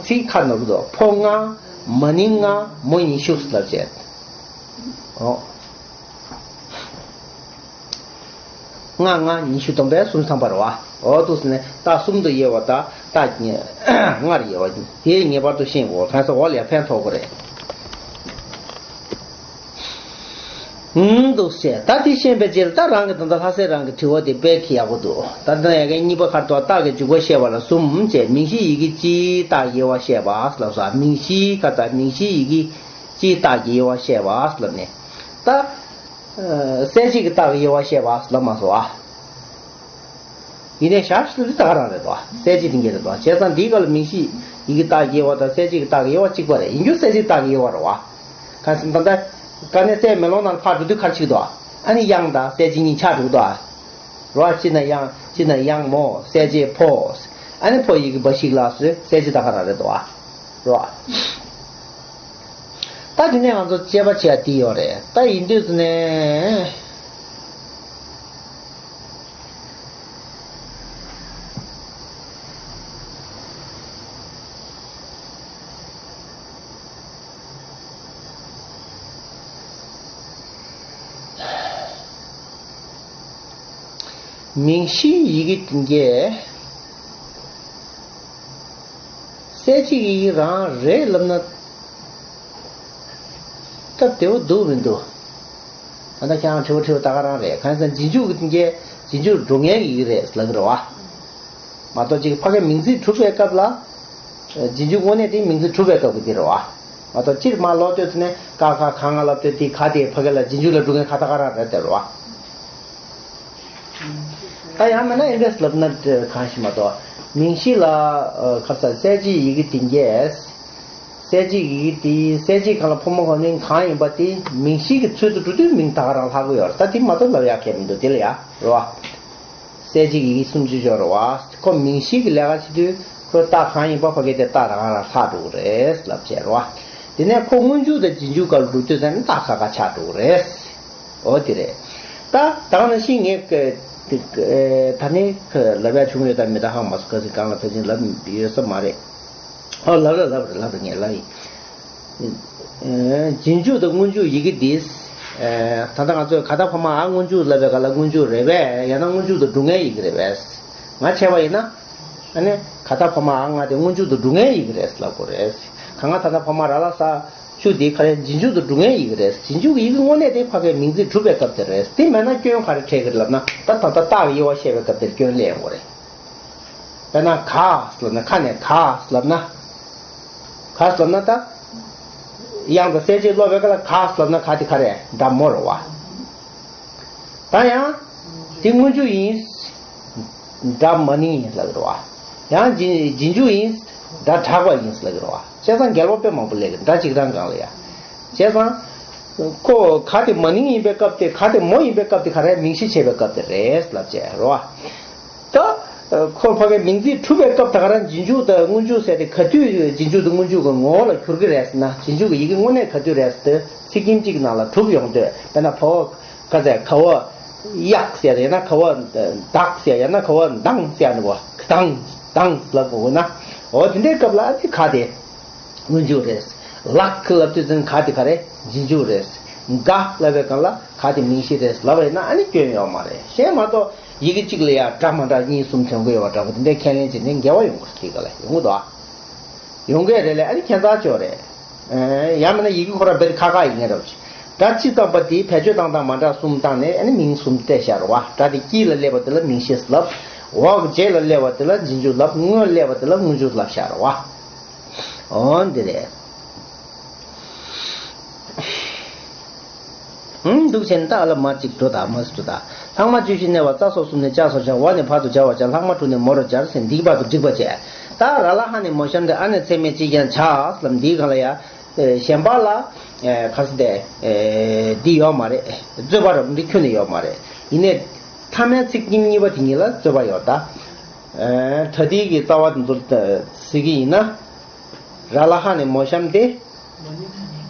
ཚིག་ཁ་ནོར་དོ་ཕོ་ལྔ་མ་ནིང་ལྔ་མོ་ཉི་ཤུ་ལབ་བྱས། ཨོ། ལྔ་ལྔ་ཉི་ཤུ་སྟོང་པའི་སུམ་ཅུ་ཐམ་པ་རེད་བ། འོ་འདུག་ཟེར་ནས་རྟགས་གསུམ་དུ་དབྱེ་བ་དང་རྟགས་ལྔར་དབྱེ་བ་དེ་ངེས་པར་དུ་ཤེས་དགོས། གང་ཟེར་འོ་ལ་ཡ་ཕན་ཐོགས་ཀྱི་རེད། ཨུམ་འདུག་ཟེར་ད་དེ་ཤེས་པའི་རྗེས་ལ་ད་རང་གི་ད་ལྟ་ལྷ་སའི་རང་གི་དྲི་བ་དེ་དཔེ་ཁྱི་ཡག་པོ་འདུག་ད་ལྟ་ཡ་གི་གཉིས་པ་ཁར་ཐོག་རྟགས་ཀྱི་འཇུག་པ་བཤད་པ་ལ་གསུམ་བྱས་མིང་གཞི་ཡི་གེ་སྤྱིའི་རྟགས་དབྱེ་བ་བཤད་པ་ལབ་སོ། མིང་གཞིའི་ཁ་ད་མིང་གཞི་ཡི་གེ་སྤྱིའི་རྟགས་ཀྱི་དབྱེ་བ་བཤད་པ་ལབ་ནས་ད། གསལ་བྱེད་ཀྱི་རྟགས་ཀྱི་དབྱེ་བ་བཤད་པ་ལབ་མ་སོང་ཨ། ཡིན་ནའི་ཞར་ཞུ་དུས་ད་ག་རང་རེད་དོ། གསལ་བྱེད་དེ་འགལ་རེད་དོ། བྱས་ཙང་འདིའི་སྐབས་ལ་མིང་གཞི་ཡི་གེ་རྟགས་ཀྱི་དབྱེ་བ་དང་གསལ་བྱེད་ཀྱི་རྟགས་ཀྱི་དབྱེ་བ་གཅིག་པ་རེད། ཡིན་རྒྱུ་གསལ་བྱེད་རྟགས་ཀྱི་དབྱེ་བ་རེད་བ། གང་ཟེར་ད་ལྟ་དཀའ་གནད་གསལ་མེ་ལོང་ནང་ལ་ཕར་འགྲོ་དུས་ཁར་ཆིག་དོ། ཨ་ནི་དབྱངས་དང་གསལ་བྱེད་གཉིས་ཆགས་འགྲོ་གི་དོ། རོ་ཨ་སྤྱིར་ན་དབྱངས་སྤྱིར་ན་དབྱངས་མོ་གསལ་བྱེད་ཕོ། ཨ་ནི་ཕོ་ཡི་གེ་འབའ་ཞིག་ལ་སོ་གསལ་བྱེད་ད་ག་རང་རེད་དོ། རོ་ཨ། ད་དེ་ནས་ང་ཚོ་དཔྱད་པ་བྱེད་ཡ་དེ་ཡོད་རེད། ད་ཡིན་དུས་ནས། མིང་གཞིའི་ཡི་གེ་དེ་འགས། གསལ་བྱེད་ཀྱི་ཡི་གེ་རང་རེད་ལབ་ན། སྟབས་བདེ་བོ་འདུག་མི་འདུག་ད་ལྟ་ཁྱེད་རང་དྲི་བ་དྲི་བ་ད་ག་རང་རེད། གང་ཟེར་ན་རྗེས་འཇུག་གི་དེ་འགས་རྗེས་འཇུག་འགྲོ་མཁན་གྱི་ཡི་གེ་རེད་ལབ་ཀྱི་རེད་བ། མ་གཏོགས་ཅིག་ཕ་གི་མིང་ཚིག་གྲུབ་པའི་སྐབས་ལ། རྗེས་འཇུག་དངོས་གནས་དེ་མིང་ཚིག་གྲུབ་པའི་སྐབས་ཀྱི་དེ་རེད་བ། མ་གཏོགས་སྤྱིར་མ་ལོག་ལྟོས་ཚེ་ནས་ཀ་ཁ་ག་ང་ལབ་དུས་དེ་ག་དེ་ཕ་གི་ལ་རྗེས་འཇུག་ལ་འགྲོ་མཁན་ག་ད་ག་རང་རེད་དེ་རེད་བ། ད་ཡང་མིན་ན་ཨེ་འདྲས་ལབ་ན་གང་ཞིག་མ་གཏོགས་མིང་གཞི་ལ་ཁ་ས་གསལ་བྱེད་ཡི་གེ་དེ་འགས། གསལ་བྱེད་ཡི་གེ་དེ་གསལ་བྱེད་གང་ལ་ཕོ་མོ་གང་ནི་གང་ཡིན་པ་དེ་མིང་གཞི་གི་ཚུལ་དུ་འགྲོ་དུས་མིང་ད་ག་རང་ལྷག་གི་ཡོད་རེད། ད་དེ་མ་གཏོགས་ལབ་ཡག་གལ་མི་འདུག་དེ་ལ་ཡ་རེད་བ། གསལ་བྱེད་ཀྱི་ཡི་གེ་སུམ་ཅུ་སྦྱོར་བ། ཁོ་མིང་གཞི་གི་ལས་ཀ་བྱེད་དུས་ཁོ་རྟགས་གང་ཡིན་པ་ཕ་གི་དེ་རྟགས་རང་རང་ལྷག་འགྲོ་གི་རེད་ལབ་བྱས་རོ། དེ་ནས་ཁོ་སྔོན་འཇུག་དང་རྗེས་འཇུག་སྐབས་ལ་འགྲོ་དུས་ཙམ་ནས་རྟགས་ཁ་ཁ་ཆགས་འགྲོ་གི་རེད། འོ་དེ་རེད། ད་ད་ག་ནང་བཞིན་ངས་ད་ནི་ལབ་ཡ་བྱུང་ཡོད་དམ་མེད་ད་ཧ་མ་སོང་། ག་ཚོད་གང་ལ་ཕལ་ཆེར་ལབ་ཡོད་ས་མ་རེད། ཨོ་ལབ་རེད་ལབ་རེད་ལབ་རེད་ངས་ལབ་ཡིན། རྗེས་འཇུག་དང་སྔོན་འཇུག་ཡི་གེ་འདི། ད་ལྟ་ང་ཚོས་ག་ད་ཕ་མ་ཨ་སྔོན་འཇུག་ལབ་པའི་སྐབས་ལ་སྔོན་འཇུག་རེད་པས། ཡང་ན་སྔོན་འཇུག་ཏུ་འགྲོ་མཁན་ཡི་གེ་རེད་པས། ང་བྱས་པ་ཡིན་ན། ཨ་ནི་ག་ད་ཕ་མ་ཨ་ང་དེ་སྔོན་འཇུག་ཏུ་འགྲོ་མཁན་ཡི་གེ་རེད་ལབ་དགོས་རེད། ག་ང་ད་ད་ཕ་མ་ར་ལ་ས་ཆུ་འདི་ག་རེ་རྗེས་འཇུག་ཏུ་འགྲོ་མཁན་ཡི་གེ་རེད། རྗེས་འཇུག་གི་ཡི་གེ་དངོས་གནས་དེ་ཕ་གའི་མིང་ཚིག་གྲུབ་པའི་སྐབས་དེ་རེད། དེ་མེད་ན་སྐྱོན་ག་རེ་འཕྲད་ཀྱི་རེད་ལབ་ན། ད་ད་ད་རྟགས་ཀྱི་དབྱེ་བ་བཤད་པའི་སྐབས་དེར་སྐྱོན་སླེབས་ཡོང་གི་རེད། དཔེར་ན་ག་ལབ་ན་ཁ་ནས་ག་ལབ་ན། ག་ལབ་ན་ད། དབྱངས་དང་གསལ་བྱེད་སློབ་པའི་སྐབས་ལ་ག་ལབ་ན་ག་དེ་ག་རེད། སྒྲ་མོ་རེད་བ། ད་ཡང་། དེ་སྔོན་འཇུག་ཡིན། སྒྲ་མ་ནིང་ཡིན་ལབ་ཀྱི་རེད་བ། ཡང་རྗེས་རྗེས་འཇུག་ཡིན། སྒྲ་གྲགས་པ་ཡིན་ལབ་ཀྱི་རེད་བ། བྱས་ཙང་འགལ་བ་དཔེ་མང་པོ་སླེབས་ཀྱི་སྒྲ་གཅིག་རང་སྒང་ལ་ཡ། བྱས་ཙང་། ཁོ་ག་དེ་མ་ནིང་ཡིན་པའི་སྐབས་དེ། ག་དེ་མོ་ཡིན་པའི་སྐབས་དེ་ག་རེ་མིང་གཞི་བྱས་པའི་སྐབས་དེ་རེད་ལབ་བྱས་རོ། ད་ཁོ་ཕ་གའི་མིང་ཚིག་གྲུབ་པའི་སྐབས་དེ་ག་རེ་རྗེས་འཇུག་དང་སྔོན་འཇུག་ཟེར་ཏེ་ག་དུས་རྗེས་འཇུག་དང་སྔོན་འཇུག་གི་ངོ་བོ་ལ་འགྱུར་གི་རེད་ཟེར་ན། རྗེས་འཇུག་གི་ཡི་གེ་དངོས་གནས་ག་དུས་རེད་ཟེར་ཏེ་ཚིག་རྒྱན་གཅིག་གི་ནང་ལ་གྲུབ་ཡོང་དུས། དཔེར་ན་ཕ་བོ་ག་ཟེར། ག་བོ་གཡག་ཟེར་ཡང་ན་ག་བོ་བདག་ཟེར་ཡང་ན་ག་བོ་མདང་ཟེར་ཡང་ན་གོ་དང་དང་ལབ་དགོས་ན། འོ་དེ་འདྲའི་སྐབས་ལ་ཨ་ནི་ག་དེ་སྔོན་འཇུག་རེད། ལག་ལབ་དུས་ཙང་ག་དེ་ག་རེ་རྗེས་འཇུག་རེད། ག་ལབ་པའི་སྒང་ལ་ག་དེ་མིང་གཞི་རེད་ལབ་པ་ཡིན་ན་ཨ་ནི་སྐྱོན་ཡོད་མ་རེད། གཞན་མ་གཏོགས་ཡི་གེ་གཅིག་ལ་ཡང་འདྲ་མ་འདྲ་གཉིས་གསུམ་ཐོན་གི་ཡོད་པ་འདྲ་པོ་དེ་འདྲའི་ཁས་ལེན་བྱེད་ནས་འགལ་བ་ཡོང་གི་རེད། དེ་ག་ལ་ཡོང་གི་འདུག་ཨ། ཡོང་གི་རེད་ལས། ཨ་ནི་ཁྱད་མཚར་ཅིག་རེད། ཡང་མིན་ན་ཡི་གེ་ཁོ་རང་རྦད་དེ་ཁ་ཁ་ཡིན་ངེས་རབས་ཅིག་སྒྲ་སྤྱི་ཙམ་པ་དེའི་བེད་སྤྱོད་སྟངས་དང་མ་འདྲ་གསུམ་བཏང་ནས་ཨ་ནི་མིང་གསུམ་སྤྲད་བཞག་རེད་བ། སྒྲ་དེ་དཀྱིལ་ལ་སླེབས་པ་དེ་ལ་མིང་གཞི་ལབ། འོག་རྗེས་ལ་སླེབས་པ་དེ་ལ་རྗེས་འཇུག་ལབ། སྔོན་སླེབས་པ་དེ་ལ་སྔོན་འཇུག་ལབ་བཞག་རེད་བ། འོ་འདི་རེད། ཧུམ། འདུག་བྱས་ནས་ད་ཨ་ལ་མ་གཅིག་འགྲོ་དང་མ་གཅིག་འགྲོ་དང་། ལྷག་མ་བཅུ་བཞི་གནས་པ་རྩ་སོགས་གསུམ་ནས་ལྕགས་སུ་སྦྱར། འོག་ནས་བར་དུ་སྦྱར་བར་སྦྱར། ལྷག་མ་དྲུག་ནས་མོ་རུ་སྦྱར་ཟེར་འདིའི་བར་དུ་བསྒྲིགས་པ་བྱས། ད་ར་ལ་ཧ་ནས་མོ་གཤམ་སྟེ། ཨ་ནས་ཚད་མས་གཅིག་ཀྱང་བྱ་ལབ་འདིའི་སྒང་ལ་ཡ། གཞན་པ་ལ་ག་ཟེར་དེ་འདི་ཡོད་མ་རེད། རྩོད་པ་རབ་འདི་ཁྱོན་ནས་ཡོད་མ་རེད། ཡིན་ནའི་མཐའ་མའི་ཚིག་རྙིང་གཉིས་པ་དེ་གཉིས་ལ་རྩོད་པ་ཡོད་ད། ད་ལྟའི་གི་རྩ་བ་འདི་ཚོ་གཟིགས་ཀྱི་ཡིན་ན། ར་ལ་ཧ་ནས་མོ་གཤམ་སྟེ།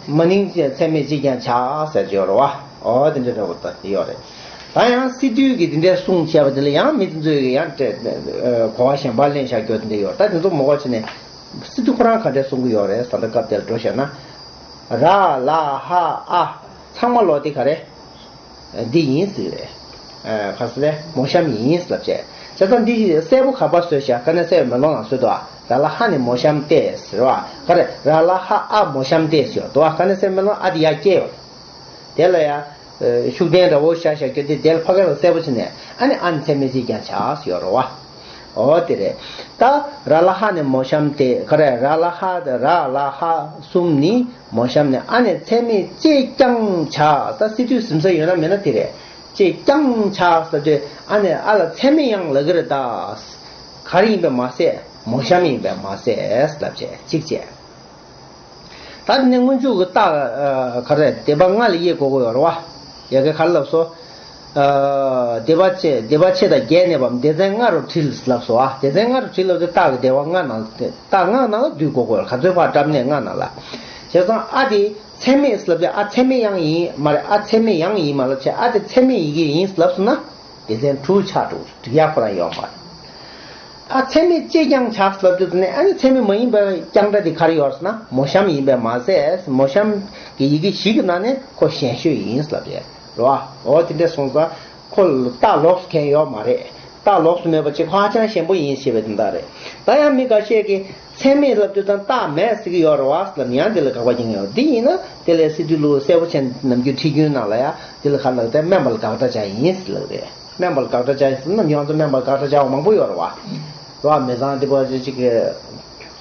མ་ནིང་ཚད་མས་གཅིག་ཀྱང་བྱ་ཟེར་གྱི་ཡོད་རེད་བ། འོ་དེ་འདྲ་འདྲ་བོ་ད་ཡོད་རེད། ད་ཡང་སི་ཏུས་ཀྱིས་དེ་འདྲའི་གསུང་བྱས་པ་དེ་ལ་ཡང་མི་དེ་ཚོས་ཀྱིས་ཡང་གོ་བ་གཞན་པ་ལེན་བཞག་རྒྱུ་དེ་འདྲ་ཡོད། ད་དེ་ཚོ་མ་གོ་བྱས་ནས་སི་ཏུ་ཁོ་རང་ག་འདྲས་གསུང་གི་ཡོད་རེད་ཟེར་ན། སྐབས་དེར་འགྲོ་བཤད་ན། ར་ལ་ཧ་ཨ་ཚང་མ་ལོག་དེ་ག་རེད། འདི་ཡིན་ཟེར་རེད། ཨ། ག་ཟེར་རེད། མོ་གཤམ་ཡིན་ཟེར་ལབ་བྱས། བྱས་ཙང་འདི་གསལ་པོ་ག་པར་བཟོས་ཤག་དཀའ་གནད་གསལ་བའི་མེ་ལོང་ནང་བཟོས་འདུག་ཨ། ར་ལ་ཧ་ནས་མོ་གཤམ་སྟེ་ཟེར་བ། ག་རེ། ར་ལ་ཧ་ཨ་མོ་གཤམ་སྟེ་ཟེར་འདུག་ཨ། དཀའ་གནད་གསལ་བའི་མེ་ལོང་ཨ་འདི་ཡར་སྐྱེལ་ཡོད། དེ་ལ་ཡ། ཨ། ཤུགས་ལྡན་འདྲ་བོ་བཞག་བཞག་རྒྱུ་དེ་དེ་ལ་ཕ་གི་ལ་གསལ་པོ་བྱས་ནས་ཨ་ནི་ཨ་ནི་ཚད་མས་གཅིག་ཀྱང་བྱ་ཟེར་ཡོད་རེད་བ། འོ་དེ་རེད། ད་ར་ལ་ཧ་ནས་མོ་གཤམ་སྟེ། ག་རེ། ར་ལ་ཧ་དང་ར་ལ་ཧ་གསུམ་ནི་མོ་གཤམ་ནས། ཨ་ནས་ཚད་མས་གཅིག་ཀྱང་བྱ། ད་སི་ཏུས་ཟིན་ས་ཡོད་ན་མེད་ན་དེ་རེད། གཅིག་ཀྱང་བྱ་ཟེར་དུས་ཨ་ནས་ཨ་ལ་ཚད་མས་ཡང་ལབ་ཀྱི་རེད་ད། ག་རེ་ཡིན་པས་མ་ཟད་མོ་གཤམ་ཡིན་པས་མ་ཟད་ལབ་བྱས་གཅིག་བྱས། ད་དེ་ནས་སྔོན་འཇུག་གི་རྟགས། ཨ། ག་རེ། སྡེ་པ་ལྔ་ལ་དབྱེ་དགོས་ཀྱི་ཡོད་རེད་བ། ཡ་གི་ག་རེ་ལབ་སོང་། ཨ། སྡེ་པ་ཕྱེད། སྡེ་པ་ཕྱེད་དང་བརྒྱད་གནས་པའམ་སྡེ་ཚན་ལྔ་རུ་དྲིལ་ལབ་སོང་ཨ། སྡེ་ཚན་ལྔ་རུ་དྲིལ་ལབ་དུས་རྟགས་ཀྱི་སྡེ་པ་ལྔ་ནང་། རྟགས་ལྔ་ནང་ལ་བསྡུ་དགོས་ཀྱི་ཡོད་རེད། ག་ཚོད་ཕར་བཀྲམ་ནས་ལྔ་ནང་ལ། བྱས་ཙང་ཨ་དེ་ཚད་མས་ལབ་དུས་ཨ་ཚད་མས་ཡང་ཡིན་མ་རེད། ཨ་ཚད་མས་ཡང་ཡིན་མ་ལབ་བྱས། ཨ་དེ་ཚད་མས་ཡི་གེ་ཡིན་ལབ་སོང་ན། སྡེ་ཚན་དྲུག་ཆགས་འགྲོ། སྒྲིག་ཡག་ཁོ་རང་ཡོད་མ་རེད། ཨ། ཚད་མས་གཅིག་ཀྱང་བྱ་ལབ་དུས་ནས་ཨ་ནི་ཚད་མས་མ་ཡིན་པའི་རྐྱང་སྒྲ་དེ་ག་རེ་ཡོད་ཟེར་ན། མོ་གཤམ་ཡིན་པས་མ་ཟད། མོ་གཤམ་གྱི་ཡི་གེ་བཞི་གི་ནང་ནས་ཁོ་ཞན་ཤོས་ཡིན་ལབ་རེད། རེད་བ། འོ་དེ་འདྲ་སོང་ཙང་ཁོ་རྟགས་ལོགས་སུ་མཁན་ཡོད་མ་རེད། རྟགས་ལོགས་སུ་མེད་པ་ཅིག་ཧ་ཅང་ཞན་པོ་ཡིན་ཞེས་པའི་དོན་དག་རེད། ད་ཡང་མི་འགའ་ཤས་ཀྱིས་ཚད་མས་ལབ་དུས་ཙང་རྟགས་མེད་ཟེར་གྱི་ཡོད་རེད་བ་ཟེར་ལབ་ཡང་དེ་ལ་དགག་པ་རྒྱག་གི་ཡོད། འདི་ཡིན་ན་དེ་ལས་སི་ཏུ་ལུགས་གསལ་པོ་ཆེ་ནམ་རྒྱུན་ཁྲིད་རྒྱུན་ནང་ལ་ཡང་དེ་ལ་ག་ལབ་ཏེ་སྨན་པ་ལ་དགག་སྒྲ་བྱ་ཡིན་ཟེར་ལབ་རེད། སྨན་པ་ལ་དགག་སྒྲ་བྱ་ཡིན་ཟེར་ན། ནམ་རྒྱུན་ང་ཚོ་སྨན་པ་ལ་དགག་སྒྲ་བྱ་བ་མང་པོ་ཡོད་རེད་བ། རེད་བ། མི་ཚང་དེ་བ་ཅིག་གི་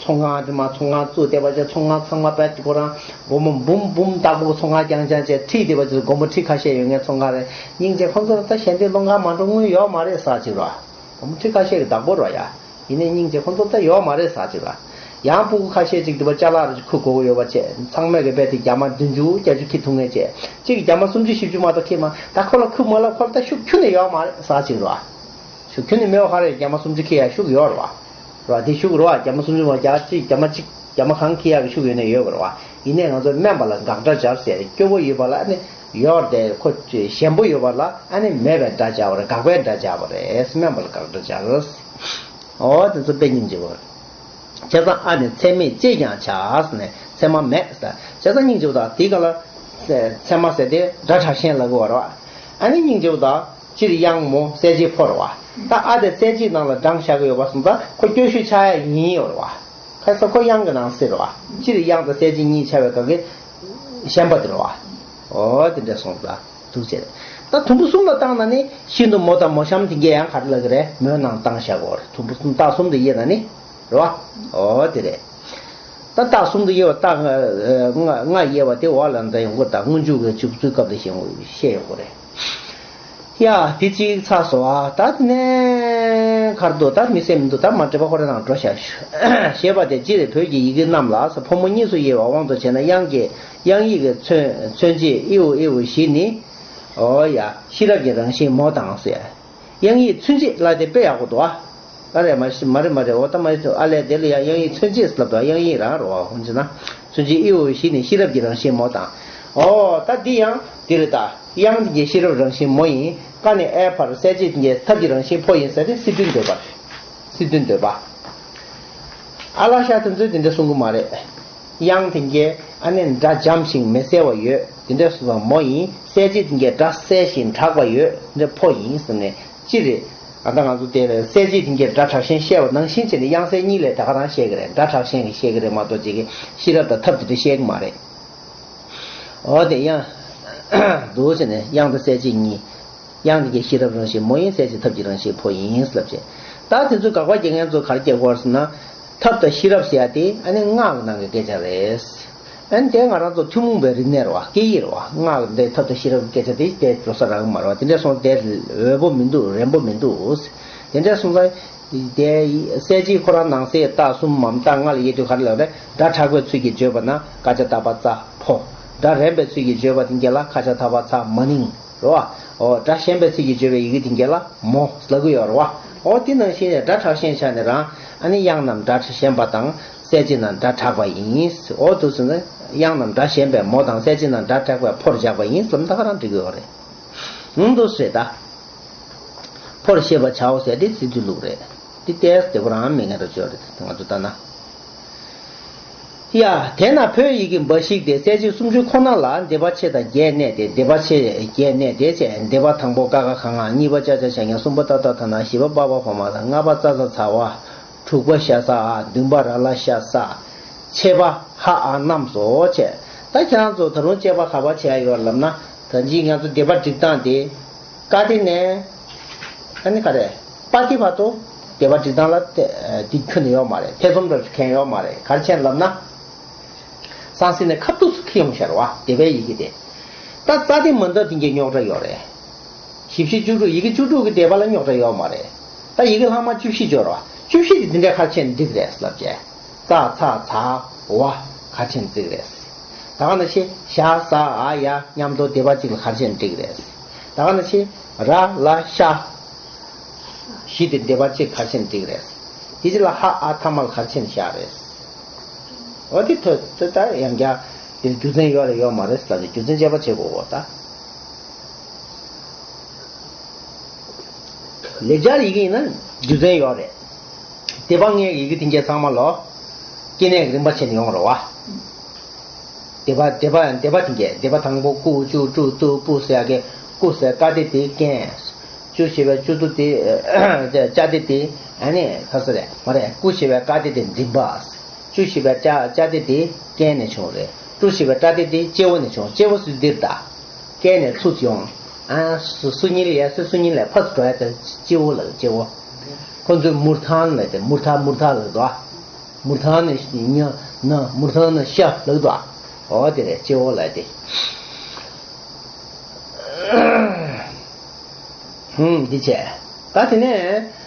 ཚོང་ཁང་དེ་མ་ཚོང་ཁང་བཙུགས་བསྡད་པ་ཅིག་ཚོང་ཁང་ཚང་མ་རྦད་དེ་ཁོ་རང་སྒོར་མོ་འབུམ་འབུམ་བདག་པོ་ཚོང་ཁང་རྐྱང་རྐྱང་བྱས་ཁྲིད་བསྡད་པ་ཅིག་སྒོར་མོ་ཁྲི་ཁ་ཤས་ཡོད་མཁན་ཚོང་ཁང་རེད། སྙིང་རྗེ་ཁོང་ཚོ་ད་ཞལ་འདེབས་སློང་ག་མ་འགྲོ་དངུལ་ཡོད་མ་རེད་ཟེར་ཅིག་རེད་བ། སྒོར་མོ་ཁྲི་ཁ་ཤས་ཀྱི་བདག་པོ་རེད་བ་ཡ། ཡིན་ནའི་སྙིང་རྗེ་ཁོང་ཚོ་ད་ཡོད་མ་རེད་ཟེར་ཅིག་ལ། ཡང་ཕྲུ་གུ་ཁ་ཤས་ཅིག་འདི་པ་ཅ་ལག་རུ་ཅིག་ཁུར་དགོས་ཀྱི་ཡོད་པ་བྱས། ཚང་མས་ཀྱི་རྦད་དེ་རྒྱ་མ་བདུན་ཅུ་བརྒྱད་ཅུ་ཁྱེར་ཐུབ་མཁན་བྱས། གཅིག་གིས་རྒྱ་མ་སུམ་ཅུ་བཞི་བཅུ་མ་གཏོགས་ཁྱེར་མ། ད་ཁོ་ལ་ཁུར་མ་ལབ། ཁོ་ལ་ད་ཤུགས་ཁྱོན་ནས་ཡོད་མ་རེད་ཟེར་ཅིག་རེད་བ། ཤུགས་ཁྱོན་ནས་མེད་པ་ག་རེ། རྒྱ་མ་སུམ་ཅུ་ཁྱེར་ཡ་ཤུགས་ཡོད་རེད་བ། རེད་བ། དེ་ཤུགས་རེད་བ། རྒྱ་མ་སུམ་ཅུ་མ་རྒྱ་གཅིག་རྒྱ་མ་གཅིག་རྒྱ་མ་གང་ཁྱེར་ཡ་གི་ཤུགས་ཡོད་ནས་ཡོད་པ་རེད་བ། ཡིན་ནའི་ང་ཚོ་སྨན་པ་ལ་དགག་སྒྲ་སྦྱར་ཟེར་སྐྱོ་བོ་ཡོད་པ་ལ་ཨ་ནི་ཡོད་རེད། ཁོ་ཞན་པོ་ཡོད་པ་ལ་ཨ་ནི་མེད་པའི་སྒྲ་སྦྱར་བ་རེད། དགག་པའི་སྒྲ་སྦྱར་བ་རེད། སྨན་པ་ལ་དགག་སྒྲ་སྦྱར། འོ་དེ་ཚོ་དཔེ་སྙིང་རྗེ་བོ་རེད། བྱས་ཙང་ཨ་ནི་ཚད་མས་གཅིག་ཀྱང་བྱ་ཟེར་ནས་ཚད་མ་མེད་ཟེར། བྱས་ཙང་སྙིང་རྗེ་བོ་དང་དེའི་སྒང་ལ་ཚད་མ་ཟེར་ཏེ་སྒྲ་དྲག་ཞན་ལབ་དགོས་པ་རེད་བ། ཨ་ནི་སྙིང་རྗེ་བོ་དང་སྤྱིར་དབྱངས་མོ་གསལ་བྱེད་ཕོ་རེད་བ། ད་ཨ་དེ་གསལ་བྱེད་ནང་ལ་བགྲངས་བཞག་གི་ཡོད་པ་སོང་ཙང་ཁོ་སྐྱོ་ཤོས་ཆགས་ཡ་ཡིན་ཡོད་རེད་བ། ཁ་སང་ཁོ་དབྱངས་ཀྱི་ནང་གསལ་རེད་བ། སྤྱིར་དབྱངས་དང་གསལ་བྱེད་གཉིས་ཆགས་པའི་སྒང་གི་ཞན་པ་དེ་རེད་བ། འོ་དེ་འདྲ་སོང་ཙང་འདུག་བྱས། ད་དུམ་བུ་གསུམ་ལ་བཏང་ན་ནི་ཤིན་ཏུ་མོ་དང་མོ་གཤམ་དེ་གས་ཡང་ག་རེ་ལབ་ཀྱི་རེད། མོའི་ནང་བཏང་བཞག་གོ་རེད། དུམ་བུ་གསུམ་རྟགས་གསུམ་དུ་དབྱེ་ན་ནི། རེད་བ། འོ་དེ་རེད། ད་རྟགས་གསུམ་དུ་དབྱེ་བ། རྟགས་ལྔ་ལྔ་དབྱེ་བ་དེ་འོག་ལ་འདྲ་ཡོང་གི། ད་སྔོན་འཇུག་གི་འཇུག་ཚུལ་སྐབས་ལ་བཤད་ཡོང་གི་རེད། ཡ་དེ་གཅིག་ཚར་སོང་ཨ། ད་དེ་ནས། གར་འདུག་ད་མི་སེམས་མི་འདུག་ད་མ་འགྲིག་པ་ཁོ་རང་རང་འགྲོ་ཤག་ཞེས་པ་དེ་སྤྱིར་བོད་ཀྱི་ཡི་གེ་རྣམས་ལ་ཕོ་མོ་གཉིས་སུ་དབྱེ་བའི་དབང་དུ་བྱས་ན། དབྱངས་ཀྱི་དབྱངས་ཡིག་གི་མཚོན་མཚོན་བྱེད་ཨི་ཨུ་ཨི་ཨུ་བཞི་ནི། ཨོ་ཡ། ཤེས་རབ་ཀྱི་རང་བཞིན་མོ་དང་ཟེར། དབྱངས་ཡིག་མཚོན་བྱེད་ལ་དེ་དཔེ་ཡག་པོ་འདུག་ཨ། ཨ་རེད་མ་མ་རེད་མ་རེད། འོ་ད་མ་ཨ་ལས་དེ་ལ་ཡང་དབྱངས་ཡིག་མཚོན་བྱེད་ཟེར་ལབ་འདུག་དབྱངས་ཡིག་རང་རེད་བ། འོ་འདི་ན་མཚོན་བྱེད་ཨི་ཨུ་བཞི་ནི་ཤེས་རབ་ཀྱི་རང་བཞིན་མོ་དང་། ཨོ་ད་འདི་ཡང་འདི་རེད་ད། དབྱངས་དེ་གའི་ཤེས་རབ་རང་བཞིན་མོ་ཡིན། ཀ་ནས་ཨའི་བར་གསལ་བྱེད་དེ་གའི་ཐབས་ཀྱི་རང་བཞིན་ཕོ་ཡིན་ཟེར་ཏེ་སི་ཏུའི་འདོད་པ་རེད། སི་ཏུའི་འདོད་པ། ཨ་ལ་ཤ་དེ་ཚོས་དེ་འདྲ་གསུང་གི་མ་རེད། དབྱངས་དེ་གའི་ཨ་ནི་སྒྲ་འཇམ་ཞིང་མི་གསལ་བ་ཡོད། དེ་འདྲ་གསུང་བ་མོ་ཡིན། གསལ་བྱེད་དེ་གའི་སྒྲ་གསལ་ཞིང་གྲགས་པ་ཡོད། དེ་འདྲ་ཕོ་ཡིན་གསུངས་ནས་ཅི་རེད། ཨ་ད་ང་ཚོ་དེ་གསལ་བྱེད་དེ་གའི་སྒྲ་དྲག་ཞན་བཤད་པ་ནང་བཞིན་བྱས་ནས་དབྱངས་གསལ་གཉིས་ལས་ད་ག་རང་བཤད་ཀྱི་རེད། སྒྲ་དྲག་ཞན་གྱི་བཤད་ཀྱི་རེད་མ་གཏོགས་ཅིག་གི་ཤེས་རབ་དང་ཐབས་དེ་འདྲ་བཤད་ཀྱི་མ་རེད། འོ་དེ་དབྱངས་འདུག་ཟེར་ནས་དབྱངས་དང་གསལ་བྱེད་གཉིས། དབྱངས་དེ་གའི་ཤེས་རབ་རང་བཞིན་མོ་ཡིན། གསལ་བྱེད་ཐབས་ཀྱི་རང་བཞིན་ཕོ་ཡིན་ལབ་བྱས། ད་དེ་ཚོ་དགག་པ་རྒྱག་མཁན་ཚོ་ག་རེ་རྒྱག་གི་ཡོད་རེད་ཟེར་ན། ཐབས་དང་ཤེས་རབ་ཟེར་ཡ་དེ་ཨ་ནི་སྔགས་ཀྱི་ནང་གི་སྐད་ཆ་རེད། ཨ་ནི་དེ་ང་རང་ཚོ་ཐུན་མོང་པའི་རིག་གནས་རེད་བ། སྐད་ཡིག་རེད་བ། སྔགས་འདི་ཐབས་དང་ཤེས་རབ་ཀྱི་སྐད་ཆ་དེ་དེ་འགྲོ་ས་རག་གི་མ་རེད་བ། དེ་འདྲ་སོང་དེ་འོས་པོ་མི་འདུག་རན་པོ་མི་འདུག་དེ་འདྲ་སོང་ཙང་། དེ་གསལ་བྱེད་ཁོ་རང་ནང་གསེས་རྟགས་གསུམ་མམ་རྟགས་ལྔ་ལ་དབྱེ་དུས་ག་རེ་ལབ་རེད། སྒྲ་དྲག་པའི་ཚུལ་གྱིས་བརྗོད་པ་ན་ཀ་ཅ་ཏ་པ་ཙ་ཕོ། སྒྲ་རན་པའི་ཚུལ་གྱིས་བརྗོད་པ་དེ་གའི་ལ་ཁ་ཅ་ཐ་བ་ཚ་མ་ནིང་། རེད་བ། འོ་སྒྲ་ཞན་པའི་ཚུལ་གྱིས་བརྗོད་པའི་ཡི་གེ་དེ་གའི་ལ་མོ་ལབ་ཀྱི་ཡོད་རེད་བ། འོ་དེ་ནང་བཞིན་ནས་སྒྲ་དྲག་ཞན་ཆ་ནས་རང་ཨ་ནི་དབྱངས་རྣམས་སྒྲ་ཞན་པ་དང་གསལ་བྱེད་རྣམས་སྒྲ་དྲག་པ་ཡིན། འོ་དུ་ཟེར་ན་དབྱངས་རྣམས་སྒྲ་ཞན་པས་མོ་དང་གསལ་བྱེད་རྣམས་སྒྲ་དྲག་པས་ཕོར་བཞག་པ་ཡིན་ཙམ་ད་ག་རང་འགྲིག་གི་ཡོད་རེད། འོང་དུ་ཟེར་ད། ཕོར་ཤེས་པར་བྱའོ་ཟེར་དེ་ཚིག་འདི་ལུགས་རེད། དེ་ཏོག་ཙམ་དེ་གོ་རང་མི་ངན་རུ་བྱོས་རེད་ང་ཚོ་ལྟ་ན། ཡ། དེས་ན་བོད་ཡི་གེ་འབའ་ཞིག་སྟེ་གསལ་བྱེད་སུམ་ཅུ་ཁོ་ན་ལ་སྡེ་པ་ཕྱེད་དང་བརྒྱད་གནས་ཏེ། སྡེ་པ་ཕྱེད་བརྒྱད་གནས་ཏེ་བྱས། སྡེ་པ་དང་པོ་ཀ་ཁ་ག་ང་། གཉིས་པ་ཅ་ཆ་ཇ་ཉ། གསུམ་པ་ཏ་ཏ་ད་ན། བཞི་པ་པ་བ་བ་མ་ད། ལྔ་པ་ཙ་ཚ་ཚ་བ། དྲུག་པ་ཤ་ས་འ། བདུན་པ་ར་ལ་ཤ་ས། ཕྱེད་པ་ཧ་ཨ་རྣམས་སོ་བྱས། ད་ཁྱེད་རང་ཚོ་ད་རུང་དཔྱད་པ་ག་པར་བྱས་ཡོད་ལབ་ན། ད་ཅི་ང་ཚོ་སྡེ་པ་སྒྲིག་སྟངས་དེ། ཀ་དེ་ནས། ཨ་ནི་ག་རེ། པ་ཏི་བར་དུ་སྡེ་པ་སྒྲིག་སྟངས་ལ་དེ་དེ་ཁྱོན་ནས་ཡོད་མ་རེད། ཐེ་ཚོམ་འདྲ་མཁན་ཡོད་མ་རེད། ག་རེ་བྱས་ལབ་ན། སང་སི་ནས་ཁ་ཐུག་སུ་ཁི་ཡོང་ཤར་བ་སྡེ་པའི་ཡི་གེ་དེ། ད་རྩ་དེ་མ་འདབ་དེ་གའི་རྙོག་དྲ་ཡོད་རེད། བཞི་བཞི་བཅུ་དྲུག་ཡི་གེ་བཅུ་དྲུག་གི་སྡེ་པ་ལ་རྙོག་དྲ་ཡོད་མ་རེད། ད་ཡི་གེ་ལྷག་མ་བཅུ་བཞི་འབྱོར་བ། བཅུ་བཞི་དེ་འདི་འདྲའི་ག་རེ་བྱས་ནས་འགྲིག་རེད་ལབ་བྱས། ཙ་ཚ་ཚ་བ་ག་རེ་བྱས་ནས་འགྲིག་རེད། ད་ག་ནང་བཞིན་ཞ་ས་འ་ཡ་མཉམ་དུ་སྡེ་པ་གཅིག་ལ་ག་རེ་བྱས་ནས་འགྲིག་རེད། ད་ག་ནང་བཞིན་ར་ལ་ཤ། བཞི་དེ་སྡེ་པ་གཅིག་ག་རེ་བྱས་ནས་འགྲིག་རེད། དེ་རྗེས་ལ་ཧ་ཨ་ཐ་མ་ལ་ག་རེ་བྱས་ནས་བཞག་རེད། འོ་དེ་ཐོས་ཚོད་ལྟར་ཡང་བསྐྱར་དེ་རྒྱུ་མཚན་ཡོད་རེད་ཡོད་མ་རེད་ཟེར་ནས་རྒྱུ་མཚན་དཔྱད་པ་བྱེད་དགོས་འོ་ད། ལེགས་སྦྱར་ཡི་གེ་ཡིན་ན་རྒྱུ་མཚན་ཡོད་རེད། སྡེ་པ་ལྔའི་ཡི་གེ་དེ་གའི་ཚང་མ་ལོ། སྐྱེ་གནས་ཀྱི་རིམ་པ་བྱས་ནས་ཡོང་རེད་བ། སྡེ་པ་སྡེ་པ་སྡེ་པ་དེ་གའི་སྡེ་པ་དང་པོ་ཀུ་ཅུ་ཀྲུ་ཏུ་པུ་ཟེར་ཡ་གི་ཀུ་ཟེར་ཀ་དེ་དེ་རྐན། ཅུ་ཞེས་པའི་ཅུ་ཏུ་དེ་ཅ་དེ་དེ་ཨ་ནི་ཁ་ས་རེད་མ་རེད། ཀུ་ཞེས་པའི་ཀ་དེ་དེ་མགྲིན་པ། ཅུ་ཞེས་པའི་ཅ་ཅ་དེ་དེ་རྐན་ནས་བྱུང་རེད། ཀྲུ་ཞེས་པའི་ཀྲ་དེ་དེ་ལྕེ་བོ་ནས་བྱུང་། ལྕེ་བོ་སུ་འདིར་ད། རྐན་ནས་ཚུར་ཡོང་། ཨ་སུ་སུ་ཉིལ་ཡ་སུ་སུ་ཉིལ་ལས་ཕར་ཚུར་འགྲོ་ཡ་དེ་ལྕེ་བོ་ལ་ལྕེ་བོ། ཁོ་ཚོས་མུར་ཐང་ལ་དེ་མུར་ཐ་མུར་ཐ་ལ་དོ། མུར་ཐང་ནི་ཉ་ན་མུར་ཐང་ནི་ཤ་ལག་དོ། འོ་དེ་རེད་སྤྱི་བོ་ལ་དེ། ཧུམ་འདི་བྱས། ད་དེ་ནས་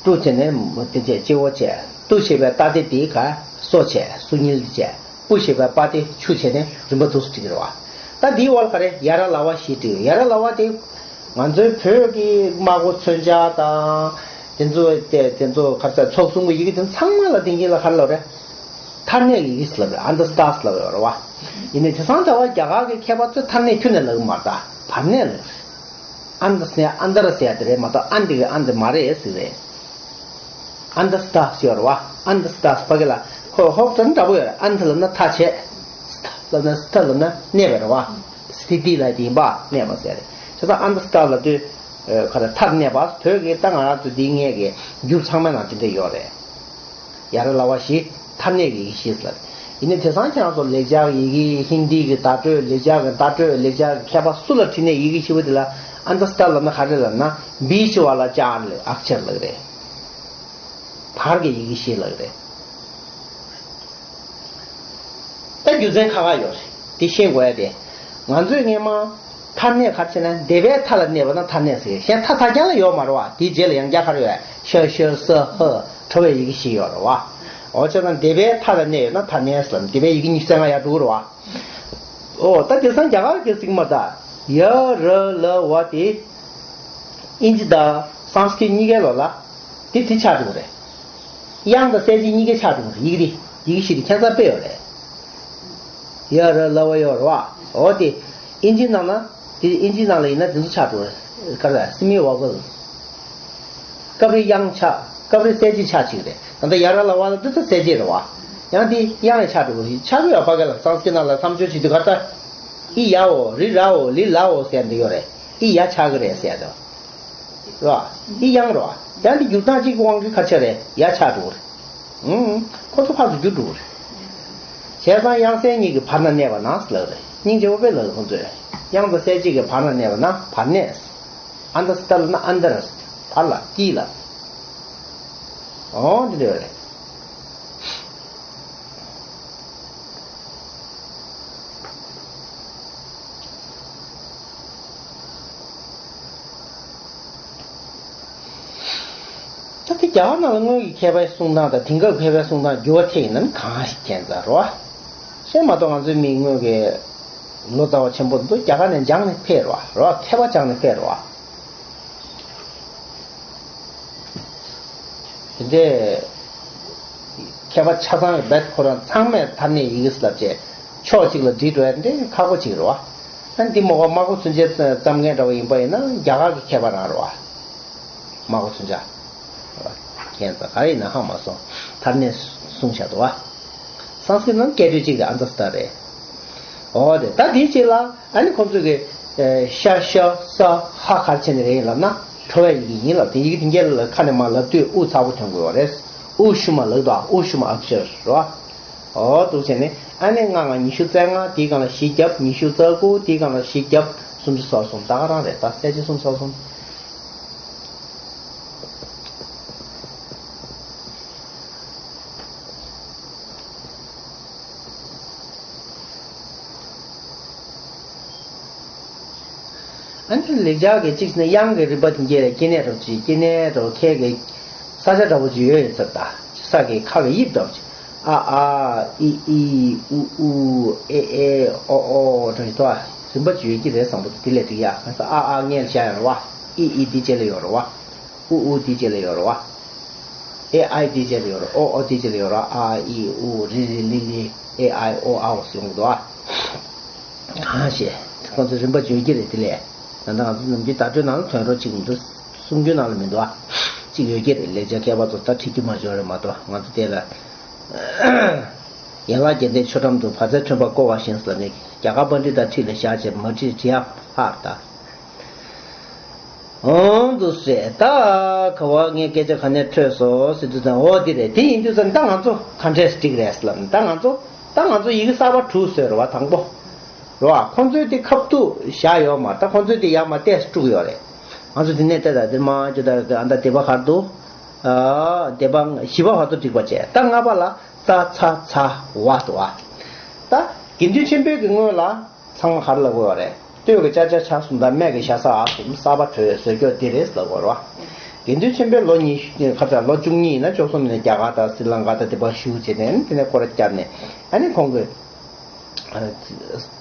ཀྲུ་བྱས་ནས་དེ་བྱས་སྤྱི་བོ་བྱས། ཏུ་ཞེས་པའི་ཏ་དེ་དེའི་ག་སོ་བྱས་སུ་ཉིལ་འདི་བྱས། པུ་ཞེས་པའི་པ་དེ་ཆུ་བྱས་ནས་རིམ་པ་འདུག་སུ་བྲིས་རེད་བ། ད་འདིའི་འོག་ལ་ག་རེ་ཡ་ར་ལ་བ་ཞེས་བྲིས་ཡོད། ཡ་ར་ལ་བ་དེ། ང་ཚོའི་བོད་ཀྱི་སྨྲ་སྒོ་མཚོན་ཆ་དང་། དེ་ཚོ་དེ་དེ་ཚོ་ག་རེ་ཟེར་ཚོགས་གསུམ་གྱི་ཡི་གེ་དེ་ཚང་མ་ལ་དེང་གི་ལ་ག་རེ་ལབ་རེད། མཐར་གནས་ཀྱི་ཡི་གེ་ཟེར་ལབ་རེད། ཨན་དར་སྟཱ་ཟེར་ལབ་ཡོད་རེད་བ། ཡིན་ནའི་དེང་སང་ད་བར་རྒྱ་གར་གྱི་མཁས་པ་ཚོས་མཐར་གནས་ཁྱོན་ནས་ལབ་ཀྱི་མ་རེད་ད། བར་གནས་ལབ་རེད། ཨན་དར་ཟེར་ཨན་དར་ཟེར་ཡ་དེ་རེད་མ་གཏོགས་ཨན་དེ་གི་ཨན་དེ་མ་རེད་ཟེར་རེད། ཨན་དར་སྟཱ་ཟེར་ཡོད་རེད་བ། ཨན་དར་སྟཱ་ཕ་གི་ལ་ཁོ་ཧོབ་ཙམ་འདྲ་པོ་ཡོད་རེད། ཨན་དར་ལབ་ན་མཐའ་བྱས། སྟཱ་ལབ་ན་སྟཱ་ལབ་ན་གནས་པ་རེད་བ། སི་ཐི་ལ་དེ་ཡིན་པ་གནས་པ་ཟེར་རེད། བྱས་ཙང་ཨན་དར་སྟཱ་ལབ་དུས་ཁ་ལ་མཐར་གནས་པ། བོད་ཀྱི་ད་ང་རང་ཚོ་འདི་སྔས་ཀྱི་འགྱུར་ཚང་མའི་ནང་དེ་འདྲ་ཡོད་རེད། ཡ་ར་ལ་བ་ཞེས་མཐར་གནས་ཀྱི་ཡི་གེ་ཞེས་ཟེར། ཡིན་ནའི་དེང་སང་ཁྱེད་རང་ཚོ་ལེགས་སྦྱར་ཡི་གེ་ཧིན་དི་གི་བརྡ་སྤྲོད་ལེགས་སྦྱར་གི་བརྡ་སྤྲོད་ལེགས་སྦྱར་གི་མཁས་པ་སུ་ལ་བྲིས་ནའི་ཡི་གེ་ཞེ་པོ་དེ་ལ་ཨན་དར་སྟཱ་ལབ་ན་ག་རེ་ལབ་ན་བི་ཞེས་པ་ལ་ཅ་ཨར་ལབ་ཨཀྵར་ལབ་རེད། བར་གྱི་ཡི་གེ་ཞེས་ལབ་རེད། ད་རྒྱུ་མཚན་ཁ་ཁ་ཡོད་རེད། དེ་ཤེས་དགོས་ཡ་དེ། ང་ཚོས་སྔས་མ་མཐའ་ མཐར་གནས་ག་རེ་བྱས་ན་འདས་པའི་མཐའ་ལ་གནས་པ་ན་མཐར་གནས་ཟེར། གཞན་མཐའ་མཐའ་རྐྱང་ལ་ཡོད་མ་རེད་བ། དེའི་རྗེས་ལ་ཡང་བསྐྱར་ག་རེ་ཡོད། ཤ་ཤ་ས་ཧ་ཁྲ་བའི་ཡི་གེ་བཞི་ཡོད་རེད་བ། འོ་བྱས་ཙང་འདས་པའི་མཐའ་ལ་གནས་ཡོད་ན་མཐར་གནས་ཟེར་ལ་འདས་པའི་ཡི་གེ་ཉི་ཤུ་རྩ་ལྔ་ཡར་འགྲོ་གི་རེད་བ། འོ་ད་དེང་སང་རྒྱ་གར་གྱི་ཚིག་མ་ད་ཡ་ར་ལ་བ་དེ་ཨིན་ཇི་དང་སཾ་སྐྲྀཏ་གཉིས་ཀའི་ལོགས་ལ་དེ་དེ་ཆགས་འགྲོ་གི་རེད། དབྱངས་དང་གསལ་བྱེད་གཉིས་ཀའི་ཆགས་འགྲོ་གི་རེད། ཡི་གེ་དེ་ཡི་གེ་བཞི་དེ་ཁྱད་མཚར་དཔེ་ཡོད་རེད། ཡ་ར་ལ་བ་ཡོད་རེད་བ། འོ་དེ་ཨིན་ཇིའི་ནང་ན་དེ་ཨིན་ཇིའི་ནང་ལ་ཡིན་ན་དེ་ཚོ་ཆགས་འགྲོ་གི་རེད། ག་རེ་ལ་སི་མི་ཝ་བལ། སྐབས་རེ་དབྱངས་ཆགས། སྐབས་རེ་གསལ་བྱེད་ཆགས་ཅིག་རེད། ད་ལྟ་ཡ་ར་ལ་བ་ལ་འདི་ཚོ་གསལ་བྱེད་རེད་བ། ཡང་དེ་དབྱངས་ཡང་ཆགས་འགྲོ་གི་རེད། ཆགས་ཀྱི་ཡོད། ཕ་གི་ལ་སཾ་སྐྲྀཏ་ནང་ལ་མཚམས་སྦྱོར་བྱེད་དུས་ག་ད་ཨི་ཡ་འོ་རི་ར་འོ་ལི་ལ་འོ་ཟེར་འདི་ཡོད་རེད། ཨི་ཡ་ཆགས་ཀྱི་རེད་ཟེར་དོ། རོ། འདི་དབྱངས་རོ། ཡང་འདི་འགྱུར་སྟངས་གཅིག་གི་དབང་གིས་ག་རེ་བྱས་རེད། ཡ་ཆགས་འགྲོ་གི་རེད། ཨུང་། ཁོ་ཚོ་ཕར་ཚུར་འགྱུར་འགྲོ་གི་རེད། བྱས་ཙང་དབྱངས་གསལ་གཉིས་ཀྱི་བར་ན་གནས་པ་ན་ལབ་རེད། སྙིང་རྗེ་པོ་དཔེ་ལབ་རེད་ཁོ་ཚོས། དབྱངས་དང་གསལ་བྱེད་ཀྱི་བར་ན་གནས་པ་ན་བར་གནས། ཨན་དྷ་སྟ་ལབ་ན་ཨན་དྷ་ར་སྟ། བར་ལ་དཀྱིལ་ལ། འོ་འདི་འདྲ་རེད། ད་ལྟ་རྒྱ་གར་ནང་ལ་སྔོན་གྱི་མཁས་པའི་གསུང་སྟངས་དང་དེང་སྐབས་མཁས་པའི་གསུང་སྟངས་འགྱུར་བ་ཐེབས་ཡིན་ན་གང་ཞིག་མཁྱེན་ཙང་རོ། གཞན་མ་གཏོགས་ང་ཚོའི་མི་སྔོན་གྱི་ལོ་ཙཱ་བ་ཆེན་པོ་འདི་རྒྱ་གར་ནས་སྦྱངས་ནས་ཕེབས་རོ། རོ་མཁས་པ་སྦྱངས་ནས་ཕེབས་རོ། དེ་འདྲའི་མཁས་པ་ཆ་ཚང་གི་བེད་ཁོ་རང་ཚང་མས་མཐར་གནས་ཡི་གེ་ལབ་བྱས་ཕྱོགས་གཅིག་ལ་བསྒྲིལ་འགྲོ་ཡ་འདི་ཁག་པོ་ཅིག་རེད་བ། ཨ་ནི་འདི་མོ་བ་མ་གོ་ཚུན་ཆད་བརྩམས་མཁན་འདྲ་བ་ཡིན་པ་ཡིན་ན་རྒྱ་གར་གྱི་མཁས་པ་རང་རེད་བ། མ་གོ་ཚུན་ཆད་མཁྱེན་ཙང་ག་རེ་ཡིན་ན་ཧ་མ་སོང་། མཐར་གནས་གསུངས་བཞག་འདུག་བ། སཾ་སྐྲྀཏ་ནང་སྐད་དོད་གཅིག་རེད། ཨན་དྷ་སྟ་རེད། འོ་དེ་ད་དེའི་རྗེས་ལ་ཨ་ནི་ཁོང་ཚོས་ཀྱི་ཤ་ཤ་ས་ཧ་ག་རེ་བྱས་ནས་རེད་ལབ་ན་ཁྲོ་བའི་ཡི་གེ་ཡིན་ལབ། དེ་ཡི་གེ་དེ་འགའ་ལ་ཁ་ནས་མར་ལབ་དུས་དབུ་ཚ་པོ་ཐོན་དགོས་པ་རེད། དབུ་ཤུ་མ་ལབ་དང་དབུ་ཤུ་མ་ཨག་ཤར་རེད་བ། འོ་འདུག་བྱས་ནས་ཨ་ནི་ལྔ་ལྔ་ཉི་ཤུ་རྩ་ལྔ། དེའི་སྒང་ལ་བཞི་བརྒྱབ་ཉི་ཤུ་རྩ་དགུ། དེའི་སྒང་ལ་བཞི་བརྒྱབ་སུམ་ཅུ་སོ་གསུམ། ད་ག་རང་རེད། ད་གསལ་བྱེད་སུམ་ཅུ་སོ་གསུམ། ཨ་ནི་ལེགས་སྦྱར་གྱི་གཅིག་ནི་དབྱངས་ཀྱི་རིམ་པ་དེ་འགྱེད་ལ་སྐྱེ་གནས་འདྲ་བོ་ཅིག་སྐྱེ་གནས་འདྲ་བོ་ཁལ་གྱི་ས་ཆ་འདྲ་བོ་ཅིག་ཡོད་ཡིན་ས་རེད་ད། ས་གི་ཁ་གི་དབྱིབས་འདྲ་བོ་ཅིག་ཨ་ཨ་ཨི་ཨི་ཨུ་ཨུ་ཨེ་ཨེ་ཨོ་ཨོ་འདྲ་ཡོད་དོ། རིམ་པ་ཅིག་ཡོད་ཀྱི་རེད་བཟང་པོ་དེ་ལས་འགྲིག་ཡ། ང་ཚོ་ཨ་ཨ་སྔོན་ལ་བཞག་ཡོད་རེད་བ། ཨི་ཨི་དེ་རྗེས་ལ་ཡོད་རེད་བ། ཨུ་ཨུ་དེ་རྗེས་ལ་ཡོད་རེད་བ། ཨེ་ཨའི་དེ་རྗེས་ལ་ཡོད་རེད། ཨོ་ཨོ་དེ་རྗེས་ལ་ཡོད་རེད། ཨ་ཨི་ཨུ་རི་རི་ལི་ལི་ཨེ་ཨའི་ཨོ་ཨའོ་ཟེར་ཡོང་གི་འདུག་ཨ། གང་ཞེས་ཁོང་ཚོ་རིམ་པ་བརྗོད་ཀྱི་རེད། དེ་ལས་ད་ལྟ་ང་ཚོ་ནམ་རྒྱུན་བརྡ་སྤྲོད་ནང་ལ་ཐོན་རོགས་གཅིག་མི་འདུག་གསུང་རྒྱུན་ནང་ལ་མི་འདུག་ཨ། གཅིག་ཡོད་ཀྱི་རེད། ལེགས་སྦྱར་མཁས་པ་ཚོ་ད་ཁྲིད་རྒྱུ་མ་འབྱོར་རེད་མ་གཏོགས། ང་ཚོ་དེ་ལ་ཡན་ལག་བརྒྱད་ལྡན་ཆོས་སྒྲོམ་དུ་བཛྲ་ཐོན་པ་བསྐོར་བ་བཞིན་ཟེར་ནས་རྒྱ་གར་པཎྜི་ཏ་ཁྲིད་ལ་བཞག་བྱས་མ་ཁྲིད་བྲིས་ཡ་ཕར་ལྟ། འོང་དུ་ཟེར། ད་ག་བ་ངས་སྐད་ཆ་ག་ནས་འཕྲོས་སོང་ཟེར་དུས་ཙང་། འོ་འདི་རེད། དེ་ཡིན་དུས་ཙང་ད་ང་ཚོ་ག་འདྲས་འགྲིག་རེད་ལབ་ན། ད་ང་ཚོ་ད་ང་ཚོ་ཡི་གེ་གསར་པ་དྲུག་བཟོས་རེད་བ། དང་པོ་རེད་བ། ཁོང་ཚོས་དེ་ཁ་ཐུག་བཞག་ཡོད་མ་རེད། ད་ཁོང་ཚོས་དེ་ཡར་མར་ཏོག་ཙམ་དཀྲུགས་ཡོད་རེད། ང་ཚོ་དེ་ནས་ལྟ་ད་དེ་མ་ཅོ་ད་ཨ་ད་སྡེ་པ་ག་རེ་འདུག་ཨ་སྡེ་པ་བཞི་པ་བར་དུ་འགྲིག་པ་བྱས། ད་ལྔ་པ་ལ་ཙ་ཚ་ཚ་བ་འདུག་བ། ད་དགེ་འདུན་ཆོས་འཕེལ་གྱི་སྔོན་ལ། ཚང་མ་ག་རེ་ལབ་དགོས་པ་རེད། སྟོད་ཀྱི་ཅ་ཆ་ཆ་གསུམ་དང་སྨད་ཀྱི་ཞ་ས་འ་གསུམ། གསར་པ་བྲོས་བཟོས་སྐྱོར་འདི་རེད་ལབ་དགོས་རེད་བ། དགེ་འདུན་ཆོས་འཕེལ་ལོ་ཉི་ཤུ་ཁ་ཚ་ལོ་བཅུ་གཉིས་ཡིན་ན་བཅུ་གསུམ་ནས་རྒྱ་གར་དང་སི་རི་ལང་ཀ་དང་དེ་པར་བཞུགས་བྱས་ནས་དེ་ནས་སྐོར་ར་བསྐྱར་ནས། ཨ་ནི་ཁོང་གིས་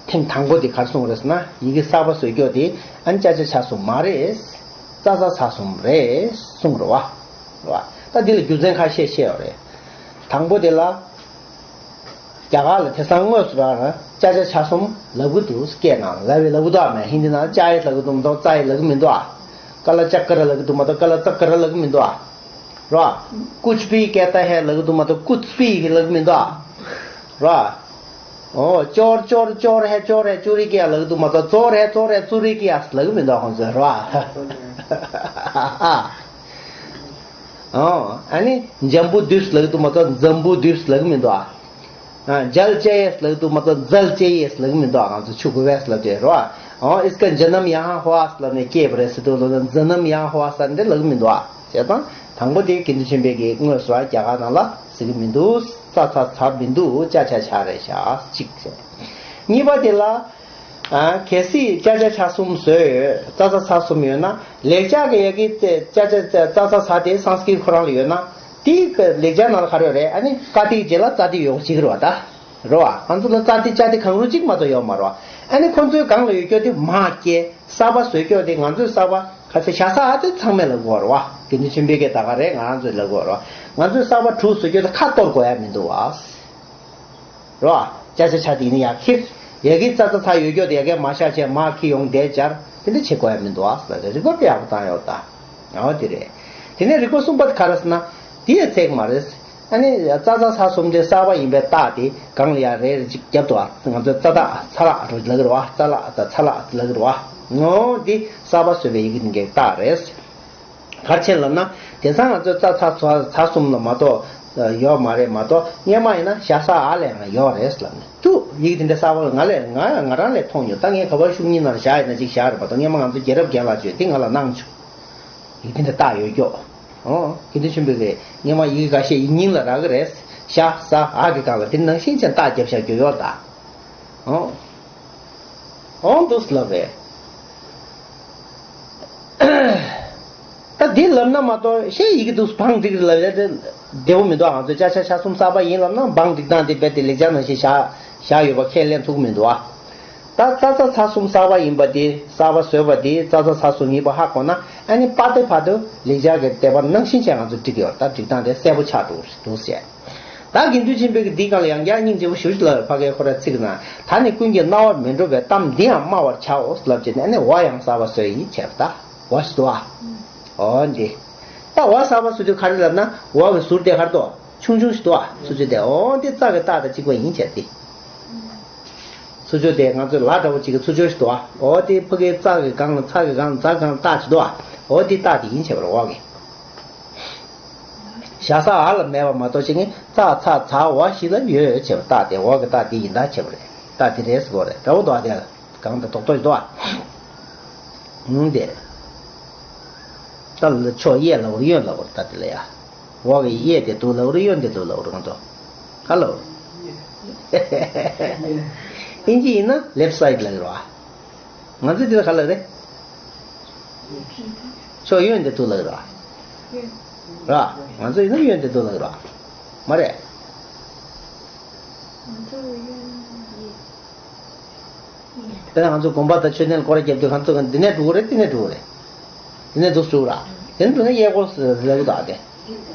ཐེངས་དང་པོ་དེ་ག་རེ་གསུངས་རེད་ཟེར་ན། ཡི་གེ་གསར་པ་བཟོས་སྐྱོར་དེ་ཨ་ནི་ཅ་ཆ་ཆ་གསུམ་མ་རེད། ཙ་ཚ་ཚ་གསུམ་རེད་གསུངས་རེད་བ། རེད་བ། ད་འདི་ལ་རྒྱུ་མཚན་ཁ་ཤས་བཤད་ཡོད་རེད། དང་པོ་དེ་ལ། རྒྱ་གར་ལ་དེང་སང་དངོས་སུ་རང་རང་ཅ་ཆ་ཆ་གསུམ་ལབ་གི་འདུག་སྐད་ནང་ལབ་པའི་ལབ་གི་འདུག་ཨ། མ་ཧིན་དི་ནང་ཅ་ཡི་ལབ་གི་འདུག་མ་གཏོགས་ཙ་ཡི་ལབ་གི་མི་འདུག་ཨ། ཀ་ལ་ཅ་ཀ་ར་ལབ་གི་འདུག་མ་གཏོགས་ཀ་ལ་ཙ་ཀ་ར་ལབ་གི་མི་འདུག་ཨ། རོ། ཀུཆ་བྷི་ཀེ་ཏ་ཧེ་ལབ་གི་འདུག་མ་གཏོགས་ཀུཆ་བྷི་ལབ་གི་མི་འདུག་ཨ། རོ། ཨོ་ཅོར་ཅོར་ཅོར་ཧེ་ཅོར་ཧེ་ཅུ་རི་ཀེ་ལབ་གི་འདུག་མ་གཏོགས་ཙོར་ཧེ་ཙོར་ཧེ་ཙུ་རི་ཀེ་ཡ་ལབ་གི་མི་འདུག་ཨ། ཁོང་ཚོས་རོ། ཨ། ཨོ། ཨ་ནི་འཇམ་བུ་དུས་ལབ་གི་འདུག་མ་གཏོགས་འཛམ་བུ་དུས་ལབ་གི་མི་འདུག་ཨ། ཨ། ཇལ་ཅེ་ཡེས་ལབ་གི་འདུག་མ་གཏོགས་ཛལ་ཅེ་ཡེས་ལབ་གི་མི་འདུག་ཨ། ང་ཚོ་ཆུ་དགོས་པས་ལབ་དེ་རོ། ཨོ་ཨིས་ཀ་ཇ་ནམ་ཡ་ཧ་ཧོ་ཨ་ལབ་ནས་སྐྱེས་པ་རེད་ཟེར་དུས་ལོ་ན་ཛ་ནམ་ཡ་ཧོ་ཨ་ས་འདི་ལབ་གི་མི་འདུག་ཨ། བྱས་ཙང་དང་པོ་དེ་དགེ་འདུན་ཆོས་འཕེལ་གྱིས་དངོས་སུ་རྒྱ་གར་ནང་ལ་ཟེར་གི་མི་འདུག་ཙ་ཚ་ཚ་མི་འདུག་ཅ་ཆ་ཆ་རེད་ཤག་གཅིག་བྱས། གཉིས་པ་དེ་ལ། ཨ། གལ་སྲིད་ཅ་ཆ་ཆ་གསུམ་བཟོས་ཡོད། ཙ་ཚ་ཚ་གསུམ་ཡོད་ན། ལེགས་སྦྱར་གྱི་ཡ་གི་ཙ་ཙ་ཙ་ཙ་ཚ་ཚ་དེ་སཾ་སྐྲྀཏ་ཁོ་རང་ལ་ཡོད་ན། དེའི་ལེགས་སྦྱར་ནང་ལ་ག་རེ་ཡོད་རེད། ཨ་ནི་ཀ་དེའི་རྗེས་ལ་ཙ་དེ་ཡོད་པ་ཅིག་རེད་བ་ད། རེད་བ། ང་ཚོ་ལ་ཙ་དེ་ཅ་དེ་གང་རུང་གཅིག་མ་གཏོགས་ཡོད་མ་རེད་བ། ཨ་ནི་ཁོ་ཚོའི་སྒང་ལ་ཡོད་རྒྱུ་དེ་མ་སྐྱེ། གསར་པ་བཟོ་རྒྱུ་དེ། ང་ཚོའི་གསར་པ་ག་ཚོད་བཞག་ས་ཨ་དེ་ཚང་མས་ལབ་དགོས་རེད་བ། དགེ་འདུན་ཆོས་འཕེལ་གྱིས་ད་ག་རེད། ང་རང་ཚོས་ལབ་དགོས་རེད་བ། ང་ཚོའི་གསར་པ་དྲུག་བཟོ་རྒྱུ་དེ་ཁ་གཏོར་དགོས་ཡ་མི་འདུག་བ། རེད་བ། ཅ་ཆ་ཆ་དེ་ཡིན་ན་ཡ་ཁྱེར། ཡ་གི་ཙ་ཚ་ཚ་ཡོད་རྒྱུ་དེ་ཡ་གི་མ་བཞག་བྱས་མ་ཁྱེར་ཡོང་དེ་སྦྱར། དེ་འདྲ་བྱེད་དགོས་ཡ་མི་འདུག་ཨ་ཟེར་ཏེ་རིག་པ་དཔེ་ཡག་པོ་བཏང་ཡོད་ད། འོ་དེ་རེད། དེ་ནས་རིག་པ་གསུམ་པ་དེ་ག་རེ་ཟེར་ན། དེ་ཡ་ཚད་མ་རེད། ཨ་ནི་ཙ་ཚ་ཚ་གསུམ་དེ་གསར་པ་ཡིན་པའི་རྟགས་དེ་སྒང་ལ་ཡ་རེ་རེ་ཅིག་རྒྱབ་འདུག་ཨ། ང་ཚོས་ཙ་དག་ཚ་ལག་རུ་ལབ་ཀྱི་རེད་བ། ཙ་ལག་དང་ཚ་ལག་ལབ་ཀྱི་རེད་བ། འོ་དེ་གསར་པ་བཟོས་པའི་ཡི་གེ་དེ་འགའི་རྟགས་རེད། ག་རེ་བྱས་ལབ་ན། དེང་སང་ང་ཚོའི་ཙ་ཚ་ཚ་ཚ་གསུམ་ལ་མ་གཏོགས་ཡོད་མ་རེད་མ་གཏོགས། སྔོན་མ་ཡིན་ན་ཞ་ས་ཨ་ལས་ང་ཡོད་རེད་ལབ་ནས་ཐུག་ཡིག་དེ་འདྲ་གསར་པ་ང་ལས་ང་ང་རང་ལས་མཐོང་མྱོང་། ད་ངས་ག་པར་ཤུགས་གཉིས་ནང་བཞག་ཡིན་ན་ཅིག་བཞག་རེད་མ་གཏོགས། སྔོན་མ་ང་ཚོ་རྒྱལ་རབས་རྒན་ལགས་བྱོས་དེ་ང་ལ་གནང་བྱུང་། ཡིག་དེ་འདྲ་བཏགས་ཡོད་ཀྱོག་ཨོ། དགེ་འདུན་ཆོས་འཕེལ་གྱིས་སྔོན་མ་ཡིག་འགའ་ཤས་ཡིག་རྙིང་ལ་རག་གི་རེད། ཞ་ས་ཨ་གི་སྒང་ལ་དེ་ནང་བཞིན་ཅན་རྟགས་རྒྱབ་བཞག་རྒྱུ་ཡོད་ད། ཨོ། ཨོང་འདུག་ལབ་པས། ད་འདི་ལབ་ན་མ་གཏོགས་ཤེས་ཡི་གེ་འདུག་བང་སྒྲིག་ལབ་ཡ་དེ་བདེ་པོ་མི་འདུག་ཨང་། ཚོས་ཅ་ཆ་ཆ་གསུམ་གསར་པ་ཡིན་ལབ་ན་བང་སྒྲིག་སྟངས་དེ་རྦད་དེ་ལེགས་སྦྱར་ནང་བཞིན་བཞག་བཞག་ཡོད་པ་ཁས་ལེན་ཐུབ་ཀྱི་མི་འདུག་ཨ། ད་ཙ་ཚ་ཚ་གསུམ་གསར་པ་ཡིན་པ་དེ། གསར་པ་བཟོས་པ་དེ་ཙ་ཚ་ཚ་གསུམ་ཡིན་པ་ཧ་གོ་ན། ཨ་ནི་པ་ཏི་ཕ་ཏུ་ལེགས་སྦྱར་གྱི་དེ་པར་ནང་བཞིན་བྱས་ང་ཚོ་སྒྲིག་གི་ཡོད། ད་སྒྲིག་སྟངས་དེ་གསལ་པོ་ཆགས་འགྲོ་འདུག་ཟེར། ད་དགེ་འདུན་ཆོས་འཕེལ་གྱིས་འདིའི་སྒང་ལ་ཡང་བསྐྱར་སྙིང་རྗེ་པོ་ཞེ་པོ་ཅིག་ལབ་པ་གི་ཁོ་རའི་ཚིག་ནང་། ད་ནི་ཀུན་གྱིས་རྣ་བར་མི་འགྲོ་བའི་གཏམ་འདི་ཡང་སྨྲ་བར་བྱའོ་ལབ་བྱས་ནས་ཨ་ནི་འོ་ཡང་གསར་པ་བཟོས་ཡིན་བྱས་པ་ད། འོ་ཞིག་འདུག་ཨ། འོ་འདི། ད་འོ་གསར་པ་བཟོ་དུས་ག་རེ་ལབ་ན། འོ་གི་ཟུར་དེ་ག་རེ་འདུག་ཆུང་ཆུང་ཞིག་འདུག་ཨ། ཚུར་ཕྱོགས་དེ། འོ་འདི་ཙ་གི་རྟགས་དང་གཅིག་པ་ཡིན་བྱས་ཏེ། ཚུར་ཕྱོགས་དེ་ང་ཚོའི་ལ་འདྲ་བོ་གཅིག་གི་ཚུར་ཕྱོགས་ཤིག་འདུག་ཨ། འོ་དེ་ཕ་གིའི་ཙ་གི་སྒང་ལ་ཚ་གི་སྒང་ལ་ཛ་སྒང་ལ་རྟགས་ཅིག་འདུག་ཨ། འོ་དེ་རྟགས་དེ་ཡིན་བྱས་པ་རེད་འོ་གི། ཞ་ས་ཨ་ལ་མེད་པ་མ་གཏོགས་ཅིག་ནི་ཙ་ཚ་ཛ་འོ་ཞིག་ལ་ཡོད་བྱས་པ་རྟགས་དེ་འོ་གི་རྟགས་དེ་ཡིན་ད་བྱས་པ་རེད། རྟགས་དེ་རེད་ཟེར་གོ་རེད། འདྲ་བོ་འདུག་ཨ། དེ་གང་དུ་རྡོག་རྡོག་ཞིག་འདུག་ཨ། ཧུང་དེ། ད་ལ་ཕྱོགས་གཡས་ལ་བོར་གཡོན་ལ་བོར་ད་དེ་ལ་ཡ། འོག་གི་གཡས་དེ་འདུག་ལ་བོར་གཡོན་དེ་འདུག་ལ་བོར་གང་དུ། ག་ལ་བོར། ཨིན་ཇི་ཡིན་ན་left side ལ་རེད་བ། ང་ཚོས་དེ་ལ་ག་ལ་རེད། ཕྱོགས་གཡོན་དེ་འདུག་ལ་རེད་བ། ར། ང་ཚོ་ཡིན་ན་གཡོན་དེ་འདུག་ལ་རེད་བ། མ་རེད། ང་ཚོ་གཡོན་གཡས། དེ་ནས་ང་ཚོ་དགོན་པ་དང་མཆོད་རྟེན་སྐོར་ར་རྒྱབ་དུས་ང་ཚོ་འདི་ནས་འགྲོ་གི་རེད། འདི་ནས་འགྲོ་གི་རེད། འདི་ནས་འདུག་འགྲོ་གི་ར། དེ་ནས་འགྲོ་ན་གཡས་སྐོར་ཟེར་ལབ་གི་འདུག་ཨ། དེ།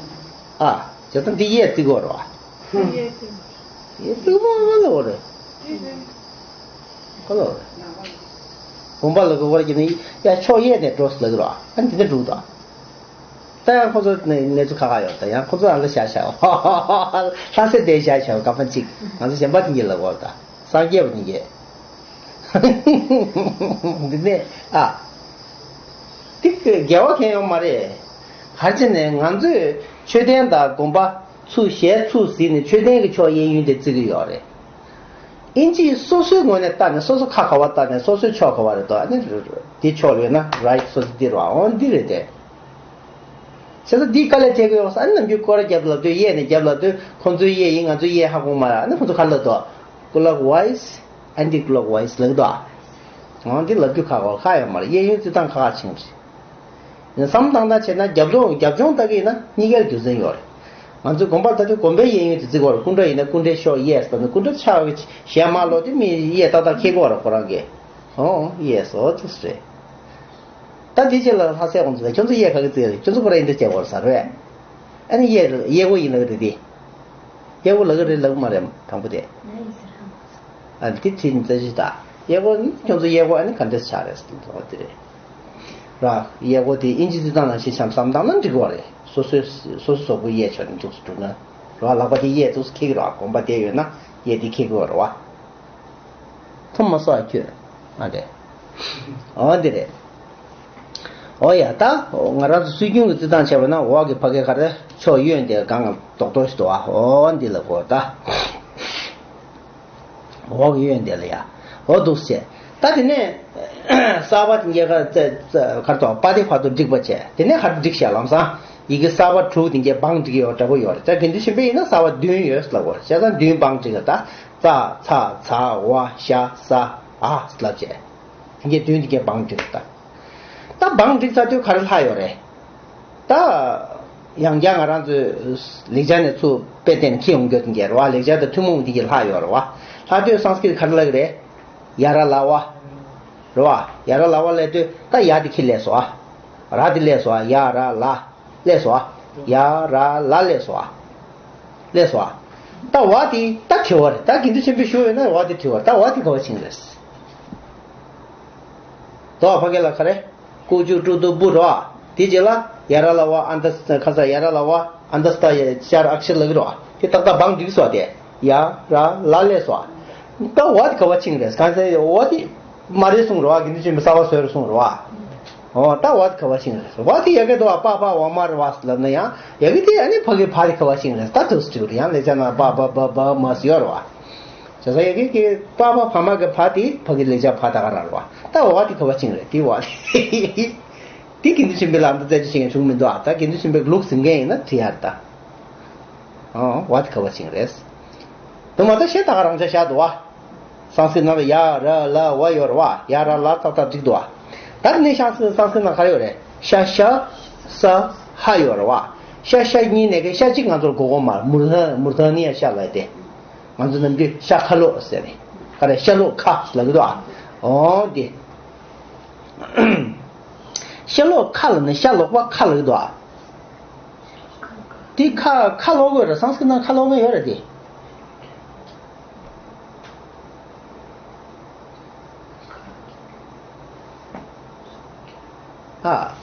ཨ། བྱས་ཙང་འདི་གཡས་བརྩི་གི་ཡོད་རེད་བ། གཡས་བརྩི་གི་མ་ག་ལ་འོ་རེད། ག་ལ་འོ་རེད། དགོན་པ་ལ་སྐོར་ར་རྒྱབ་ནས་ཡ་ཕྱོགས་གཡས་ནས་འགྲོ་ཟེར་ལབ་གི་རེད་བ། ཨ་འདི་ནས་འགྲོ་གི་འདུག་ཨ། ད་ཡང་ཁོ་ཚོ་ནས་གནས་ཚུལ་ཁག་ཁག་ཡོད། ད་ཡང་ཁོ་ཚོ་ཨ་ལ་ཤ་ཤ་ལྷ་སའི་དེ་ཤ་ཤ་ག་པ་གཅིག་ང་ཚོ་གཞན་པ་དེ་གཉིས་ལ་གོ་ད་སངས་རྒྱས་པ་དེ་གཉིས། འདི་ནས་ཨ། དེ་དགེ་བ་གང་ཡོད་མ་རེད། ག་རེ་བྱས་ནས་ང་ཚོས་མཆོད་རྟེན་དང་དགོན་པ་ཚུར་ཞལ་ཚུར་གཟིགས་ནས་མཆོད་རྟེན་གྱི་ཕྱོགས་གཡས་གཡོན་དེ་བརྩི་གི་ཡོད་རེད། ཨིན་ཇི་སོ་སོའི་ངོས་ནས་བལྟས་ནས་སོ་སོ་ཁ་ག་བ་བལྟས་ནས་སོ་སོའི་ཕྱོགས་ག་བ་རེད་དོ། ཨ་ནི་དེ་ཕྱོགས་ཡོད་ན་right སོ་སོ་འདི་རེད་བ། འོ་འདི་རེད་དེ། བྱས་ཙང་འདིས་དཀའ་ལས་བྱེད་ཀྱི་ཡོད་ས། ཨ་ནི་ནམ་རྒྱུན་སྐོར་ར་རྒྱབ་ལབ་དུས་གཡས་ནས་རྒྱབ་ལབ་དུས་ཁོང་ཚོའི་གཡས་ཡིན་ང་ཚོའི་གཡས་ཧ་གོ་མ་རེད། ཨ་ནི་ཁོང་ཚོ་ག་ལབ་དོ། clockwise anti clockwise ལབ་ཀྱི་འདུག་ཨ། འོ་འདི་ལབ་རྒྱུ་ཁག་པོ་ཁག་ཡོད་མ་རེད། གཡས་གཡོན་བརྩི་སྟངས་ཁག་ཁག་ཕྱིན་རེད། ཡིན་བསམ་བློ་བཏང་ན་བྱས་ན་རྒྱབ་ལྗོངས་རྒྱབ་ལྗོངས་ལྟ་གི་ཡིན་ན་གཉིས་ཀའི་རྒྱུ་མཚན་ཡོད་རེད། ང་ཚོའི་དགོན་པར་ལྟ་དུས་དགོན་པའི་གཡས་གཡོན་དེ་བརྩི་གི་ཡོད་རེད། སྐུ་འདྲ་ཡིན་ན་སྐུ་འདྲའི་ཕྱོགས་གཡས་ཟེར་ནས་སྐུ་འདྲ་ཆགས་ཞལ་མར་ལོག་དུས་མི་གཡས་ཏག་ཏག་འཁེལ་གི་ཡོད་རེད་ཁོ་རང་གིས། ཨོ་གཡས་སོ་ཐུགས་རེད། ད་འདི་རྗེས་ལ་ལྷ་སའི་ཁོང་ཚོ་ལ་ཁྱོད་ཚོ་གཡས་ག་གི་བརྩི་ཡོད་རེད། ཁྱོད་ཚོ་ཁོ་རང་ཡིན་འདྲ་བྱས་པ་རེད་ཟེར་བས། ཨ་ནི་གཡས་གཡས་སྐོར་ཡིན་ལབ་ཀྱི་རེད་དེ། གཡས་སྐོར་ལབ་ཀྱི་རེད་ལབ་ཀྱི་མ་རེད་དང་པོ་དེ། ཨ་འདི་དྲིས་ནས་ཙ་ཞིག་ད། གཡས་སྐོར་ནི་ཁྱོད་ཚོ་གཡས་སྐོར་ཨ་ནི་ག་འདྲས་ཆགས་རེད་ཟེར་དུས་དེ་རེད། ར། གཡས་སྐོར་དེ་ཨིན་ཇི་བརྩི་སྟངས་ནང་བཞིན་བྱས་བསམ་བཏང་ན་འགྲིག་གི་རེད། སོ་སོའི་སོ་སོ་གཟུགས་པོ་གཡས་ཕྱོགས་ནས་འདུག་སེ་འགྲོ་ན། ར། ལག་པ་དེ་གཡས་འདུག་སེ་འཁྱེར་གྱི་རེད་བ། གོམ་པ་དེ་ཡོད་ན་གཡས་དེ་འཁྱེར་གྱི་ཡོད་རེད་བ། ཐུམ་མ་སོགས་ཁྱོད། ཨ་དེ། འོ་འདི་རེད། འོ་ཡ་ད། ང་རང་ཚོ་སྲོལ་རྒྱུན་གྱི་བརྩི་སྟངས་བྱས་པ་ན་འོག་གི་ཕ་གའི་ཁ་རེ་ཕྱོགས་གཡོན་དེ་སྒང་རྡོག་རྡོག་ཞིག་འདུག་བ། འོ་འདི་ལ་གོ་ད། འོག་གི་གཡོན་དེ་ལ་ཡ། འོ་འདུག་སེ། ད་དེ་ནས་གསར་པ་དེ་འགའི་ཁ་ཁར་ཐོག་པ་དེ་བར་དུ་བསྒྲིགས་པ་བྱས། དེ་ནས་ཁར་བསྒྲིགས་བྱས་ལམ་སང་ཡི་གེ་གསར་པ་དྲུག་དེ་འགའི་བང་བསྒྲིགས་ཡོད་འདྲ་པོ་ཡོད་རེད། ད་དགེ་འདུན་ཆོས་འཕེལ་ཡིན་ན་གསར་པ་བདུན་ཡོད་ལབ་གོ། བྱས་ཙང་བདུན་བང་བསྒྲིགས་ད། ཙ་ཚ་ཛ་འོ་ཞ་ས། ཨ་ལབ་བྱས། དེ་གའི་དོན་དེ་གའི་བང་བསྒྲིགས་ད། ད་བང་བསྒྲིགས་ཚར་དུས་ག་རེ་ལྷག་ཡོད་རེད། ད་ཡང་བསྐྱར་ང་རང་ཚོའི་ལེགས་སྦྱར་ནས་ཚུར་དཔེ་བསྟན་ནས་འཁྱེར་ཡོང་རྒྱུ་དེ་གའི་རེད་བ། ལེགས་སྦྱར་དང་ཐུན་མོང་དེ་གའི་ལྷག་ཡོད་རེད་བ། ལྷག་དུས་སཾ་སྐྲྀཏ་ག་རེ་ལབ་ཀྱི་རེད། ཡ་ར་ལ་ཝ། རེད་བ། ཡ་ར་ལ་ཝ་ལབ་དུས་ད་ཡ་དེ་ཁྱེར་སླེབས་སོང་ཨ། ར་དེ་སླེབས་སོང་ཨ། ཡ་ར་ལ། སླེབས་སོང་ཨ། ཡ་ར་ལ་སླེབས་སོང་ཨ། སླེབས་སོང་ཨ། ད་ཝ་དེ་ད་དྲི་བ་རེད། ད་དགེ་འདུན་ཆོས་འཕེལ་ཞུ་འོས་ན་ཝ་དེ་དྲི་བ་རེད། ད་ཝ་དེ་ག་པར་ཕྱིན་རེད། དོ་ཕ་གི་ལ་ག་རེ། ཀུ་ཅུ་ཀྲུ་ཏུ་པུ་རོ། དེ་རྗེས་ལ་ཡ་ར་ལ་ཝ་ཨ་འདས་ཁ་ས་ཡ་ར་ལ་ཝ་ཨ་འདས་ཏ་ཡ་ཤར་ཨཀྵར་ལ་གི་རོ། དེ་ཏག་ཏག་བང་བསྒྲིགས་སོང་དེ། ཡ་ར་ལ་སླེབས་སོང་། ད་ཝ་དེ་ག་པར་ཕྱིན་རེད། གང་ཟེར་ཝ་དེ་མ་རེད་གསུངས་རོ། དགེ་འདུན་ཆོས་འཕེལ་གསར་པ་བཟོས་རེད་གསུངས་རོ། ཨོ་ད་ཝ་དེ་ག་པར་ཕྱིན་རེད། ཝ་དེ་ཡ་གི་དོ་བ་པ་ཕ་བ་མ་རེད་བ་ལབ་ན་ཡང་ཡ་གི་དེ་ཨ་ནི་ཕ་གི་ཕ་དེ་ག་པར་ཕྱིན་རེད། ད་ཐུགས་སུ་ཆུད་རེད། ཡང་ལེགས་སྦྱར་ན་པ་བ་བ་བ་མ་ཟེར་ཡོད་རེད་བ། བྱས་ཙང་ཡ་གི་གི་པ་ཕ་བ་མ་གི་ཕ་དེ་ཕ་གི་ལེགས་སྦྱར་ཕ་ད་ག་རང་རེད་བ། ད་ཝ་དེ་ག་པར་ཕྱིན་རེད། དེ་ཝ་དེ་དགེ་འདུན་ཆོས་འཕེལ་ལ་འདི་རྩད་གཅོད་བྱེད་མཁན་བྱུང་མི་འདུག་ཨ། ད་དགེ་འདུན་ཆོས་འཕེལ་ལུགས་ཟིན་མཁན་ཡིན་ན་དྲི་ཡ་རེད་ད། ཨོ་ཝ་དེ་ག་པར་ཕྱིན་རེད། དུ་མ་ད་གཞན་ད་ག་རང་ཆ་བཞག་འདུག་བ། སཾ་སྐྲྀཏ་ནང་ལ་ཡ་ར་ལ་ཝ་ཡོད་རེད་བ། ཡ་ར་ལ་ཏག་ཏག་བསྒྲིགས་འདུག་བ། ད་ནི་སཾ་སྐྲྀཏ་སཾ་སྐྲྀཏ་ནང་ག་རེ་ཡོད་རེད། ཤ་ཤ་ས་ཧ་ཡོད་རེད་བ། ཤ་ཤ་གཉིས་ནས་ཀྱི་ཤ་གཅིག་ང་ཚོར་གོ་གོ་མ་རེད། མུར་ཐ་མུར་ཐ་ནི་ཡ་ཤ་ལབ་དེ། ང་ཚོ་ནམ་རྒྱུན་ཤ་ཁ་ལོ་ཟེར་རེད། ག་རེ་ཤ་ལོ་ཁ་ལབ་གི་འདུག་བ། ཨོ་དེ། ཤ་ལོག་ཁ་ལ་ནི་ཤ་ལོག་པ་ཁ་ལ་གི་འདུག་ཨ། དེ་ཁ་ཁ་ལོག་དགོས་རེད། སཾ་སྐྲྀཏ་ནང་ཁ་ལོག་མཁན་ཡོད་རེད་དེ། ཨ།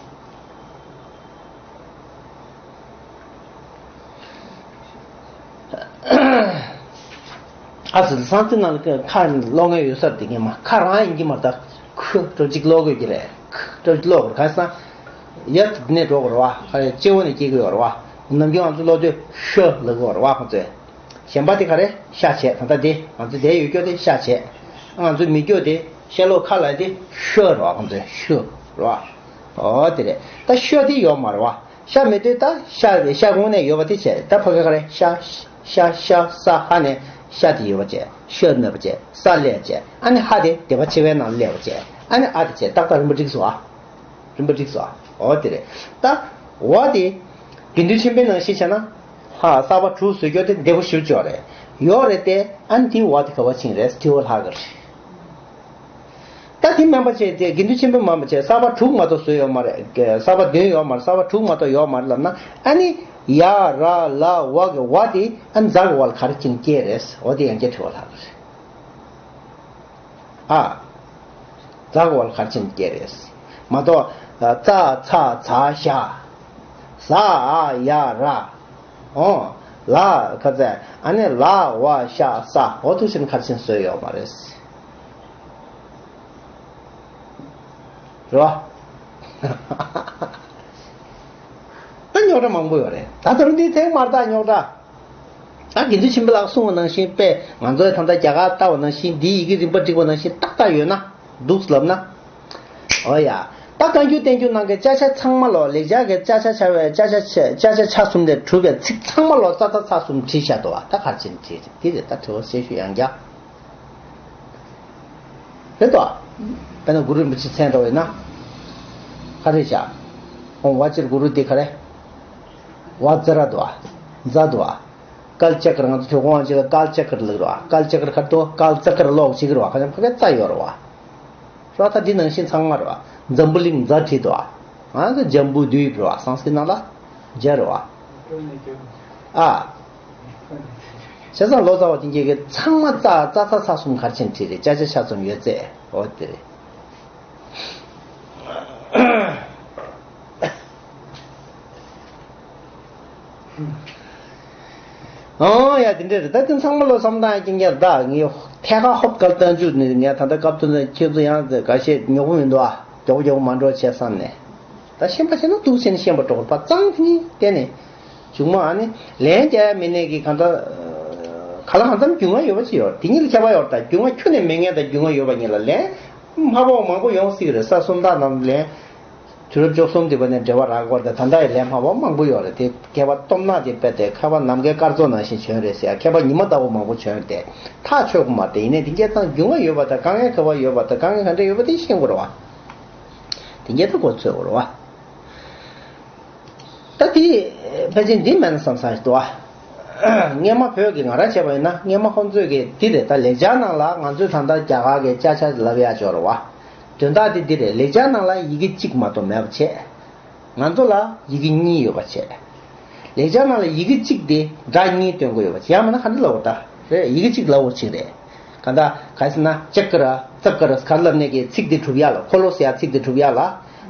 ཨ་ཙི། སཾ་སྐྲྀཏ་ནང་ལ་ཁ་ལོག་མཁན་ཡོད་ས་རེད་དེ། ངས་མ་ཁ་རང་ཡིན་གྱི་མ་རེད། ད་ཁུ་འདྲ་གཅིག་ཀློག་དགོས་ཀྱི་རེད། ཁུ་འདྲ་གཅིག་ཀློག་དགོས་རེད། ག་རེ་ཟེར་ན་ཡ་དེ་ནས་འགྲོ་དགོས་རེད་བ། ཁ་ལས་སྤྱི་བོ་ནས་སྐྱེ་གི་ཡོད་རེད་བ། ནམ་རྒྱུན་ང་ཚོ་ཀློག་དུས་ཤ་ལབ་ཀྱི་ཡོད་རེད་བ་ཁོང་ཚོས། གཞན་པ་དེ་ག་རེ་ཤ་བྱས། ད་ལྟ་དེ་ང་ཚོ་དེ་ཡོད་སྐྱོ་དེ་ཤ་བྱས། ང་ཚོ་མི་སྐྱོ་དེ་ཤ་ལོག་ཁ་ལ་དེ་ཤ་རེད་བ། ཁོང་ཚོས་ཤ་རེད་བ། ཨོ་དེ་རེད། ད་ཤ་དེ་ཡོད་མ་རེད་བ། ཤ་མེད་དུས་ད་ཤ་རེད། ཤ་གོང་ནས་ཡོད་པ་དེ་བྱས། ད་ཕ་གི་ག་རེ་ཤ་ཤ་ཤ་ས་ཧ་ནས་ཤ་དེ་ཡོད་པ་བྱས། ཤ་མེད་པ་བྱས། ས་སླེབས་བྱས། ཨ་ནི་ཧ་དེ་སྡེ་པ་ཆེ་བའི་ནང་སླེབས་པ་བྱས། ཨ་ནི་ཨ་དེ་བྱས། ཏག་ཏག་རིམ་པ་འགྲིག་སོང་ཨ། རིམ་པ་འགྲིག་སོང་ཨ། ཨོ་དེ་རེད། ད་ཝ་དེ་དགེ་འདུན་ཆོས་འཕེལ་ནང་བཞིན་བྱས་ན་ཧ་གསར་པ་དྲུག་བཟོས་སྐྱོ་དེ་བདེ་པོ་ཞེ་པོ་ཅིག་ཡོད་རེད། ཡོད་རེད་དེ། ཨ་ནི་དེ་ཝ་དེ་ག་པར་ཕྱིན་རེད། དྲི་བ་ལྷག་གི་རེད། ད་དེ་མིན་པ་བྱས་ཏེ་དགེ་འདུན་ཆོས་འཕེལ་མིན་པ་བྱས་གསར་པ་དྲུག་མ་གཏོགས་བཟོས་ཡོད་མ་རེད། གསར་པ་བདུན་ཡོད་མ་རེད། གསར་པ་དྲུག་མ་གཏོགས་ཡོད་མ་རེད་ལབ་ན། ཨ་ནི་ཡ་ར་ལ་ཝ་གི་ཝ་དེ་ཨ་ནི་ཛ་གི་ཝ་ལ་ག་རེ་བྱས་ནས་སྐྱེས་རེད། འོ་དེ་ཡང་བསྐྱར་དྲི་བ་ལྷག་གི་རེད། ཨ། ཛ་གི་ཝ་ལ་ག་རེ་བྱས་ནས་སྐྱེས་རེད། མ་གཏོགས་ཙ་ཚ་ཛ་ཞ། ཟ་འ་ཡ་ར། ཨོ། ལ་ག་ཚ། ཨ་ནི་ལ་ཝ་ཤ་ས། འོ་འདུག་བྱས་ནས་ག་རེ་བྱས་ནས་བཟོས་ཡོད་མ་རེད། རེད་བ། ད་རྙོག་དྲ་མང་པོ་ཡོད་རེད། ད་ད་རུང་འདི་ཐེངས་མར་ད་རྙོག་དྲ། ད་དགེ་འདུན་ཆོས་འཕེལ་ལགས་གསུངས་པ་ནང་བཞིན་དཔེ་ང་ཚོས་ད་ལྟ་རྒྱ་གར་ལྟ་བ་ནང་བཞིན་འདིའི་ཡི་གེ་རིམ་པ་བསྒྲིགས་པ་ནང་བཞིན་ཏག་ཏག་ཡོད་ན་འདུག་ལབ་ན། ཨོ་ཡ། ད་བཀའ་འགྱུར་བསྟན་འགྱུར་ནང་གི་ཅ་ཆ་ཚང་མ་ལོ། ལེགས་སྦྱར་གྱི་ཅ་ཆ་ཆ་བའི་ཅ་ཆ་ཆ་ཅ་ཆ་ཆ་གསུམ་ལས་གྲུབ་པའི་ཚིག་ཚང་མ་ལོ་ཙ་ཚ་ཚ་གསུམ་བྲིས་བཞག་འདུག་བ། ད་ག་རེ་བྱས་ནས་བྲིས་རེད། དེ་རེད། ད་དྲི་བ་གསལ་ཤོས་ཡང་བསྐྱར། རེད་དོ། དཔེར་ན་གུ་རུ་རིན་པོ་ཆེའི་མཚན་འདྲ་བས་ན། ག་རེ་བྱ། ཨོང་ཝ་ཅིར་གུ་རུ་དེ་ག་རེ། ཝ་ཛ་ར་དོ། ཛ་དོ། ཀལ་ཅཀ་ར། ང་ཚོ་དུས་གོང་ཅིག་ལ་ཀལ་ཅཀ་ར་ལབ་རོ། ཀལ་ཅཀ་ར་ག་རེ་དོ། ཀལ་ཙཀ་ར་ལོག་ཅིག་རོ། ཁ་ཅང་ཕ་གི་ཙ་ཡོད་རོ། རོ། ད་འདི་ནང་བཞིན་ཚང་མ་རོ། འཛམ་བུ་གླིང་ཛ་བྲིས་དོ། ང་ཚོ་ཇམ་བུ་དུས་རོ། སཾ་སྐྲྀཏ་ནང་ལ་ཇ་རོ། ཨ། བྱས་ཙང་ལོ་ཙཱ་བ་དེ་གྱད་ཀྱིས་ཚང་མ་ཙ་ཙ་ཚ་ཚ་གསུམ་ག་རེ་བྱས་ནས་བྲིས་རེད། ཅ་ཆ་ཆ་ཙམ་ཡོད་ཚད། འོ་དེ་རེད། ཨོ་ཡ། དེ་འདྲ་རེད། ད་དེ་ཚང་མ་ལོ་བསམ་སྟངས་ཀྱི་ངས་ད་ངས་ཐད་ཀར་ཧོབ་སྐལ་བཏང་རྒྱུ་ནི་ངས་ད་ལྟ་སྐབས་དེ་ནས་ཁྱེད་ཚོ་ཡང་འགའ་ཤས་ཉོ་གི་མི་འདུག་ཨ། མགྱོགས་པོ་མགྱོགས་པོ་མ་འགྲོ་བྱས་བསམ་ནས། ད་ཤེས་པ་བྱས་ན་འདུག་བྱས་ནས་ཤེས་པ་འགྲོ་བ་གཙང་དེ་ནི་གཏན་ནས། མཇུག་མ་ཨ་ནི་ལན་རྒྱག་ཡ་མེད་ནས་ཀྱི་གང་ལྟར། ག་ལ་གང་འཚམ་རྒྱུས་མངའ་ཡོད་པ་ཅིག་ཡོད། དེ་གཉིས་ལ་ཁྱད་པར་ཡོད་རེད། ད་རྒྱུས་མངའ་ཁྱོན་ནས་མེད་མཁན་དང་རྒྱུས་མངའ་ཡོད་པ་གཉིས་ལ་ལན་མ་ཕོག་མང་པོ་ཡོང་སྲིད་ཀྱི་རེད། ས་སུམ་རྟགས་ནང་ལན། དུས་རབས་བཅུ་གསུམ་དེ་བ་ནས་འབྲེལ་བ་རག་གོ་རེད། ད་ལྟ་ཡི་ལན་མ་བ་མང་པོ་ཡོད་རེད། དེ་མཁས་པ་སྟོབས་ནག་དེ་དཔེ་དེ་མཁས་པ་ནམ་མཁའི་སྐར་ཚོགས་ནང་བཞིན་བྱོན་རེད་ཟེར་ཡ། མཁས་པ་ཉི་མ་ལྟ་བུ་མང་པོ་བྱོན་རེད། དེ་ཐག་ཆོད་གི་མ་རེད། དེ་ཡིན་ནའི་དེ་འགྱེད་སྟངས་རྒྱུས་མངའ་ཡོད་པ་དང་དཀའ་ངལ་ག་བ་ཡོད་པ་དང་དཀའ་ངལ་ག་འདྲ་ཡོད་པ་དེ་ཤེས་དགོས་རེད་བ། དེ་འགྱེད་སྟངས་གོ་ཚོད་དགོས་རེད་བ། ད་དེ་ཕལ་ཆེར་འདི་མེད་ན་བསམ་ས་ཞིག་འདུག་བ། སྔས་མ་བོད་ཀྱི་ང་རང་བྱས་པ་ཡིན་ན་སྔས་མ་ཁོང་ཚོས་ཀྱི་འདི་རེད། ད་ལེགས་སྦྱར་ནང་ལ་ང་ཚོས་ད་ལྟ་རྒྱ་གར་གྱི་ཅ་ཆ་ལབ་ཡ་ཅིག་ཡོད་རེད་བ། དོན་དག་དེ་འདི་རེད། ལེགས་སྦྱར་ནང་ལ་ཡི་གེ་གཅིག་མ་གཏོགས་མེད་པ་བྱས། ང་ཚོ་ལ་ཡི་གེ་གཉིས་ཡོད་པ་བྱས། ལེགས་སྦྱར་ནང་ལ་ཡི་གེ་གཅིག་དེ་སྒྲ་གཉིས་སྟོན་གྱི་ཡོད་པ་བྱས། ཡང་མིན་ན་ག་འདྲ་ལབ་དགོས། ད་རེད། ཡི་གེ་གཅིག་ལབ་དགོས་ཅིག་རེད། གང་ལྟར་ག་རེ་ཟེར་ན་ཅ་ཀ་ར་ཙ་ཀ་ར་ག་རེ་ལབ་ནས་ཀྱི་ཚིག་དེ་གྲུབ་ཡ་ལ། འཁོར་ལོ་ཟེར་ཡ་ཚིག་དེ་གྲུབ་ཡ་ལ།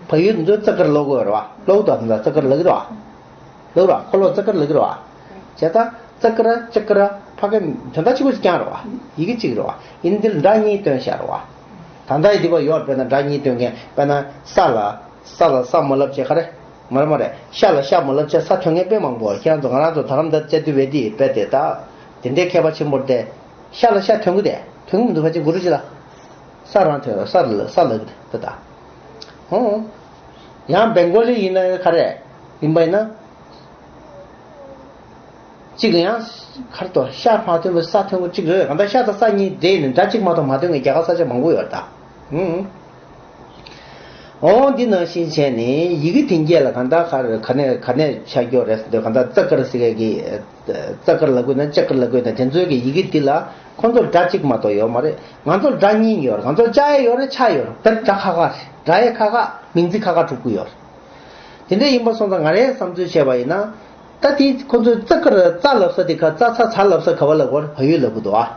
བལ་ཡུལ་དེ་ཚོས་ཙ་ཀ་ར་ལབ་ཀྱི་ཡོད་རེད་བ། ལབ་དང་ད་ཙ་ཀ་ར་ལབ་ཀྱི་རེད་བ། ལབ་ར། འཁོར་ལོ་ཙ་ཀ་ར་ལབ་ཀྱི་རེད་བ། བྱས་ཙང་ཙ་ཀ་ར་ཅ་ཀ་ར་ཕ་གི་དོན་དག་གཅིག་པོ་ཅིག་རྐྱང་རེད་བ། ཡི་གེ་གཅིག་རེད་བ། ཡིན་འདིར་སྒྲ་གཉིས་སྟོན་བཞག་རེད་བ། ད་ལྟ་ཡི་འདི་བ་ཡོད་རེད། དཔེར་ན་སྒྲ་གཉིས་སྟོན་མཁན། དཔེར་ན་ས་ལ། ས་ལ་ས་མ་ལབ་བྱས་ག་རེ། མ་རེད་མ་རེད། ཤ་ལ་ཤ་མ་ལབ་བྱས་ས་ཐོན་མཁན་དཔེ་མང་པོ། ཁྱེད་རང་ཚོ་ང་རང་ཚོ་དྷ་རམ་ད་བཅའ་དུས་བས་དེ་དཔེ་དེ་ད། དེ་འདྲའི་མཁས་པ་ཆེན་པོ་དེ། ཤ་ལ་ཤ་ཐོན་གི་དེ། ཐོན་གི་མི་འདུག་ཕལ་ཆེར་གུ་རུ་ཅི་ལ། ས་རང་ཐོན་ས་ལ་ས་ལབ་གི་དེ་ད། ཧོ། ཡང་བེང་གོ་ལི་ཡིན་ན་ག་རེ། ཡིན་པ་ཡིན་ན། གཅིག་ཡང་ཁར་ཏོ་ཤ་མ་ཐོན་པའི་ས་ཐོན་པ་གཅིག་རེད། གང་ལྟར་ཤ་དང་ས་གཉིས་འདྲེས་ནས་སྒྲ་གཅིག་མ་གཏོགས་མ་ཐོན་མཁན་རྒྱ་གར་ས་ཆ་མང་པོ་ཡོད་ད། ཧུམ། འོ་འདི་ནང་བཞིན་བྱས་ནས་ཡི་གེ་དེ་འགྱེད་ལ་གང་ལྟར་ག་རེ་ག་ནས་ག་ནས་ཆགས་ཀྱི་ཡོད་རེད་ཟེར་དུས། གང་ལྟར་ཙ་ཀར་ཟེར་མཁན་གྱི་ཙ་ཀར་ལབ་དགོས་ན་ཅ་ཀར་ལབ་དགོས་ན་དེ་ཚོའི་གི་ཡི་གེ་འདི་ལ་ཁོང་ཚོར་སྒྲ་གཅིག་མ་གཏོགས་ཡོད་མ་རེད། ང་ཚོར་སྒྲ་གཉིས་ཡོད་རེད། ང་ཚོར་ཅ་ཡ་ཡོད་རེད། ཆ་ཡོད་རེད། དེར་སྒྲ་ཁག་ཁག་རེད། སྒྲ་ཡ་ཁག་ཁག་མིང་ཚིག་ཁག་ཁག་གྲུབ་ཀྱི་ཡོད་རེད། དེ་འདྲ་ཡིན་པ་སོང་ཙང་ང་རའི་བསམ་ཚུལ་བྱས་པ་ཡིན་ན། ད་དེ་ཁོ་ཚོས་ཙ་ཀ་ར་ཙ་ལབ་ས་དེ་ག་ཙ་ཚ་ཚ་ལབ་ས་ག་བ་ལབ་དགོས་རེད། བལ་ཡུལ་ལབ་དགོས་འདུག་ཨ།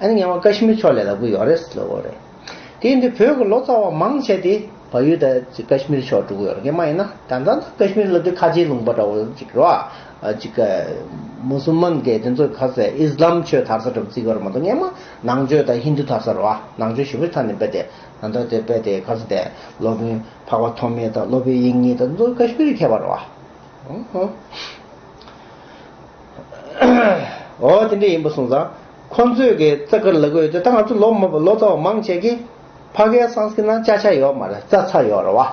ཨ་ནི་ངས་མ་ཀ་ཤི་མིར་ཕྱོགས་ལ་ལབ་དགོས་ཡོད་རེད་ལབ་དགོས་རེད། དེ་ཡིན་དུས་བོད་ཀྱི་ལོ་ཙཱ་བ་མང་ཆེ་དེ་བལ་ཡུལ་དང་ཀ་ཤི་མིར་ཕྱོགས་འགྲོ་གི་ཡོད་རེད། ངས་མ་ཡིན་ན་ད་ལྟ་ཀ་ཤི་མིར་ལབ་དུས་ཁ་ཆེའི་ལུང་པ་འདྲ་བོ་ཅིག་རེད་བ། ཅིག་མུ་སུལ་མན་གྱི་དེ་ཚོ་ག་ཚད་ཨི་སི་ལམ་ཆོས་དར་ས་འདྲ་བོ་བརྩི་གི་ཡོད་རེད་མ་གཏོགས། ངས་མ་ནང་ཆོས་དང་ཧིན་དུ་དར་ས་རེད་བ། ནང་ཆོས་ཞེ་པོ་ཅིག་དར་ནས་རྦད་དེ་ད་ལྟ་དེ་རྦད་དེ་ག་ཚོད་དེ་སློབ་དཔོན་འཕགས་པ་ཐོགས་མེད་དང་སློབ་དཔོན་དབྱིག་གཉེན་དང་ཚོ་ཀ་ཤི་མིར་མཁས་པ་རེད་བ། འོ་དེ་འདྲ་ཡིན་པ་སོང་ཙང་ཁོང་ཚོས་ཀྱི་ཙ་ཀར་ལབ་ཀྱི་ཡོད་དེ། ད་ང་ཚོ་ལོ་མ་ལོ་ཙཱ་བ་མང་ཆེ་གིས་ཕ་གིའི་སཾ་སྐྲྀཏ་ནང་ཅ་ཆ་ཡོད་མ་རེད། ཙ་ཚ་ཡོད་རེད་བ།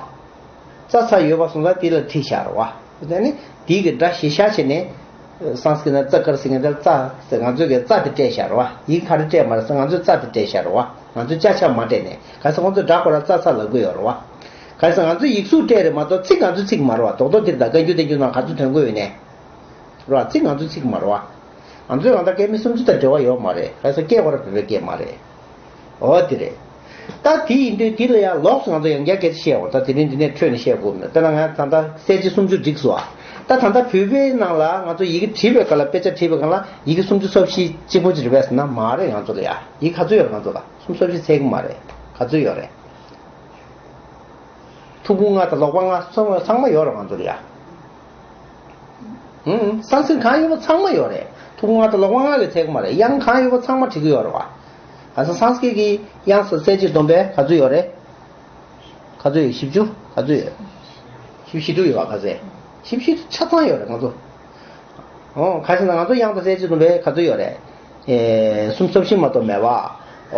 ཙ་ཚ་ཡོད་པ་སོང་ཙང་དེ་ལ་བྲིས་བཞག་རེད་བ། དེ་ནི་དེའི་གི་སྒྲ་གཞིར་བཞག་བྱས་ནས་སཾ་སྐྲྀཏ་ནང་ཙ་ཀར་ཟེར་མཁན་དེ་ལ་ཙ་ཟེར་ང་ཚོས་གི་ཙ་དེ་སྤྲད་བཞག་རེད་བ། ཡིག་ག་རེ་སྤྲད་མ་རེད་ཟེར་ང་ཚོས་ཙ་དེ་སྤྲད་བཞག་རེད་བ། ང་ཚོས་ཅ་ཆ་མ་སྤྲད་ནས། ག་ཟེར་ཁོང་ཚོས་སྒྲ་ཁོ་རང་ཙ་ཚ་ལབ་ཀྱི་ཡོད་རེད་བ། ག་ཟེར་ང་ཚོས་ཡིག་གཟུགས་སྤྲད་རེད་མ་གཏོགས་ཚིག་ང་ཚོའི་ཚིག་མ་རེད་བ། རྡོག་རྡོག་འདིར་ད་བཀའ་འགྱུར་བསྟན་འགྱུར་ནང་ག་ཚོད་ཐོན་གྱི་ཡོད་ནས། རེད་བ། ཚིག་ང་ཚོའི་ཚིག་མ་རེད་བ། ང་ཚོས་གང་ལྟར་སྐད་མི་སུམ་ཅུ་དང་འབྲེལ་བ་ཡོད་མ་རེད། ག་ཟེར་སྐད་ཁོ་རང་བོད་པའི་སྐད་མ་རེད། འོ་དེ་རེད། ད་དེ་ཡིན་དུས་དེ་ལ་ཡང་ལོགས་སུ་ང་ཚོ་ཡང་བསྐྱར་སྐད་ཆ་བཤད་འོང་། ད་དེ་རིང་འདི་ནས་འཕྲོས་ནས་བཤད་དགོས་མེད། དཔེར་ན་ང་ད་ལྟ་གསལ་བྱེད་སུམ་ཅུ་བསྒྲིགས་སོང་ཨ། ད་ད་ལྟ་བོད་པའི་ནང་ལ་ང་ཚོ་ཡི་གེ་བྲིས་པའི་སྐབས་ལ་དཔེ་ཆ་བྲིས་པའི་སྒང་ལ་ཡི་གེ་སུམ་ཅུ་སོ་བཞི་གཅིག་པོ་ཅིག་རེད་པས་ཟེར་ན་མ་རེད། ང་ཚོ་ལ་ཡ་ཡི་གེ་ག་ཚོད་ཡོད་རེད། ང་ཚོ་ལ་སུམ་ཅུ་སོ་བཞི་ཚད་ཀྱི་མ་རེད། ག་ཚོད་ཡོད་རེད། ཐུགས་དགོངས་ལྔ་དང་ཀློག་པ་ལྔ་ཚང་མ་ཚང་མ་ཡོད་རེད་ང་ཚོ་ལ་ཡ། ཧུམ། སཾ་སྐྲྀཏ་གང་ཡོད་པ་ཚང་མ་ཡོད་རེད། ཐུགས་དགོངས་ལྔ་དང་ཀློག་པ་ལྔ་ལས་ཚད་ཀྱི་མ་རེད། དབྱངས་གང་ཡོད་པ་ཚང་མ་བྲིས་ཀྱི་ཡོད་རེད་བ། ག་ཟེར་སཾ་སྐྲྀཏ་གི་དབྱངས་སུ་གསལ་བྱེད་སྡོམ་པས་ག་ཚོད་ཡོད་རེད། ག་ཚོད་ཡོད། བཞི་བཅུ། ག་ཚོད་ཡོད། བཞི་བཅུ་ཞེ་དྲུག་ཡོད་བ། ག་ཚོད། བཞི་བཅུ་ཆ་ཚང་ཡོད་རེད་ང་ཚོ། ཨོ་ག་ཟེར་ན་ང་ཚོ་དབྱངས་དང་གསལ་བྱེད་སྡོམ་པས་ག་ཚོད་ཡོད་རེད། ཨེ་སུམ་ཅུ་སོ་བཞི་མ་གཏོགས་མེད་བ།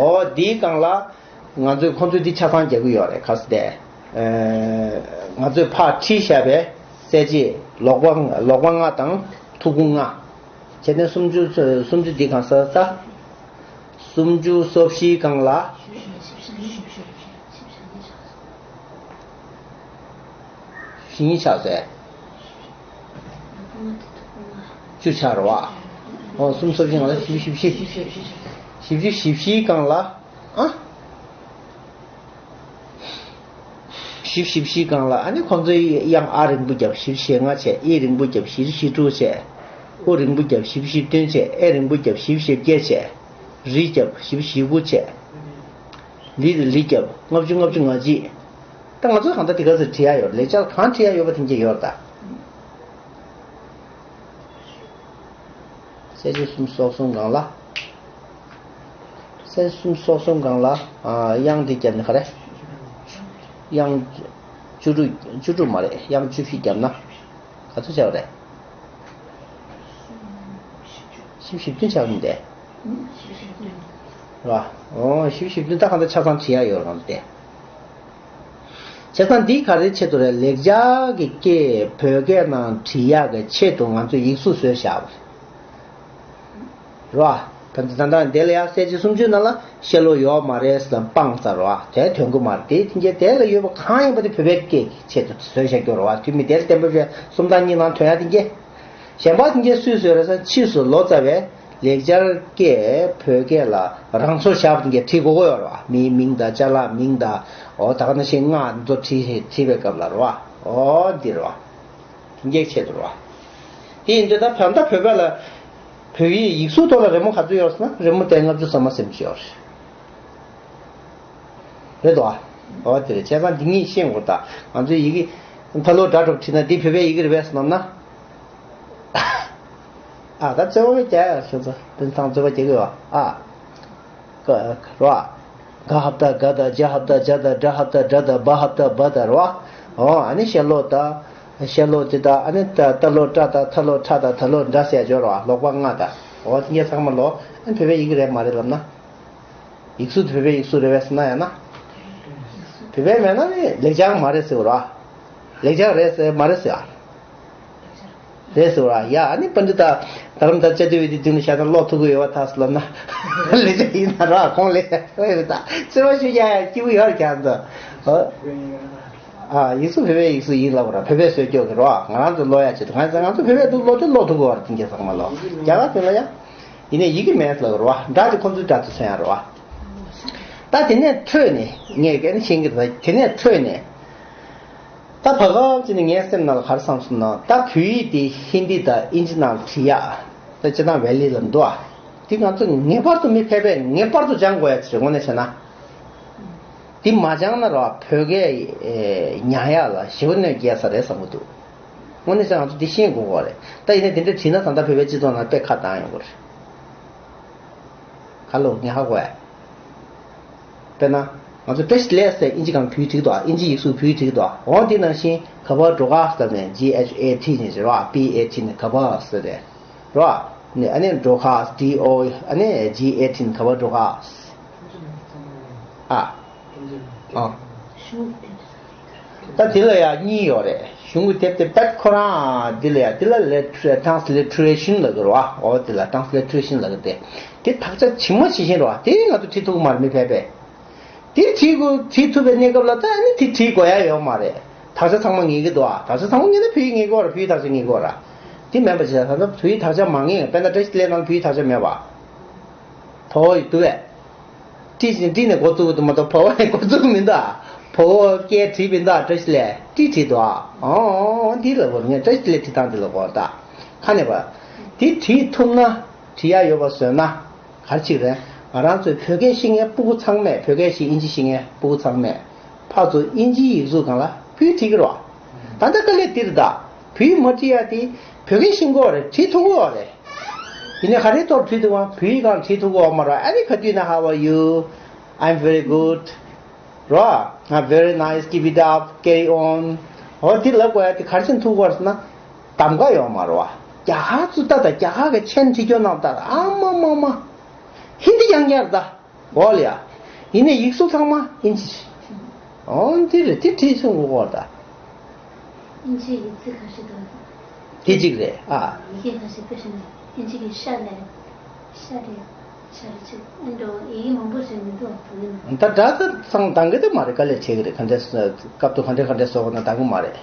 ཨོ་འདིའི་སྒང་ལ། ང་ཚོས་ཁོང་ཚོས་འདི་ཆ་ཚང་རྒྱག་གི་ཡོད་རེད། ག་ཟེར་ཏེ། ཨེ་ང་ཚོས་ཕར་ཁྲིད་བཞག་པའི་གསལ་བྱེད་ཀློག་པ་ཀློག་པ་ལྔ་དང་ཐུགས་དགོངས་ལྔ། བྱས་ནས་སུམ་ཅུ་སུམ་ཅུ་འདི་གང་ཟག་ས། སུམ་ཅུ་སོ་བཞིའི་སྒང་ལ། བཞི་ཆགས་ཟེར། བཅུ་ཆགས་རེད་བ། ཨོ་སུམ་ཅུ་སོ་བཞིའི་སྒང་ལ་བཞི་བཅུ་ཞེ་བཞི། བཞི་བཅུ་ཞེ་བཞིའི་སྒང་ལ། ཨ། བཞི་བཅུ་ཞེ་བཞིའི་སྒང་ལ་ཨ་ནི་ཁོང་ཚོའི་དབྱངས་ཨ་རིང་པོ་བརྒྱབ་བཞི་བཅུ་ཞེ་ལྔ་བྱས། ཨི་རིང་པོ་བརྒྱབ་བཞི་བཅུ་ཞེ་དྲུག་བྱས། ཨུ་རིང་པོ་བརྒྱབ་བཞི་བཅུ་ཞེ་བདུན་བྱས། ཨེ་རིང་པོ་བརྒྱབ་བཞི་བཅུ་ཞེ་བརྒྱད་བྱས། རི་བརྒྱབ་བཞི་བཅུ་ཞེ་དགུ་བྱས། ལི་དང་ལི་བརྒྱབ་ལྔ་བཅུ་ལྔ་བཅུ་ང་གཅིག་ད་ང་ཚོས་གང་ལྟར་དེ་ག་ཚོད་བྲིས་ཡ་ཡོད་རེད། ལེགས་སྦྱར་གང་བྲིས་ཡ་ཡོད་པ་དེ་འདྲ་ཡོད་རེད་ད། གསལ་བྱེད་སུམ་ཅུ་སོ་གསུམ་སྒང་ལ། གསལ་བྱེད་སུམ་ཅུ་སོ་གསུམ་སྒང་ལ། ཨ་དབྱངས་འདི་བརྒྱབ་ན་ག་རེ། དབྱངས་བཅུ་དྲུག་བཅུ་དྲུག་མ་རེད། དབྱངས་བཅུ་བཞི་བརྒྱབ་ན་ག་ཚོད་ཆགས་པ་རེད། བཞི་བཅུ་ཞེ་བདུན་ཆགས་མི་འདུག་གས། རེད་བ། ཨོ་བཞི་བཅུ་ཞེ་བདུན་ད་གང་ལྟར་ཆ་ཚང་བྲིས་ཡ་ཡོད་རེད་གང་ལྟར། བྱས་ཙང་འདི་ག་རེའི་ཆེད་དུ་རེད། ལེགས་སྦྱར་གྱི་སྐད་བོད་སྐད་ནང་བྲིས་ཡག་གི་ཆེད་དུ་ང་ཚོས་ཡིག་གཟུགས་བཟོས་བཞག་པ་རེད། རེད་བ། ད་ད་ད་འདི་ལ་ཡང་གསལ་བྱེད་སུམ་ཅུའི་ནང་ལ་ཤེས་ལོ་ཡོད་མ་རེད་ཟེར་སྤངས་ཚར་རེད་བ། དེ་དོན་གྱི་མ་རེད། དེ་དེ་འདྲའི་དེ་ལ་ཡོད་པ་གང་ཡིན་པ་དེ་བོད་པའི་སྐད་ཀྱི་ཆེད་དུ་བཟོས་བཞག་རྒྱུ་རེད་བ། དུས་མི་དེར་བསྟན་པ་བཅོས་སུམ་རྟགས་གཉིས་ནང་ཐོན་ཡག་དེ་འདྲའི། གཞན་པ་དེ་འདྲའི་སུས་བཟོས་རེད་ཟེར། ཕྱིས་སུ་ལོ་ཙཱ་བས་ལེགས་སྦྱར་སྐད་བོད་སྐད་ལ་རང་བཟོ་བྱས་པ་དེ་འདྲའི་བྲིས་དགོས་ཀྱི་ཡོད་རེད་བ། མིའི་མིང་དང་ཅ་ལག་མིང་དང་། འོ་ད་ག་ནང་བཞིན་སྔགས་འདི་ཚོ་བྲིས་བྲིས་པའི་སྐབས་ལ་རེད་བ། འོ་འདི་རེད་བ། དེ་འདྲའི་ཆེད་དུ་རེད་བ། དེ་ཡིན་དུས་ད་བོད་ད་བོད་པ་ལ་བོད་ཡིག་ཡིག་གཟུགས་ཐོག་ལ་རི་མོ་ག་ཚོད་ཡོད་ཟེར་ན། རི་མོ་དེ་ལྔ་བཅུ་ཙམ་མ་ཟིན་ཅིག་ཡོད་རེད། རེད་དོ། འོ་དེ་རེད། བྱས་ཙང་འདི་གཉིས་ཤེས་དགོས། ད་ང་ཚོའི་ཡི་གེ་མཐའ་ལོག་སྒྲ་སྒྲོག་བྲིས་ན་འདི་བོད་པའི་ཡི་གེ་རེད་པས་ཟེར་ནམ་ན། ཨ་ད་རྩོད་པ་རྒྱག་ཡ་ཁྱོད་ཚོ་དེང་སང་རྩོད་པ་རྒྱག་གི་ཡོད་ཨ། ཀ་རོ། ག་ཧབ་ཏ་ག་ད། ཇ་ཧབ་ཏ་ཇ་ད། ཌ་ཧབ་ཏ་ཌ་ད། བ་ཧབ་ཏ་བ་ད་རོ། འོ་ཨ་ནི་ཤ་ལོ་ད། ཤ་ལོ་ཏི་ད། ཨ་ནི་ཏ་ཏ་ལོ་ཏྲ་ད། ཐ་ལོ་ཁྲ་ད། ད་ལོ་འདྲ་ཟེར་ཡ་ཅིག་ཡོད་རེད་བ། ཀློག་པ་ལྔ་ད། འོ་དེ་འདྲ་ཚང་མ་ལོ། ཨ་ནི་བོད་པའི་ཡི་གེ་རེད་མ་རེད་ལབ་ན། ཡིག་གཟུགས་དེ་བོད་པའི་ཡིག་གཟུགས་རེད་པས་ཟེར་ན་ཡང་ན། བོད་པའི་མེད་ན་ནི་ལེགས་སྦྱར་མ་རེད་ཟེར་བ་རེད་བ། ལེགས་སྦྱར་རེད་ཟེར་མ་རེད་ཟེར་བ། རེད་ཟེར་བ་རེད་བ། ཡ་ཨ་ནི་པཎྜི་ཏ་དྷ་རམ་ས་ལ་དཔྱད་བསྡུར་བའི་དུས་ནས་བཤད་ན་ཀློག་ཐུབ་ཀྱི་ཡོད་པ་ཐག་ཟེར་ལབ་ན། ལེགས་སྦྱར་ཡིན་ན་ར་ཁོང་ལེགས་སྦྱར་ཡོད་རེད་ད། རྩོད་པ་ཞུ་ཡ་ཡ་སྐྱིད་པོ་ཡོད་རེད་ཁྱེད་ཚོ། ཨ་ཡིག་གཟུགས་བོད་པའི་ཡིག་གཟུགས་ཡིན་ལབ་པ་ར། བོད་པས་བཟོས་སྐྱོ་གི་རེད་བ། ང་རང་ཚོ་ཀློག་ཡ་ཆེད་དུ། ང་ཚོ་ང་ཚོ་བོད་པས་འདུག་ཀློག་དུས་ཀློག་ཐུབ་ཀྱི་ཡོད་རེད། དེ་འདྲ་ཚང་མ་ལོ་རྒྱ་གར་དེ་ལ་ཡ། ཡིན་ནའི་ཡི་གེ་མེད་ལབ་རེད་བ། སྒྲ་དེ་ཁོང་ཚོའི་སྒྲ་དེ་མཚོན་ཡ་རེད་བ། ད་དེ་ནས་འཕྲོས་ནས་ངས་ཀྱི་ནི་ཤེས་ཀྱི་རེད། དེ་ནས་འཕྲོས་ནས། ད་བར་སྐབས་ཅིག་ནས་ངའི་སེམས་ནང་ལ་ག་རེ་བསམ་སོང་ན། ད་བོད་ཡིག་དེ་ཧིན་དི་དང་དབྱིན་ཇི་ནང་བྲིས་ཡ། ད་སྤྱིར་བཏང་ཝེ་ལི་ལ་འདུག་ཨ། དེ་ང་ཚོ་ངེས་པར་དུ་མི་ཕལ་པས་ངེས་པར་དུ་སྦྱང་དགོས་ཡ་ཅིག་རེད། དངོས་གནས་བྱས་ན། དེ་མ་སྦྱངས་ན་ར་བོད་སྐད་ཉར་ཡ་ལ་ཞེ་པོ་གནོད་སྐྱེལ་ས་རེད་བསམ་གྱི་འདུག། དངོས་གནས་བྱས་ན་ང་ཚོ་འདི་ཤེས་དགོས་ཀྱི་རེད། ད་ཡིན་ནའི་དེ་འདྲ་བྲིས་ན་ད་ལྟ་བོད་པའི་སྤྱི་ཚོགས་ནང་དཔེ་ཁ་བཏང་ཡོང་གི་རེད། ཁ་ལོ་ངས་ཧ་གོ་ཡ། དཔེར་ན། ང་ཚོ་བཀྲ་ཤིས་བདེ་ལེགས་ཟེར་དབྱིན་ཇི་སྒང་བོད་ཡིག་བྲིས་འདུག་ཨ། དབྱིན་ཇི་ཡིག་གཟུགས་བོད་ཡིག་བྲིས་འདུག་ཨ། འོ་དེ་ནང་བཞིན་ག་བ་འགྲོ་ག་ཟེར་ནས་G H A T ནས་བྲིས་རོགས་ཨ། P A T ནས་ག་བ་ཟེར་རེད། རོགས་ཨ། ནས་ཨ་ནི་འགྲོ་ག་D O ཨ་ནི་G A T ནས་ག་བ་འགྲོ་ག་ཨ། ཨ། ད་འདི་ལ་ཡང་གཉིས་ཡོད་རེད། གཞུང་གི་དེབ་དེ་དཔེ་ཁོ་རང་འདི་ལ་ཡང་འདི་ལ་ལེ་ཊི་ཊི་རན་སི་ལི་ཊི་རེ་ཤན་ལབ་ཀྱི་རེད་བ། འོ་འདི་ལ་ཊི་རན་སི་ལི་ཊི་རེ་ཤན་ལབ་ཀྱི་དེ། དེ་དག་ཆ་ཇི་མ་ཇི་བཞིན་རེད་བ། དེ་ང་ཚོ་བྲིས་ཐུབ་ཀྱི་མ་རེད་མི་ཕལ་པས། དེ་བྲིས་དགོས་བྲིས་ཐུབ་པའི་གནས་སྐབས་ལ་ད་ནི་དེ་བྲིས་དགོས་ཡ་ཡོད་མ་རེད། དག་ཆ་ཚང་མ་ངེས་ཀྱི་འདུག་ཨ། དག་ཆ་ཚང་མ་ངེས་ན་བོད་ཡིག་ངེས་ཀྱི་ཡོད་རེད། བོད་ཡིག་དག་ཆ་ངེས་ཀྱི་ཡོད་རེད། དེ་མིན་པ་བྱས་ད་ལྟ་བོད་ཡིག་དག་ཆ་མ་ངེས། དཔེར་ན་བཀྲ་ཤིས་བདེ་ལེགས་ནང་བོད་ཡིག་དག་ཆ་མེད་པ། བོད་ཡིག་འདུག་གས། ཏི་ཞིག་ཏི་ནས་འགོ་བཙུགས་ཀྱི་འདུག་མ་གཏོགས་བོ་བོ་ནས་འགོ་བཙུགས་ཀྱི་མི་འདུག་ཨ། བོ་བོ་སྐད་བྲིས་པ་ཡིན་ད། བཀྲ་ཤིས་བདེ་ལེགས་ཏི་བྲིས་འདུག་ཨ། འོ་འོ་འདི་ལ་བོ་ངས་བཀྲ་ཤིས་བདེ་ལེགས་བྲིས་སྟངས་འདི་ལ་གོ་ད། ཁ་ནས་པ། འདི་བྲིས་ཐུབ་ན་བྲིས་ཡ་ཡོད་པ་བཟོས་ན་ག་རེ་ཅིག་རེད། ང་རང་ཚོའི་བོད་སྐད་ཤེས་མཁན་སྤུ་གུ་ཚང་མས། བོད་སྐད་ཤེས་དབྱིན་ཇི་ཤེས་མཁན་སྤུ་གུ་ཚང་མས་ཕར་ཚུར་དབྱིན་ཇིའི་ཡིག་གཟུགས་སྒང་ལ་བོད་ཡིག་བྲིས་ཀྱི་རེད་བ། ད་ལྟ་དཀའ་ལས་འདི་རེད་ད། བོད་ཡིག་མ་བྲིས་ཡ་དེ་བོད་སྐད་ཤེས་དགོས་རེད། བྲིས་ཐུབ་དགོས་རེད། ཡིན་ནའི་ག་རེ་ཐོག་བྲིས་འདུག་བ། བོད་ཡིག་སྒང་བྲིས་ཐུབ་ཀྱི་ཡོད་མ་རེད། ཨ་ནི་ག་དུས་ན་How are you? I'm very good. རོ། ང་very nice, keep it up, carry on. འོ་འདི་ལབ་དགོས་ཡ་དེ་ག་རེ་བྱས་ཐུབ་ཀྱི་ཡོད་རེད་ཟེར་ན། གདམ་ག་ཡོད་མ་རེད་བ། རྒྱ་གར་ཚོ་ལྟ་ད། རྒྱ་གར་གྱི་མཆན་བྲིས་རྒྱུ་ནང་ལྟ་ད། ཨ་མ་མ་མ། ཧིན་དི་ཡང་ཡང་རེད་ད། འོ་ལ་ཡ། ཡིན་ནའི་ཡིག་གཟུགས་ཚང་མ་དབྱིན་ཇི་རེད། འོ་འདི་རེད། དེ་བྲིས་སོང་གོ་གོ་ད། དབྱིན་ཇིའི་ཡིག་ཚིག་ཁ་ཤས་དང་། དེ་གཅིག་རེད་ཨ། ཡི་གེ་ཁ་ཤས་དཔེ་བཞག་ན་དབྱིན་ཇི་གི་ཤ་ལས། ཤ་རེད། ཤ་རེད་ཅིག་ཨེ་འགྲོ་ཡི་གེ་མང་པོ་ཞིག་མི་འདུག་བོད་ཡིག་ནང་། ད་སྒྲ་ད་ཚང་འདང་གི་ད་མ་རེད། དཀའ་ལས་བྱེད་ཀྱི་རེད། ག་འདྲས་སྐབས་ཐོག་ག་འདྲས་ག་འདྲས་བཟོ་དགོས་ན་འདང་གི་མ་རེད།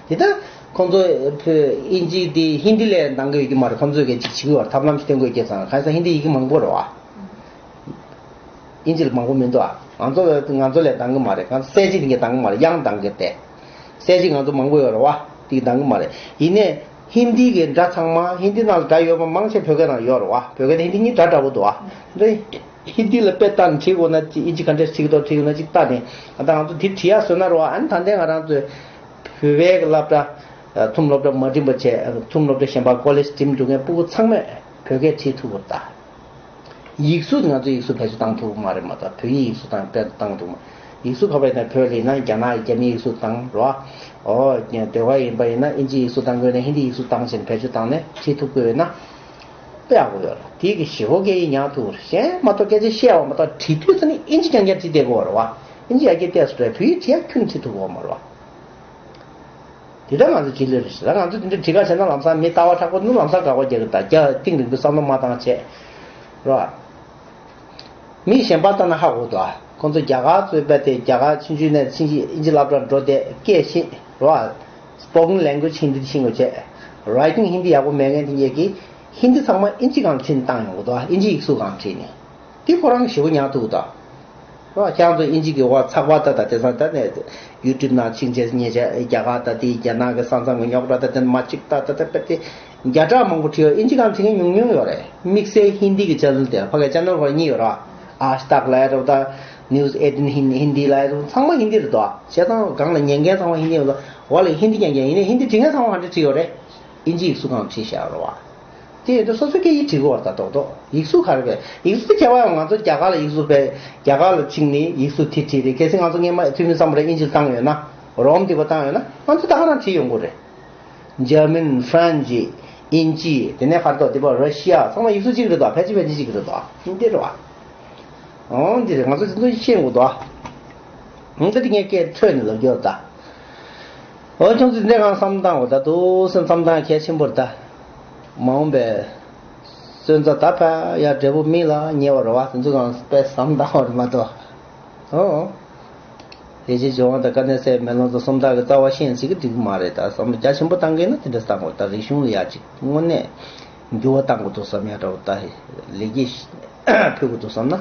དེ་ད་ཁོང་ཚོ་བོད་དབྱིན་ཇི་དེ་ཧིན་དི་ལས་འདང་གི་ཡོད་ཀྱི་མ་རེད། ཁོང་ཚོས་གི་ཅིག་བྱེད་ཀྱི་ཡོད་རེད། ཐབས་ལམ་ཞིག་བསྟེན་དགོས་ཀྱི་ཙང་གང་ཡིན་ཟེར་ན་ཧིན་དི་ཡི་གེ་མང་པོ་རེད་བ། དབྱིན་ཇི་ལ་མང་པོ་མི་འདུག་ཨ། ང་ཚོ་ང་ཚོ་ལས་འདང་གི་མ་རེད། གང་གསལ་བྱེད་དེ་འདང་གི་མ་རེད། དབྱངས་འདང་གི་སྟེ། གསལ་བྱེད་ང་ཚོ་མང་པོ་ཡོད་རེད་བ། དེ་འདང་གི་མ་རེད། ཡིན་ནའི་ཧིན་དི་གི་སྒྲ་ཚང་མ། ཧིན་དི་ནང་ལ་སྒྲ་ཡོད་པ་མང་ཆེ་བོད་སྐད་ནང་ཡོད་རེད་བ། བོད་སྐད་དང་ཧིན་དི་གཉིས་སྒྲ་འདྲ་པོ་འདུག་ཨ། འདི་ཧིན་དི་ལ་དཔེ་བལྟས་ནས་བྲིས་དགོས་ན་ཅིག་དབྱིན་ཇི་ག་འདྲས་བྲིས་ཀྱི་འདུག་བྲིས་དགོས་ན་ཅིག་བལྟས་ནས། ཨ་ད་ང་ཚོ་འདི་བྲིས་ཡག་བཟོས་ན་རེད་བ། ཨ་ནི་ད་ལྟའི་ང་རང་ཚོའི་བོད་པའི་སློབ་གྲྭ། ཐུམ་སློབ་གྲྭ་མ་འགྲིམས་པ་བྱས། ཐུམ་སློབ་གྲྭ་གཞན་པ་ཀོ་ལེཇ་འགྲིམས་འགྲོ་མཁན་སྤུ་གུ་ཚང་མས་བོད་སྐད་བྲིས་ཐུབ་དགོས་རེད་ད། ཡིག་གཟུགས་ང་ཚོ་ཡིག་གཟུགས་བེད་སྤྱོད་བཏང་ཐུབ་ཀྱི་མ་རེད་མ་གཏོགས། བོད་ཡིག་ཡིག་གཟུགས་བཏང་དཔེ་བཏང་ཐུབ་མ། ཡིག་གཟུགས་ཁ་པར་ཡིན་ན་བོད་ལ་ཡིན་ན་རྒྱ་ནག་རྒྱ་མིའི་ཡིག་གཟུགས་བཏང་རོ། ཨོ་ཟློས་གར་ཡིན་པ་ཡིན་ན་ཨིན་ཇིའི་ཡིག་གཟུགས་བཏང་དགོས་ན་ཧིན་དིའི་ཡིག་གཟུགས་བཏང་བྱས་ནས་བེད་སྤྱོད་བཏང་ནས་བྲིས་ཐུབ་དགོས་ཡོད་ན་དཔེ་ཡག་པོ་ཡོད་རེད། དེ་གི་ཞེ་པོ་སྐད་ཡིག་ཉར་ཐུབ་རེད། གཞན་མ་གཏོགས་སྐད་ཆ་བཤད་པ་མ་གཏོགས་བྲིས་དུས་ཙམ་ནས་ཨིན་ཇི་རྐྱང་རྐྱང་བྲིས་བསྡད་དགོས་རེད་བ། ཨིན་ཇི་ཡར་རྒྱས་བལྟས་སོང་རེད། བོད་ཡིག་བྲིས་ཡག་ཁྱོན་ནས་བྲིས་ཐུབ་ཀྱི་ཡོད་མ་རེད་བ། དེ་ལྟར་ང་ཚོ་བྲིས་ལེ་རེད་ཟེར། ང་ཚོ་དེ་འདྲ་བྲིས་ཁ་བྱས་ན་ལམ་སང་མི་ལྟ་བ་དྲག་པོ་ནི་ལམ་སང་དགའ་པོ་རྒྱག་གི། ད་རྒྱ་གཏིང་རིང་པོའི་བསམ་བློ་མ་བཏང་བྱས་རེད་བ། མི་གཞན་པ་ལྟ་ན་ཧ་གོ་འདུག་ཨ། ཁོང་ཚོ་རྒྱ་གར་གཙོས་པའི་དེ་རྒྱ་གར་ཆུང་ཆུང་ནས་ཕྱིན་ཅི་ཨིན་ཇི་སློབ་གྲྭར་འགྲོ་དེ་སྐད་ཤེས་རེད་བ། Spoken language ཧིན་དི་ཤེས་དགོས་བྱས། Writing ཧིན་དི་ཡག་པོ་མེད་མཁན་དེ་འདྲས་ཀྱིས་ཧིན་དི་ཚང་མ་ཨིན་ཇི་སྒང་བྲིས་ནས་བཏང་ཡོང་གི་འདུག་ཨ། ཨིན་ཇི་ཡིག་གཟུགས་སྒང་བྲིས་ནས། དེ་ཁོ་རང་ཞེ་པོ་ཉར་ཐུབ་ཀྱི་འདུག་ཨ། རེད་བ། ཁྱེད་རང་ཚོ་ཨིན་ཇི་གི་འོག་ཚགས་པར་ལྟ་ད་དེང་སང་ད་ནས་ཡུ་ཊུབ་ནང་ཕྱིན་བྱས་ཉེ་ཆར་རྒྱ་གར་ད་དེ་རྒྱ་ནག་གི་ས་མཚམས་ཀྱི་རྙོག་དྲ་ད་དེ་མ་གཅིག་ད་ད་ད་པད་དེ་བརྒྱ་ཕྲག་མང་པོ་བྲིས་ཡོད། ཨིན་ཇི་སྒང་བྲིས་མཁན་ཉུང་ཉུང་ཡོད་རེད། དམིགས་བསལ་ཧིན་དི་གི་ཅེ་ནལ་དེ་ཕ་གི་ཅེ་ནལ་ཁོ་རང་གཉིས་ཡོད་རེད་བ། ཨཱཇ་དག་ལབ་ཡ་རེད་བ། ད་ནིའུ་སི་ཨེ་ཊིན་ཧིན་ཧིན་དི་ལབ་ཡ་རེད་བ། ཚང་མ་ཧིན་དི་རེད་དོ། བྱས་ཙང་སྒང་ལ་ཉན་མཁན་ཚང་མ་ཧིན་དི་ཡོད་དོ། འོག་ལ་ཧིན་དི་ཉན་མཁན་ཡིན་ནའི་ཧིན་དི་བྲིས་མཁན་ཚང་མ་ག་འདྲ་བྲིས་ཡོད་རེད། ཨིན་ཇི་ཡིག་གཟུགས་སྒང་བྲིས་བཞག་ཡོད་རེད་བ། དེ་ཡོད་དུས་སོ་སོའི་སྐད་ཡིག་བྲིས་དགོས་པ་རེད་ད། རྡོག་རྡོག་ཡིག་གཟུགས་ག་རེ་བས། ཡིག་གཟུགས་དེ་ཁྱད་པར་ཡང་ང་ཚོ་རྒྱ་གར་ལ་ཡིག་གཟུགས་བས། རྒྱ་གར་ལ་ཕྱིན་ནས་ཡིག་གཟུགས་དེ་བྲིས་རེད། གལ་སྲིད་ང་ཚོ་སྔས་མ་ཐུ་མི་བསམ་པ་རེད། ཨིན་ཇི་ལ་བཏང་ཡོད་ན། རོམ་དེ་པ་བཏང་ཡོད་ན་ང་ཚོ་ད་ག་རང་བྲིས་ཡོང་གི་རེད། འཇར་མན། ཧྥ་རན་ཇི། ཨིན་ཇི། དེ་ནས་ག་རེ་འདུག་དེ་པ་ར་ཤི་ཡ། ཚང་མ་ཡིག་གཟུགས་གཅིག་རེད་དོ། ཕལ་ཆེར་ཕལ་ཆེར་གཅིག་རེད་དོ། འདི་རེད་བ། འོ་འདི་རེད། ང་ཚོ་དེ་ཚོ་ཤེས་དགོས་དོ། འོ་ད་དེ་ངས་སྐད་འཕྲོས་ནས་ལབ་རྒྱུ་རེད་ད། འོ་ཁྱོད་ཚོས་འདི་གང་བསམ་བཏང་བ་ད་འདུག་སེམས་བསམ་བཏང་གལ་ཆེན་པོ་རེད་ད། མ་འོངས་པའི་སོན་རྩ་ད་ཕར་ཡ་འབྲས་བུ་མིག་ལ་ཉེ་བ་རེད་བ། དེ་ཚོ་གང་དཔེ་བསམ་བཏང་བ་རེད་མ་གཏོགས། ཨོ། ལས་བྱེད་ལྗོན་དབང་དང་དཀའ་གནད་སེལ་མེ་ལོང་དང་སུམ་རྟགས་ཀྱི་རྩ་བ་ཤེས་ཟིན་གྱི་འགྲིག་གི་མ་རེད་ད། བསམ་བློ་རྒྱ་ཆེན་པོ་བཏང་གི་ན་དེ་འདྲ་བཏང་དགོས་ད། རིག་གཞུང་ལ་ཡ་ཅིག་དངོས་གནས་འགྱུར་བ་བཏང་དགོས་འདུག་བསམ་ཡ་འདྲ་བོ་ད། ལེགས་སྐྱེས་ཕུལ་དགོས་འདུག་བསམ་ན།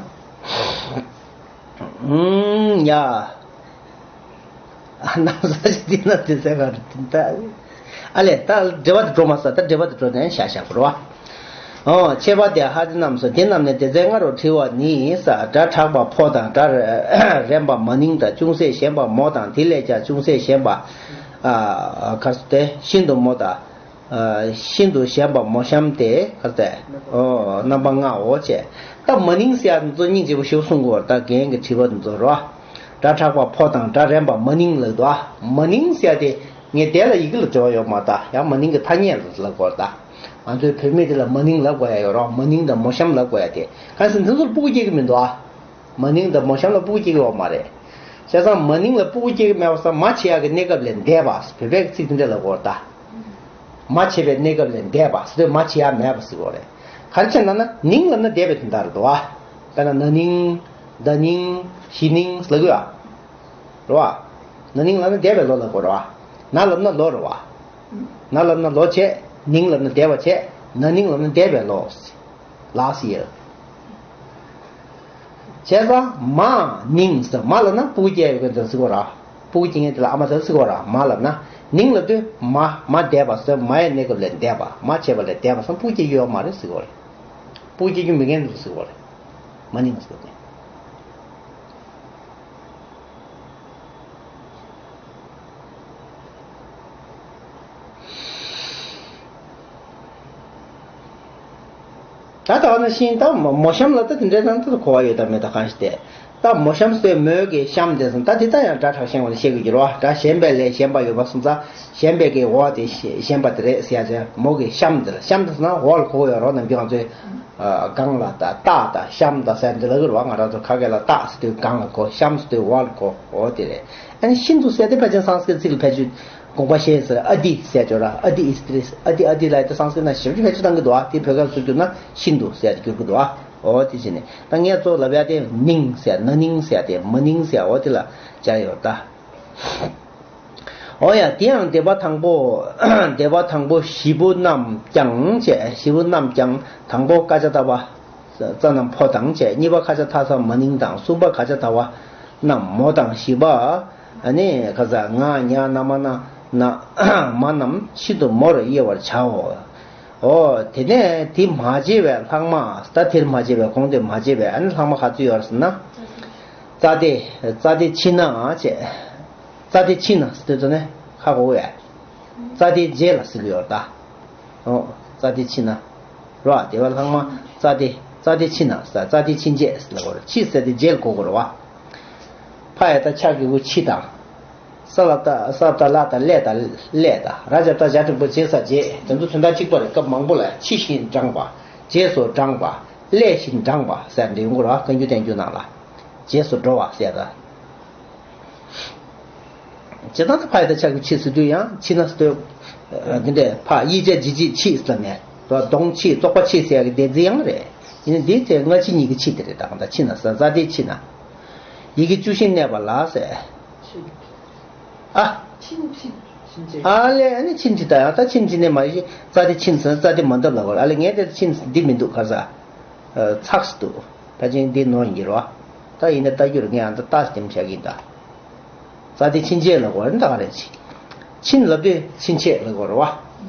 ཨུམ། ཡ། ཨ། གནམ་ས་ཞིག་འདི་ན་དེ་ཟེར་བ་རེད་ད། ཨ་ལས་ད་འགྲེལ་པ་དེ་འགྲོ་མ་ས། ད་འགྲེལ་པ་དེ་འགྲོ་ནས་བཞག་བཞག་པ་རེད་བ། ཨོ། ཁྱད་པར་དེ་ཧ་ཅི་རྣམས་སོ། དེ་རྣམས་ནི་སྡེ་ཚན་ལྔ་རུ་བྲི་བ་ནི་ས། སྒྲ་གྲགས་པ་ཕོ་དང་སྒྲ་རན་པ་མ་ནིང་དང་། ཅུང་ཟད་ཞན་པ་མོ་དང་། དེ་ལས་ཀྱང་ཅུང་ཟད་ཞན་པ། ཨ། ག་རེ་ཟེར་དེ། ཤིན་ཏུ་མོ་དང་། ཨ། ཤིན་ཏུ་ཞན་པ་མོ་གཤམ་སྟེ། ག་རེ་ཟེར། ཨོ། རྣམ་པ་ལྔའོ་བྱས། ད་མ་ནིང་ཟེར་ཡ་འདི་ཚོ་སྙིང་རྗེ་པོ་ཞེ་པོ་གསུང་དགོས་པ་རེད་ད། རྒན་གྱི་དྲི་བ་འདི་ཚོ་རེད་བ། སྒྲ་གྲགས་པ་ཕོ་དང་སྒྲ་རན་པ་མ་ནིང་ལབ་འདུག་ཨ། མ་ནིང་ཟེར་ཡ་དེ་ངས་དེ་ལ་ཡི་གེ་ལ་འབྲེལ་བ་ཡོད་མ་རེད་ད། ཡང་མ་ནིང་གི་ཐ་སྙད་ལ་ལབ་དགོས་རེད་ད། ང་ཚོའི་བོད་མི་དེ་ལ་མ་ནིང་ལབ་དགོས་ཡ་ཡོད་རེད་བ། མ་ནིང་དང་མོ་གཤམ་ལབ་དགོས་ཡ་དེ། གང་ཟེར་འདི་ཚོར་སྤུ་གུ་སྐྱེ་གི་མི་འདུག་ཨ། མ་ནིང་དང་མོ་གཤམ་ལ་སྤུ་གུ་སྐྱེ་གི་ཡོད་མ་རེད། བྱས་ཙང་མ་ནིང་ལ་སྤུ་གུ་སྐྱེ་གི་མེད་པ་སང་མ་བྱེད་ཡག་གི་གནས་སྐབས་ལས་འདས་པ། བོད་པའི་ཚིག་དེ་འདྲ་ལབ་དགོས་རེད་ད། མ་བྱེད་པའི་གནས་སྐབས་ལས་འདས་པ་ཟེར་དུས་མ་བྱེད་ཡག་མེད་པ་ཟེར་དགོས་རེད། ག་རེ་བྱས་ན་ན་ནིང་ལབ་ན་འདས་པའི་དོན་དག་རེད་དོ། དཔེར་ན་ན་ནིང་། ཟླ་ནིང་། གཞེས་ནིང་ལབ་དགོས་ཡ། རེད་བ། ན་ནིང་ལབ་ན་འདས་པའི་ལོ་ལབ་དགོས་རེད་བ། ན་ལབ་ན་ལོ་རེད་བ། ན་ལབ་ན་ལོ་བྱས། ནིང་ལབ་ན་འདས་པ་བྱས། ན་ནིང་ལབ་ན་འདས་པའི་ལོ། ལགས་སོ། བྱས་ཙང་མ་ནིང་ཟེར། མ་ལབ་ན་སྤུ་གུ་སྐྱེ་ཡོད་མཁན་དེ་ཟེར་གོ་ར། སྤུ་གུ་སྐྱེ་མཁན་དེ་ལ་ཨ་མ་ཟེར་ཟེར་གོ་ར། མ་ལབ་ན། ནིང་ལབ་དུས་མ། མ་འདས་པ་ཟེར། མ་ཡི་གནས་སྐབས་ལས་འདས་པ། མ་བྱས་པ་ལས་འདས་པ་ཟེར། སྤུ་གུ་སྐྱེ་རྒྱུ་ཡོད་མ་རེད་ཟེར་གོ་རེད། སྤུ་གུ་སྐྱེ་རྒྱུ་མེད་མཁན་དེ་ཟེར་གོ་རེད། མ་ནིང་ཟེར་གོ་རེད། ད་ལྟ་བ་ན་ཤིན་ད་མོ་གཤམ་ལ་ད་དེ་འདྲའི་ནང་དུ་གོ་བ་ཡོད་དམ་མེད་ད་གང་ཞིག་སྟེ། ད་མོ་གཤམ་ཟེར་མོ་གི་གཤམ་དེ་སོང་ད་དེ་ད་ཡང་སྒྲ་གྲགས་ཤིང་བ་ལ་བཤད་དགོས་ཀྱི་རེད་བ། སྒྲ་ཞན་པའི་ལས་ཞན་པ་ཡོད་པ་སོང་ཙང་ཞན་པའི་གི་འོག་དེ་ཞན་པ་དེ་རེད་ཟེར་ཡ་ཟེར། མོ་གི་གཤམ་དེ་ལ་གཤམ་དེ་སོང་ན་འོག་ལ་གོ་གི་ཡོད་རོགས་ནམ་རྒྱུན་ང་ཚོས། སྒང་ལ་ད་ལྟག་དང་གཤམ་དང་ཟེར་འདི་ལ་གི་རེད་བ། ང་རང་ཚོ་ཁ་སྐད་ལ་ལྟག་ཟེར་དུས་སྒང་ལ་གོ། གཤམ་ཟེར་དུས་འོག་ལ་གོ། འོ་དེ་རེད། ཨ་ནི་ཤིན་ཏུ་ཟེར་དེ་ཕལ་ཆེར་སཾ་སྐྲྀཏ་ཚིག་ལ་ཕལ་ཆེར་དགོངས་པ་བཞེས་ཟེར། ཨ་ཏི་ཟེར་ཅོ་ར། ཨ་ཏི་ཨི་སྟྲི། ཨ་ཏི་ཨ་ཏི་ལ་ཡ་དེ་སཾ་སྐྲྀཏ་ན་ཞབས་ཕྱི་ཕལ་ཆེར་བཏང་གི་འདུག་ཨ། དེ་བོད་སྐད་ཚུར་བསྒྱུར་ན་ཤིན་ཏུ་ཟེར་དེ་འགྱུར་གི་འདུག་ཨ། འོ་དེ་བྱས་ནས་ད་ངས་གཙོ་ལབ་ཡ་དེ་ནིང་ཟེར། ན་ནིང་ཟེར་དེ། མ་ནིང་ཟེར་འོ་དེ་ལ་སྦྱར་ཡོད་ད། འོ་ཡ། དེ་ཡང་སྡེ་པ་དང་པོ། སྡེ་པ་དང་པོ་བཞི་པོ་རྣམས་ཀྱང་བྱས། བཞི་པོ་རྣམས་ཀྱང་དང་པོ་ཀ་ཙ་ཏ་བ་ཙ་རྣམས་ཕོ་དང་བྱས། གཉིས་པ་ཁ་ཆ་ཐ་ས་མ་ནིང་དང་། གསུམ་པ་ག་ཅ་ད་བ་རྣམས་མོ་དང་། བཞི་པ་ཨ་ནི་ག་ས་ང་ཉ་ན་མ་ན་ན་མ་རྣམས་ཤིན་ཏུ་མོར་དབྱེ་བར་བྱའོ། འོ་དེ་ནས་དེ་མ་བྱས་པའི་ལྷག་མ། ད་དེར་མ་བྱས་པའི་གོང་དེ་མ་བྱས་པའི་ཨ་ནི་ལྷག་མ་ག་ཚོད་ཡོད་རེད་ཟེར་ན། ཙ་དེ། ཙ་དེ་ཕྱི་ན་བྱས། ཙ་དེ་ཕྱི་ན་ཟེར་དུས་ནས་ཧ་གོ་བས། ཙ་དེ་རྗེས་ལ་ཟེར་གི་ཡོད་ད། ཨོ། ཙ་དེ་ཕྱི་ན། རོ། དེ་བ་ལྷག་མ། ཙ་དེ། ཙ་དེ་ཕྱི་ན་ཟེར། ཙ་དེ་ཕྱི་རྗེས་ཟེར་ལ་གོ་རེད། ཕྱི་ཟེར་དེ་རྗེས་ལ་གོ་དགོས་རེད་བ། ཕ་ཡ་ད་ཆ་གི་གུ་ཕྱི་དང་། ས་ལ་ད་ས་ད་ལ་ད་ལེ་ད་ལེ་ད། ར་ཇ་ད་ཇ་འགྲེང་བུ་རྗེས་ས་རྗེས། དེ་ཚོ་དོན་དག་གཅིག་པ་རེད། སྐབས་མང་པོ་ལ་ཕྱི་བཞིན་འབྲངས་པ། རྗེས་སུ་འབྲངས་པ། ལེ་བཞིན་འབྲངས་པ་ཟེར་འདྲ་ཡོང་གི་རེད་བ། བཀའ་འགྱུར་བསྟན་འགྱུར་ནང་ལ། རྗེས་སུ་འགྲོ་བ་ཟེར་ད། བྱེད་སྟངས་དེ་ཕ་ཡི་ད་ཆག་གི་ཕྱིས་སུ་དུས་ཡང་ཕྱི་ན་སྟོད། འདི་འདྲས་ཕ་ཡི་བྱས་ཇི་བྱེད་ཕྱིས་ལ་མེད་དོ། གདོང་ཕྱིས་བཙོག་པ་ཕྱིས་ཟེར་ཡ་གི་འདི་ཡང་རེད། ཡིན་འདི་ཚེ་སྔ་ཕྱི་གཉིས་ཀྱི་ཕྱིས་དེ་རེད། ད་གང་ད་ཕྱི་ན་ས་ས་དེ་ཕྱི་ན། ཡི་གེ་བཅུ་བཞི་གནས་པ་ལ་ཟེར། ཕྱིན། ཨ། ཕྱིན་ཕྱིན་ཕྱིན་ཆད། ཨ་ལས་ཨ་ནི་ཕྱིན་ཅི་ད་ཡང་ད་ཕྱིན་ཅི་ནས་མ་གཞི་རྩ་དེ་ཕྱིན་ཟིན་རྩ་དེ་མ་འདབ་ལ་གོ། ཨ་ལས་ངས་དེ་ཕྱིན་འདི་མི་འདུག་ག་ས། ཚགས་སུ་འདུག་ད་ཅིང་འདི་ནོར་ཡིན་གྱི་རོ། ད་ཡིན་ན་ལྟ་རྒྱུར་ངས་ཨ་ད་ལྟ་སྟེམ་བྱ་གིན་ད། རྩ་དེ་ཕྱིན་ཆད་ལ་གོ་ར་ད་ག་རེ་ཕྱིན། ཕྱིན་ལབ་དུས་ཕྱིན་ཆད་ལ་གོ་ར་བ།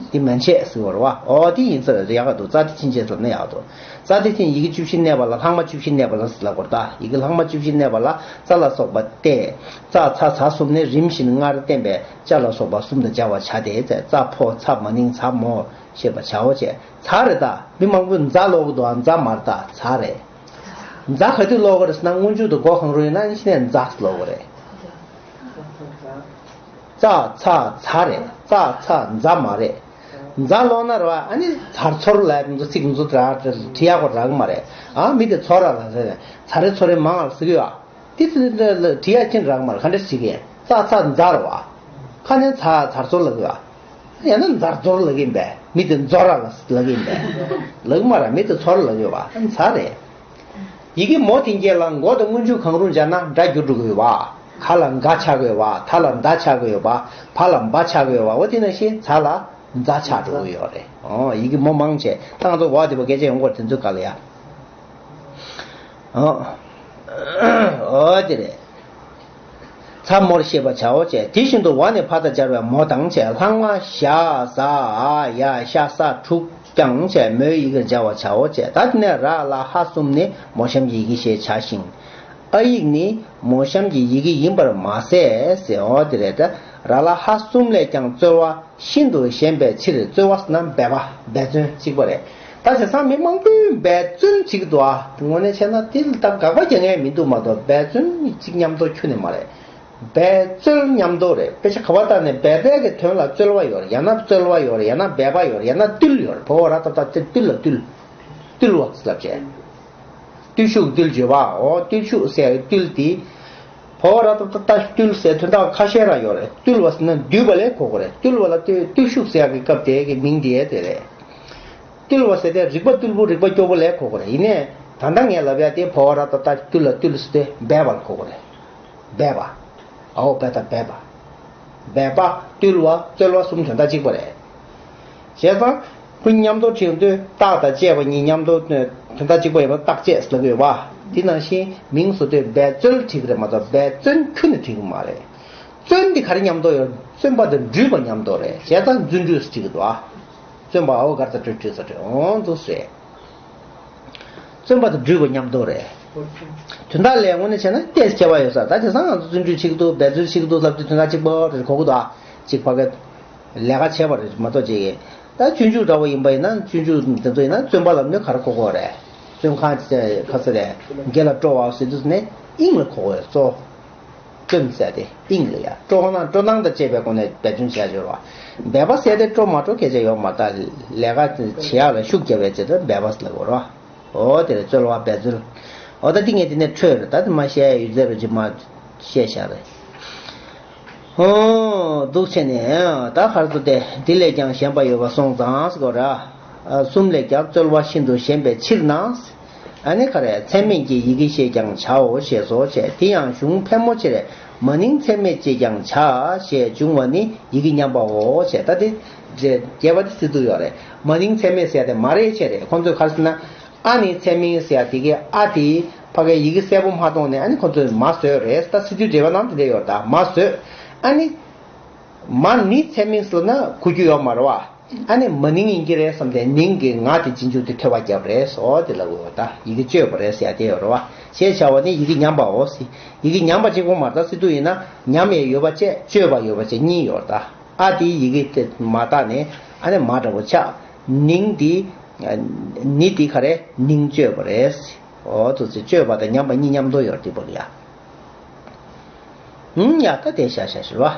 འདི་མན་ཆད་ཟེར་གོ་ར་བ། ཨོ་དེ་ཡིན་ས་རེད། ཡག་ག་འདུག་རྩ་དེ་ཕྱིན་ཆད་ལབ་ན་ཡག་འདུག་རྩ་དེ་ཕྱིན་ཡི་གེ་བཅུ་བཞི་གནས་པ་ལ་ལྷག་མ་བཅུ་བཞི་གནས་པ་ལ་ཟེར་ལ་གོ་ར་ད། ཡི་གེ་ལྷག་མ་བཅུ་བཞི་གནས་པ་ལ་རྩ་ལ་སོགས་པ་སྟེ། རྩ་ཚ་ཚ་གསུམ་ནི་རིམ་བཞིན་སྔར་བསྟན་པའི་ཅ་ལ་སོགས་པ་གསུམ་དུ་སྦྱར་བར་བྱ་སྟེ། རྩ་ཕོ་ཚ་མ་ནིང་ཚ་མོ་ཞེས་པ་བྱའོ་ཅེས། ཚ་རེད་ད། མི་མང་པོས་ཛ་ཀློག་གི་འདུག་ཨ་ཛ་མ་རེད་ད། ཚ་རེད། ཛ་ག་དུས་ཀློག་གི་རེད་ཟེར་ན་སྔོན་འཇུག་ཏུ་མགོ་གང་རུ་ཡོད་ན་ཨ་ནི་ཕྱི་ནས་ཛ་ཀློག་གི་རེད། ཙ་ཚ་ཛ་རེད། ཙ་ཚ་ཛ་མ་རེད། ཛ་ཀློག་ན་རེད་བ། ཨ་ནི་ཛར་ཚོར་ལབ་འདུག་ཚིག་འདུག་ར་བྲི་ཡག་པོ་རག་གི་མ་རེད། ཨ་མི་དེ་ཚོར་ར་ལ་ཟེར་ནས་ཚ་རེ་ཚོ་རེ་མང་ལ་ཟེར་གི་ཡོད་ཨ། དེ་ཚོ་ལ་ལ་བྲི་ཡག་ཅིག་རག་མ་རེད། ག་འདྲ་ཞིག་ཡིན། ཙ་ཚ་ཛ་རེད་བ། ཁ་ནས་ཛ་ཛར་ཚོར་ལབ་གི་ཡོད་ཨ། ཡང་ན་ཛར་ཛོར་ལབ་གི་ཡིན་པས། མི་དེ་ཛོ་ར་ལ་ལབ་གི་ཡིན་པས། ལབ་གི་མ་རེད། མི་དེ་ཚོར་ལབ་གི་ཡོད་བ། ཨ་ནི་ཛ་རེད། ཡི་གེ་མོ་དེ་འགྱེད་ལ་མགོ་དང་སྔོན་འཇུག་གང་རུང་སྦྱར་ན་སྒྲ་འགྱུར་འགྲོ་གི་ཡོད་བ། ག་ལ་ག་ཆགས་ཀྱི་ཡོད་བ། ད་ལ་ད་ཆགས་ཀྱི་ཡོད་བ། བ་ལ་བ་ཆགས་ཀྱི་ཡོད་བ། འོ་དེ་ནང་བཞིན་ཛ་ལ་ཛ་ཆགས་འགྲོ་གི་ཡོད་རེད། ཨོ་ཡི་གེ་མོ་མང་ཆེ་ད་ང་ཚོ་འོ་དེ་པོ་སྐད་ཆ་ཡོང་གི་རེད། དེ་ཚོའི་སྐབས་ལ་ཡ། ཨོ། ཨོ་དེ་རེད། ཚ་མོར་ཤེས་པར་བྱའོ་ཅེས། དེ་བཞིན་དུ་འོ་ནི་ཕ་དང་སྦྱར་བའི་མོ་དང་བཅས་ལྷག་མ་ཞ་ཟ་འ་ཡ་ཤ་ས་དྲུག་ཀྱང་བཅས་མོའི་ཡི་གེར་སྦྱར་བར་བྱའོ་ཅེས། ད་དེ་ནས་ར་ལ་ཧ་གསུམ་ནི་མོ་གཤམ་གྱི་ཡི་གེ་ཞེས་བྱ་ཞིང་། ཨ་ཡིག་ནི་མོ་གཤམ་གྱི་ཡི་གེ་ཡིན་པར་མ་ཟད་ཟེར། འོ་དེ་རེད་ད། ར་ལ་ཧ་གསུམ་ལས་ཀྱང་རྩོལ་བ་ཤིན་ཏུ་ཞན་པའི་ཕྱིར། རྩོལ་བ་ཟེར་ན་འབད་པ་འབད་བརྩོན་གཅིག་པ་རེད། ད་བྱས་ཙང་མི་མང་པོས་འབད་བརྩོན་བྱེད་ཀྱི་འདུག་ཨ། དངོས་གནས་བྱས་ན་དེ་ལ་ད་དགག་པ་རྒྱག་མཁན་མི་འདུག་མ་གཏོགས་འབད་བརྩོན་གཅིག་མཉམ་དུ་ཁྱོན་ནས་མ་རེད། འབད་རྩོལ་མཉམ་དུ་རེད། དཔེ་ཆ་ག་བ་ལྟ་ནས་འབད་པའི་གི་དོན་ལ་རྩོལ་བ་ཡོད་རེད། ཡང་ན་རྩོལ་བ་ཡོད་རེད། ཡང་ན་འབད་པ་ཡོད་རེད། ཡང་ན་བཏུལ་ཡོད་རེད། བ་འོ་ར་ཏ་བཏགས་བཏུལ་ལ་བཏུལ། བཏུལ་བ་ཟེར་ལབ་བྱས། བརྟུལ་ཞུགས་བཏུལ་བརྗོད་པ། འོ་བརྟུལ་ཞུགས་ཟེར་བའི་བརྟུལ་དེ། བ་འོ་ར་ཏ་བཏགས་བཏུལ་ཟེར་དོན་དག་ཁ་ཤས་རང་ཡོད་རེད། བརྟུལ་བ་ཟེར་ན་འདུས་པ་ལ་གོ་དགོས་རེད། བརྟུལ་བ་ལ་བརྟུལ་བརྟུལ་ཞུགས་ཟེར་བའི་སྐབས་དེ་གི་མིང་དེ་དེ་རེད། བརྟུལ་བ་ཟེར་དེ་རིག་པ་རྟུལ་པོ་རིག་པ་སྐྱོ་པོ་ལ་གོ་དགོས་རེད། ཡིན་ནའི་ད་ལྟ་ངས་ལབ་ཡ་དེ་བ་འོ་ར་ཏ་བཏགས་བརྟུལ་ལ་བརྟུལ་ཟེར་དེ་འབད་པ་ལ་གོ་དགོས་རེད། འབད་པ། འ་འོག་འབད་དང་འབད་པ། འབད་པ། བརྟུལ་བ། རྩོལ་བ་གསུམ་དོན་དག་གཅིག་པ་རེད། བྱས་ཙང་ཁོ་མཉམ་དུ་བྲིས་ཡོང་དུས་རྟགས་དང་བཅས་པ་གཉིས་མཉམ་དུ་དོན་དག་གཅིག་པ་ཡིན་པ་རྟགས་བཅས་ལབ་ཀྱི་ཡོད་པ། དེ་ནང་བཞིན་མིང་བཟོ་དུས་འབད་རྩོལ་བྲིས་ཀྱི་རེད་མ་གཏོགས་འབད་བརྩོན་ཁྱོན་ནས་བྲིས་ཀྱི་མ་རེད། བརྩོན་འདི་ག་རེ་མཉམ་དུ་ཡོད། བརྩོན་པ་དང་སྒྲུབ་པ་མཉམ་དུ་རེད། བྱས་ཙང་རྩོན་འགྲུས་སུ་བྲིས་ཀྱི་འདུག་ཨ། བརྩོན་པ་འ་འོག་ག་ར་ཏ་བྲིས་བྲིས་ས་བྲིས་འོང་འདུག་ཟེར། བརྩོན་པ་དང་སྒྲུབ་པ་མཉམ་དུ་རེད། དོན་དག་ལས་དངོས་གནས་བྱས་ན་ཏོག་ཙམ་ཁྱད་པར་ཡོད་ས་རེད། ད་བྱས་ཙང་ང་ཚོ་བརྩོན་འགྲུས་བྱེད་ཀྱི་འདུག་འབད་རྩོལ་བྱེད་ཀྱི་འདུག་ལབ་དུས་དོན་དག་གཅིག་པ་རེད། གོ་གི་འདུག་ཨ། གཅིག་ཕ་གི་ལས་ཀ་བྱས་པ་རེད་མ་གཏོགས་ཅིག་ད་སྤྱོད་འཇུག་འདྲ་བོ་ཡིན་པ་ཡིན་ན་སྤྱོད་འཇུག་འདི་ཚོ་ཡིན་ན་བརྩོན་པ་ལབ་ནས་ག་རེ་གོ་གོ་རེད། བརྩོན་གང་ཁ་ས་རེད། དགེ་ལ་སྤྲོ་བ་ཟེར་དུས་ནས་དབྱིངས་ལ་གོ་གོ་རེད་གཙོ། བརྩོན་ཟེར་ཏེ་དབྱིངས་ལ་ཡ་སྤྲོ་སྣང་སྤྲོ་སྣང་དང་བཅས་པའི་སྒོ་ནས་འབད་བརྩོན་བྱ་སྦྱོར་བ། འབད་པ་ཟེར་ཏེ་སྤྲོ་མ་སྤྲོ་སྐད་ཆ་ཡོད་མ་རེད། ད་ལས་ཀ་བྱེད་ཡག་ལ་ཤུགས་རྒྱབ་པའི་ཆེད་དུ་འབད་པ་ཟེར་ལབ་དགོས་རེད་བ། འོ་དེ་རེད། རྩོལ་བ་འབད་རྩོལ། འོ་ད་འདི་ངས་དེ་ནས་འཕྲོས་རེད། ད་དེ་མ་བཤད་ཡོད་ཚད་རུ་ཅིག་མ་བཤད་བཞག་རེད། ཧོ། འདུག་བྱས་ནས་ད་ཁར་ཚུར་ཏེ་འདི་ལས་ཀྱང་ཞན་པ་ཡོད་པ་སོང་ཙང་ཟེར་དགོས་རེད། གསུམ་ལས་ཀྱང་རྩོལ་བ་ཤིན་ཏུ་ཞན་པའི་ཕྱིར་ན། ཨ་ནི་ག་རེ་ཚད་མིན་གྱི་ཡི་གེ་ཞེས་ཀྱང་བྱའོ་ཞེས་སོ་ཞེས། དེ་ཡང་གཞུང་ཕལ་མོ་ཆེར་མ་ནིང་ཚད་མེད་ཅེས་ཀྱང་བྱ་ཞེས་འབྱུང་བ་ནི་ཡི་གེ་མཉམ་པའོ་ཞེས། ད་དེ་རྒྱས་པ་དེ་ཟེར་དུ་ཡོད་རེད། མ་ནིང་ཚད་མེད་ཟེར་དེ་མ་རེད་ཅེས་རེད། ཁོང་ཚོས་ག་རེ་ཟེར་ན། ཨ་ནི་ཚད་མིན་ཟེར་དེ་གའི་ཨ་དེ་ཕ་གའི་ཡི་གེ་གསལ་པོ་མ་མཐོང་ནས་ཨ་ནི་ཁོང་ཚོས་མ་བཟོས་རེད། ད་ཟེར་དུས་འགྲེལ་པ་ནང་དེ་འདྲ་ཡོད་རེད། ད་མ་བཟོས། ཨ་ནི་མ་ནི་ཚད་མིན་ཟེར་ན་གོ་རྒྱུ་ཡོད་མ་རེད་བ། ཨ་ནི་མ་ནིང་ཡིན་གྱི་རེད་བསམ་སྟེ་ནིང་གི་ང་དེ་རྗེས་འཇུག་དེ་ཐོས་པ་བརྒྱབ་རེད་ཟེར་དེ་ལབ་དགོས་པ། ད་ཡི་གེ་གཅོད་པ་རེད་ཟེར་ཡ་དེ་ཡོད་རེད་བ། ཞེས་བྱ་བ་ནི་ཡི་གེ་ཉམས་པའོ་ཟེར། ཡི་གེ་ཉམས་པ་གཅིག་པོ་མ་རེད། ད་ཟེར་དུས་ཡིན་ན་ཉམས་ཡས་ཡོད་པ་བཅས་གཅོད་པ་ཡོད་པ་བཅས་གཉིས་ཡོད་རེད། ད་ཨ་དེ་ཡི་གེ་དེ་མ་བཏགས་ནས་ཨ་ནི་མ་འདྲ་བོ་ཆགས། ནིང་དེ་ནི་དེ་ག་རེ་ནིང་གཅོད་པ་རེད་ཟེར། འོ་དེ་ཚོ་གཅོད་པ་དང་ཉམས་པ་གཉིས་མཉམ་དུ་ཡོད་རེད་དེ་བོ་ལ་ཡ། ཧུམ། ཡ་ད་དེ་བཞག་བཞག་ཞུ་བ།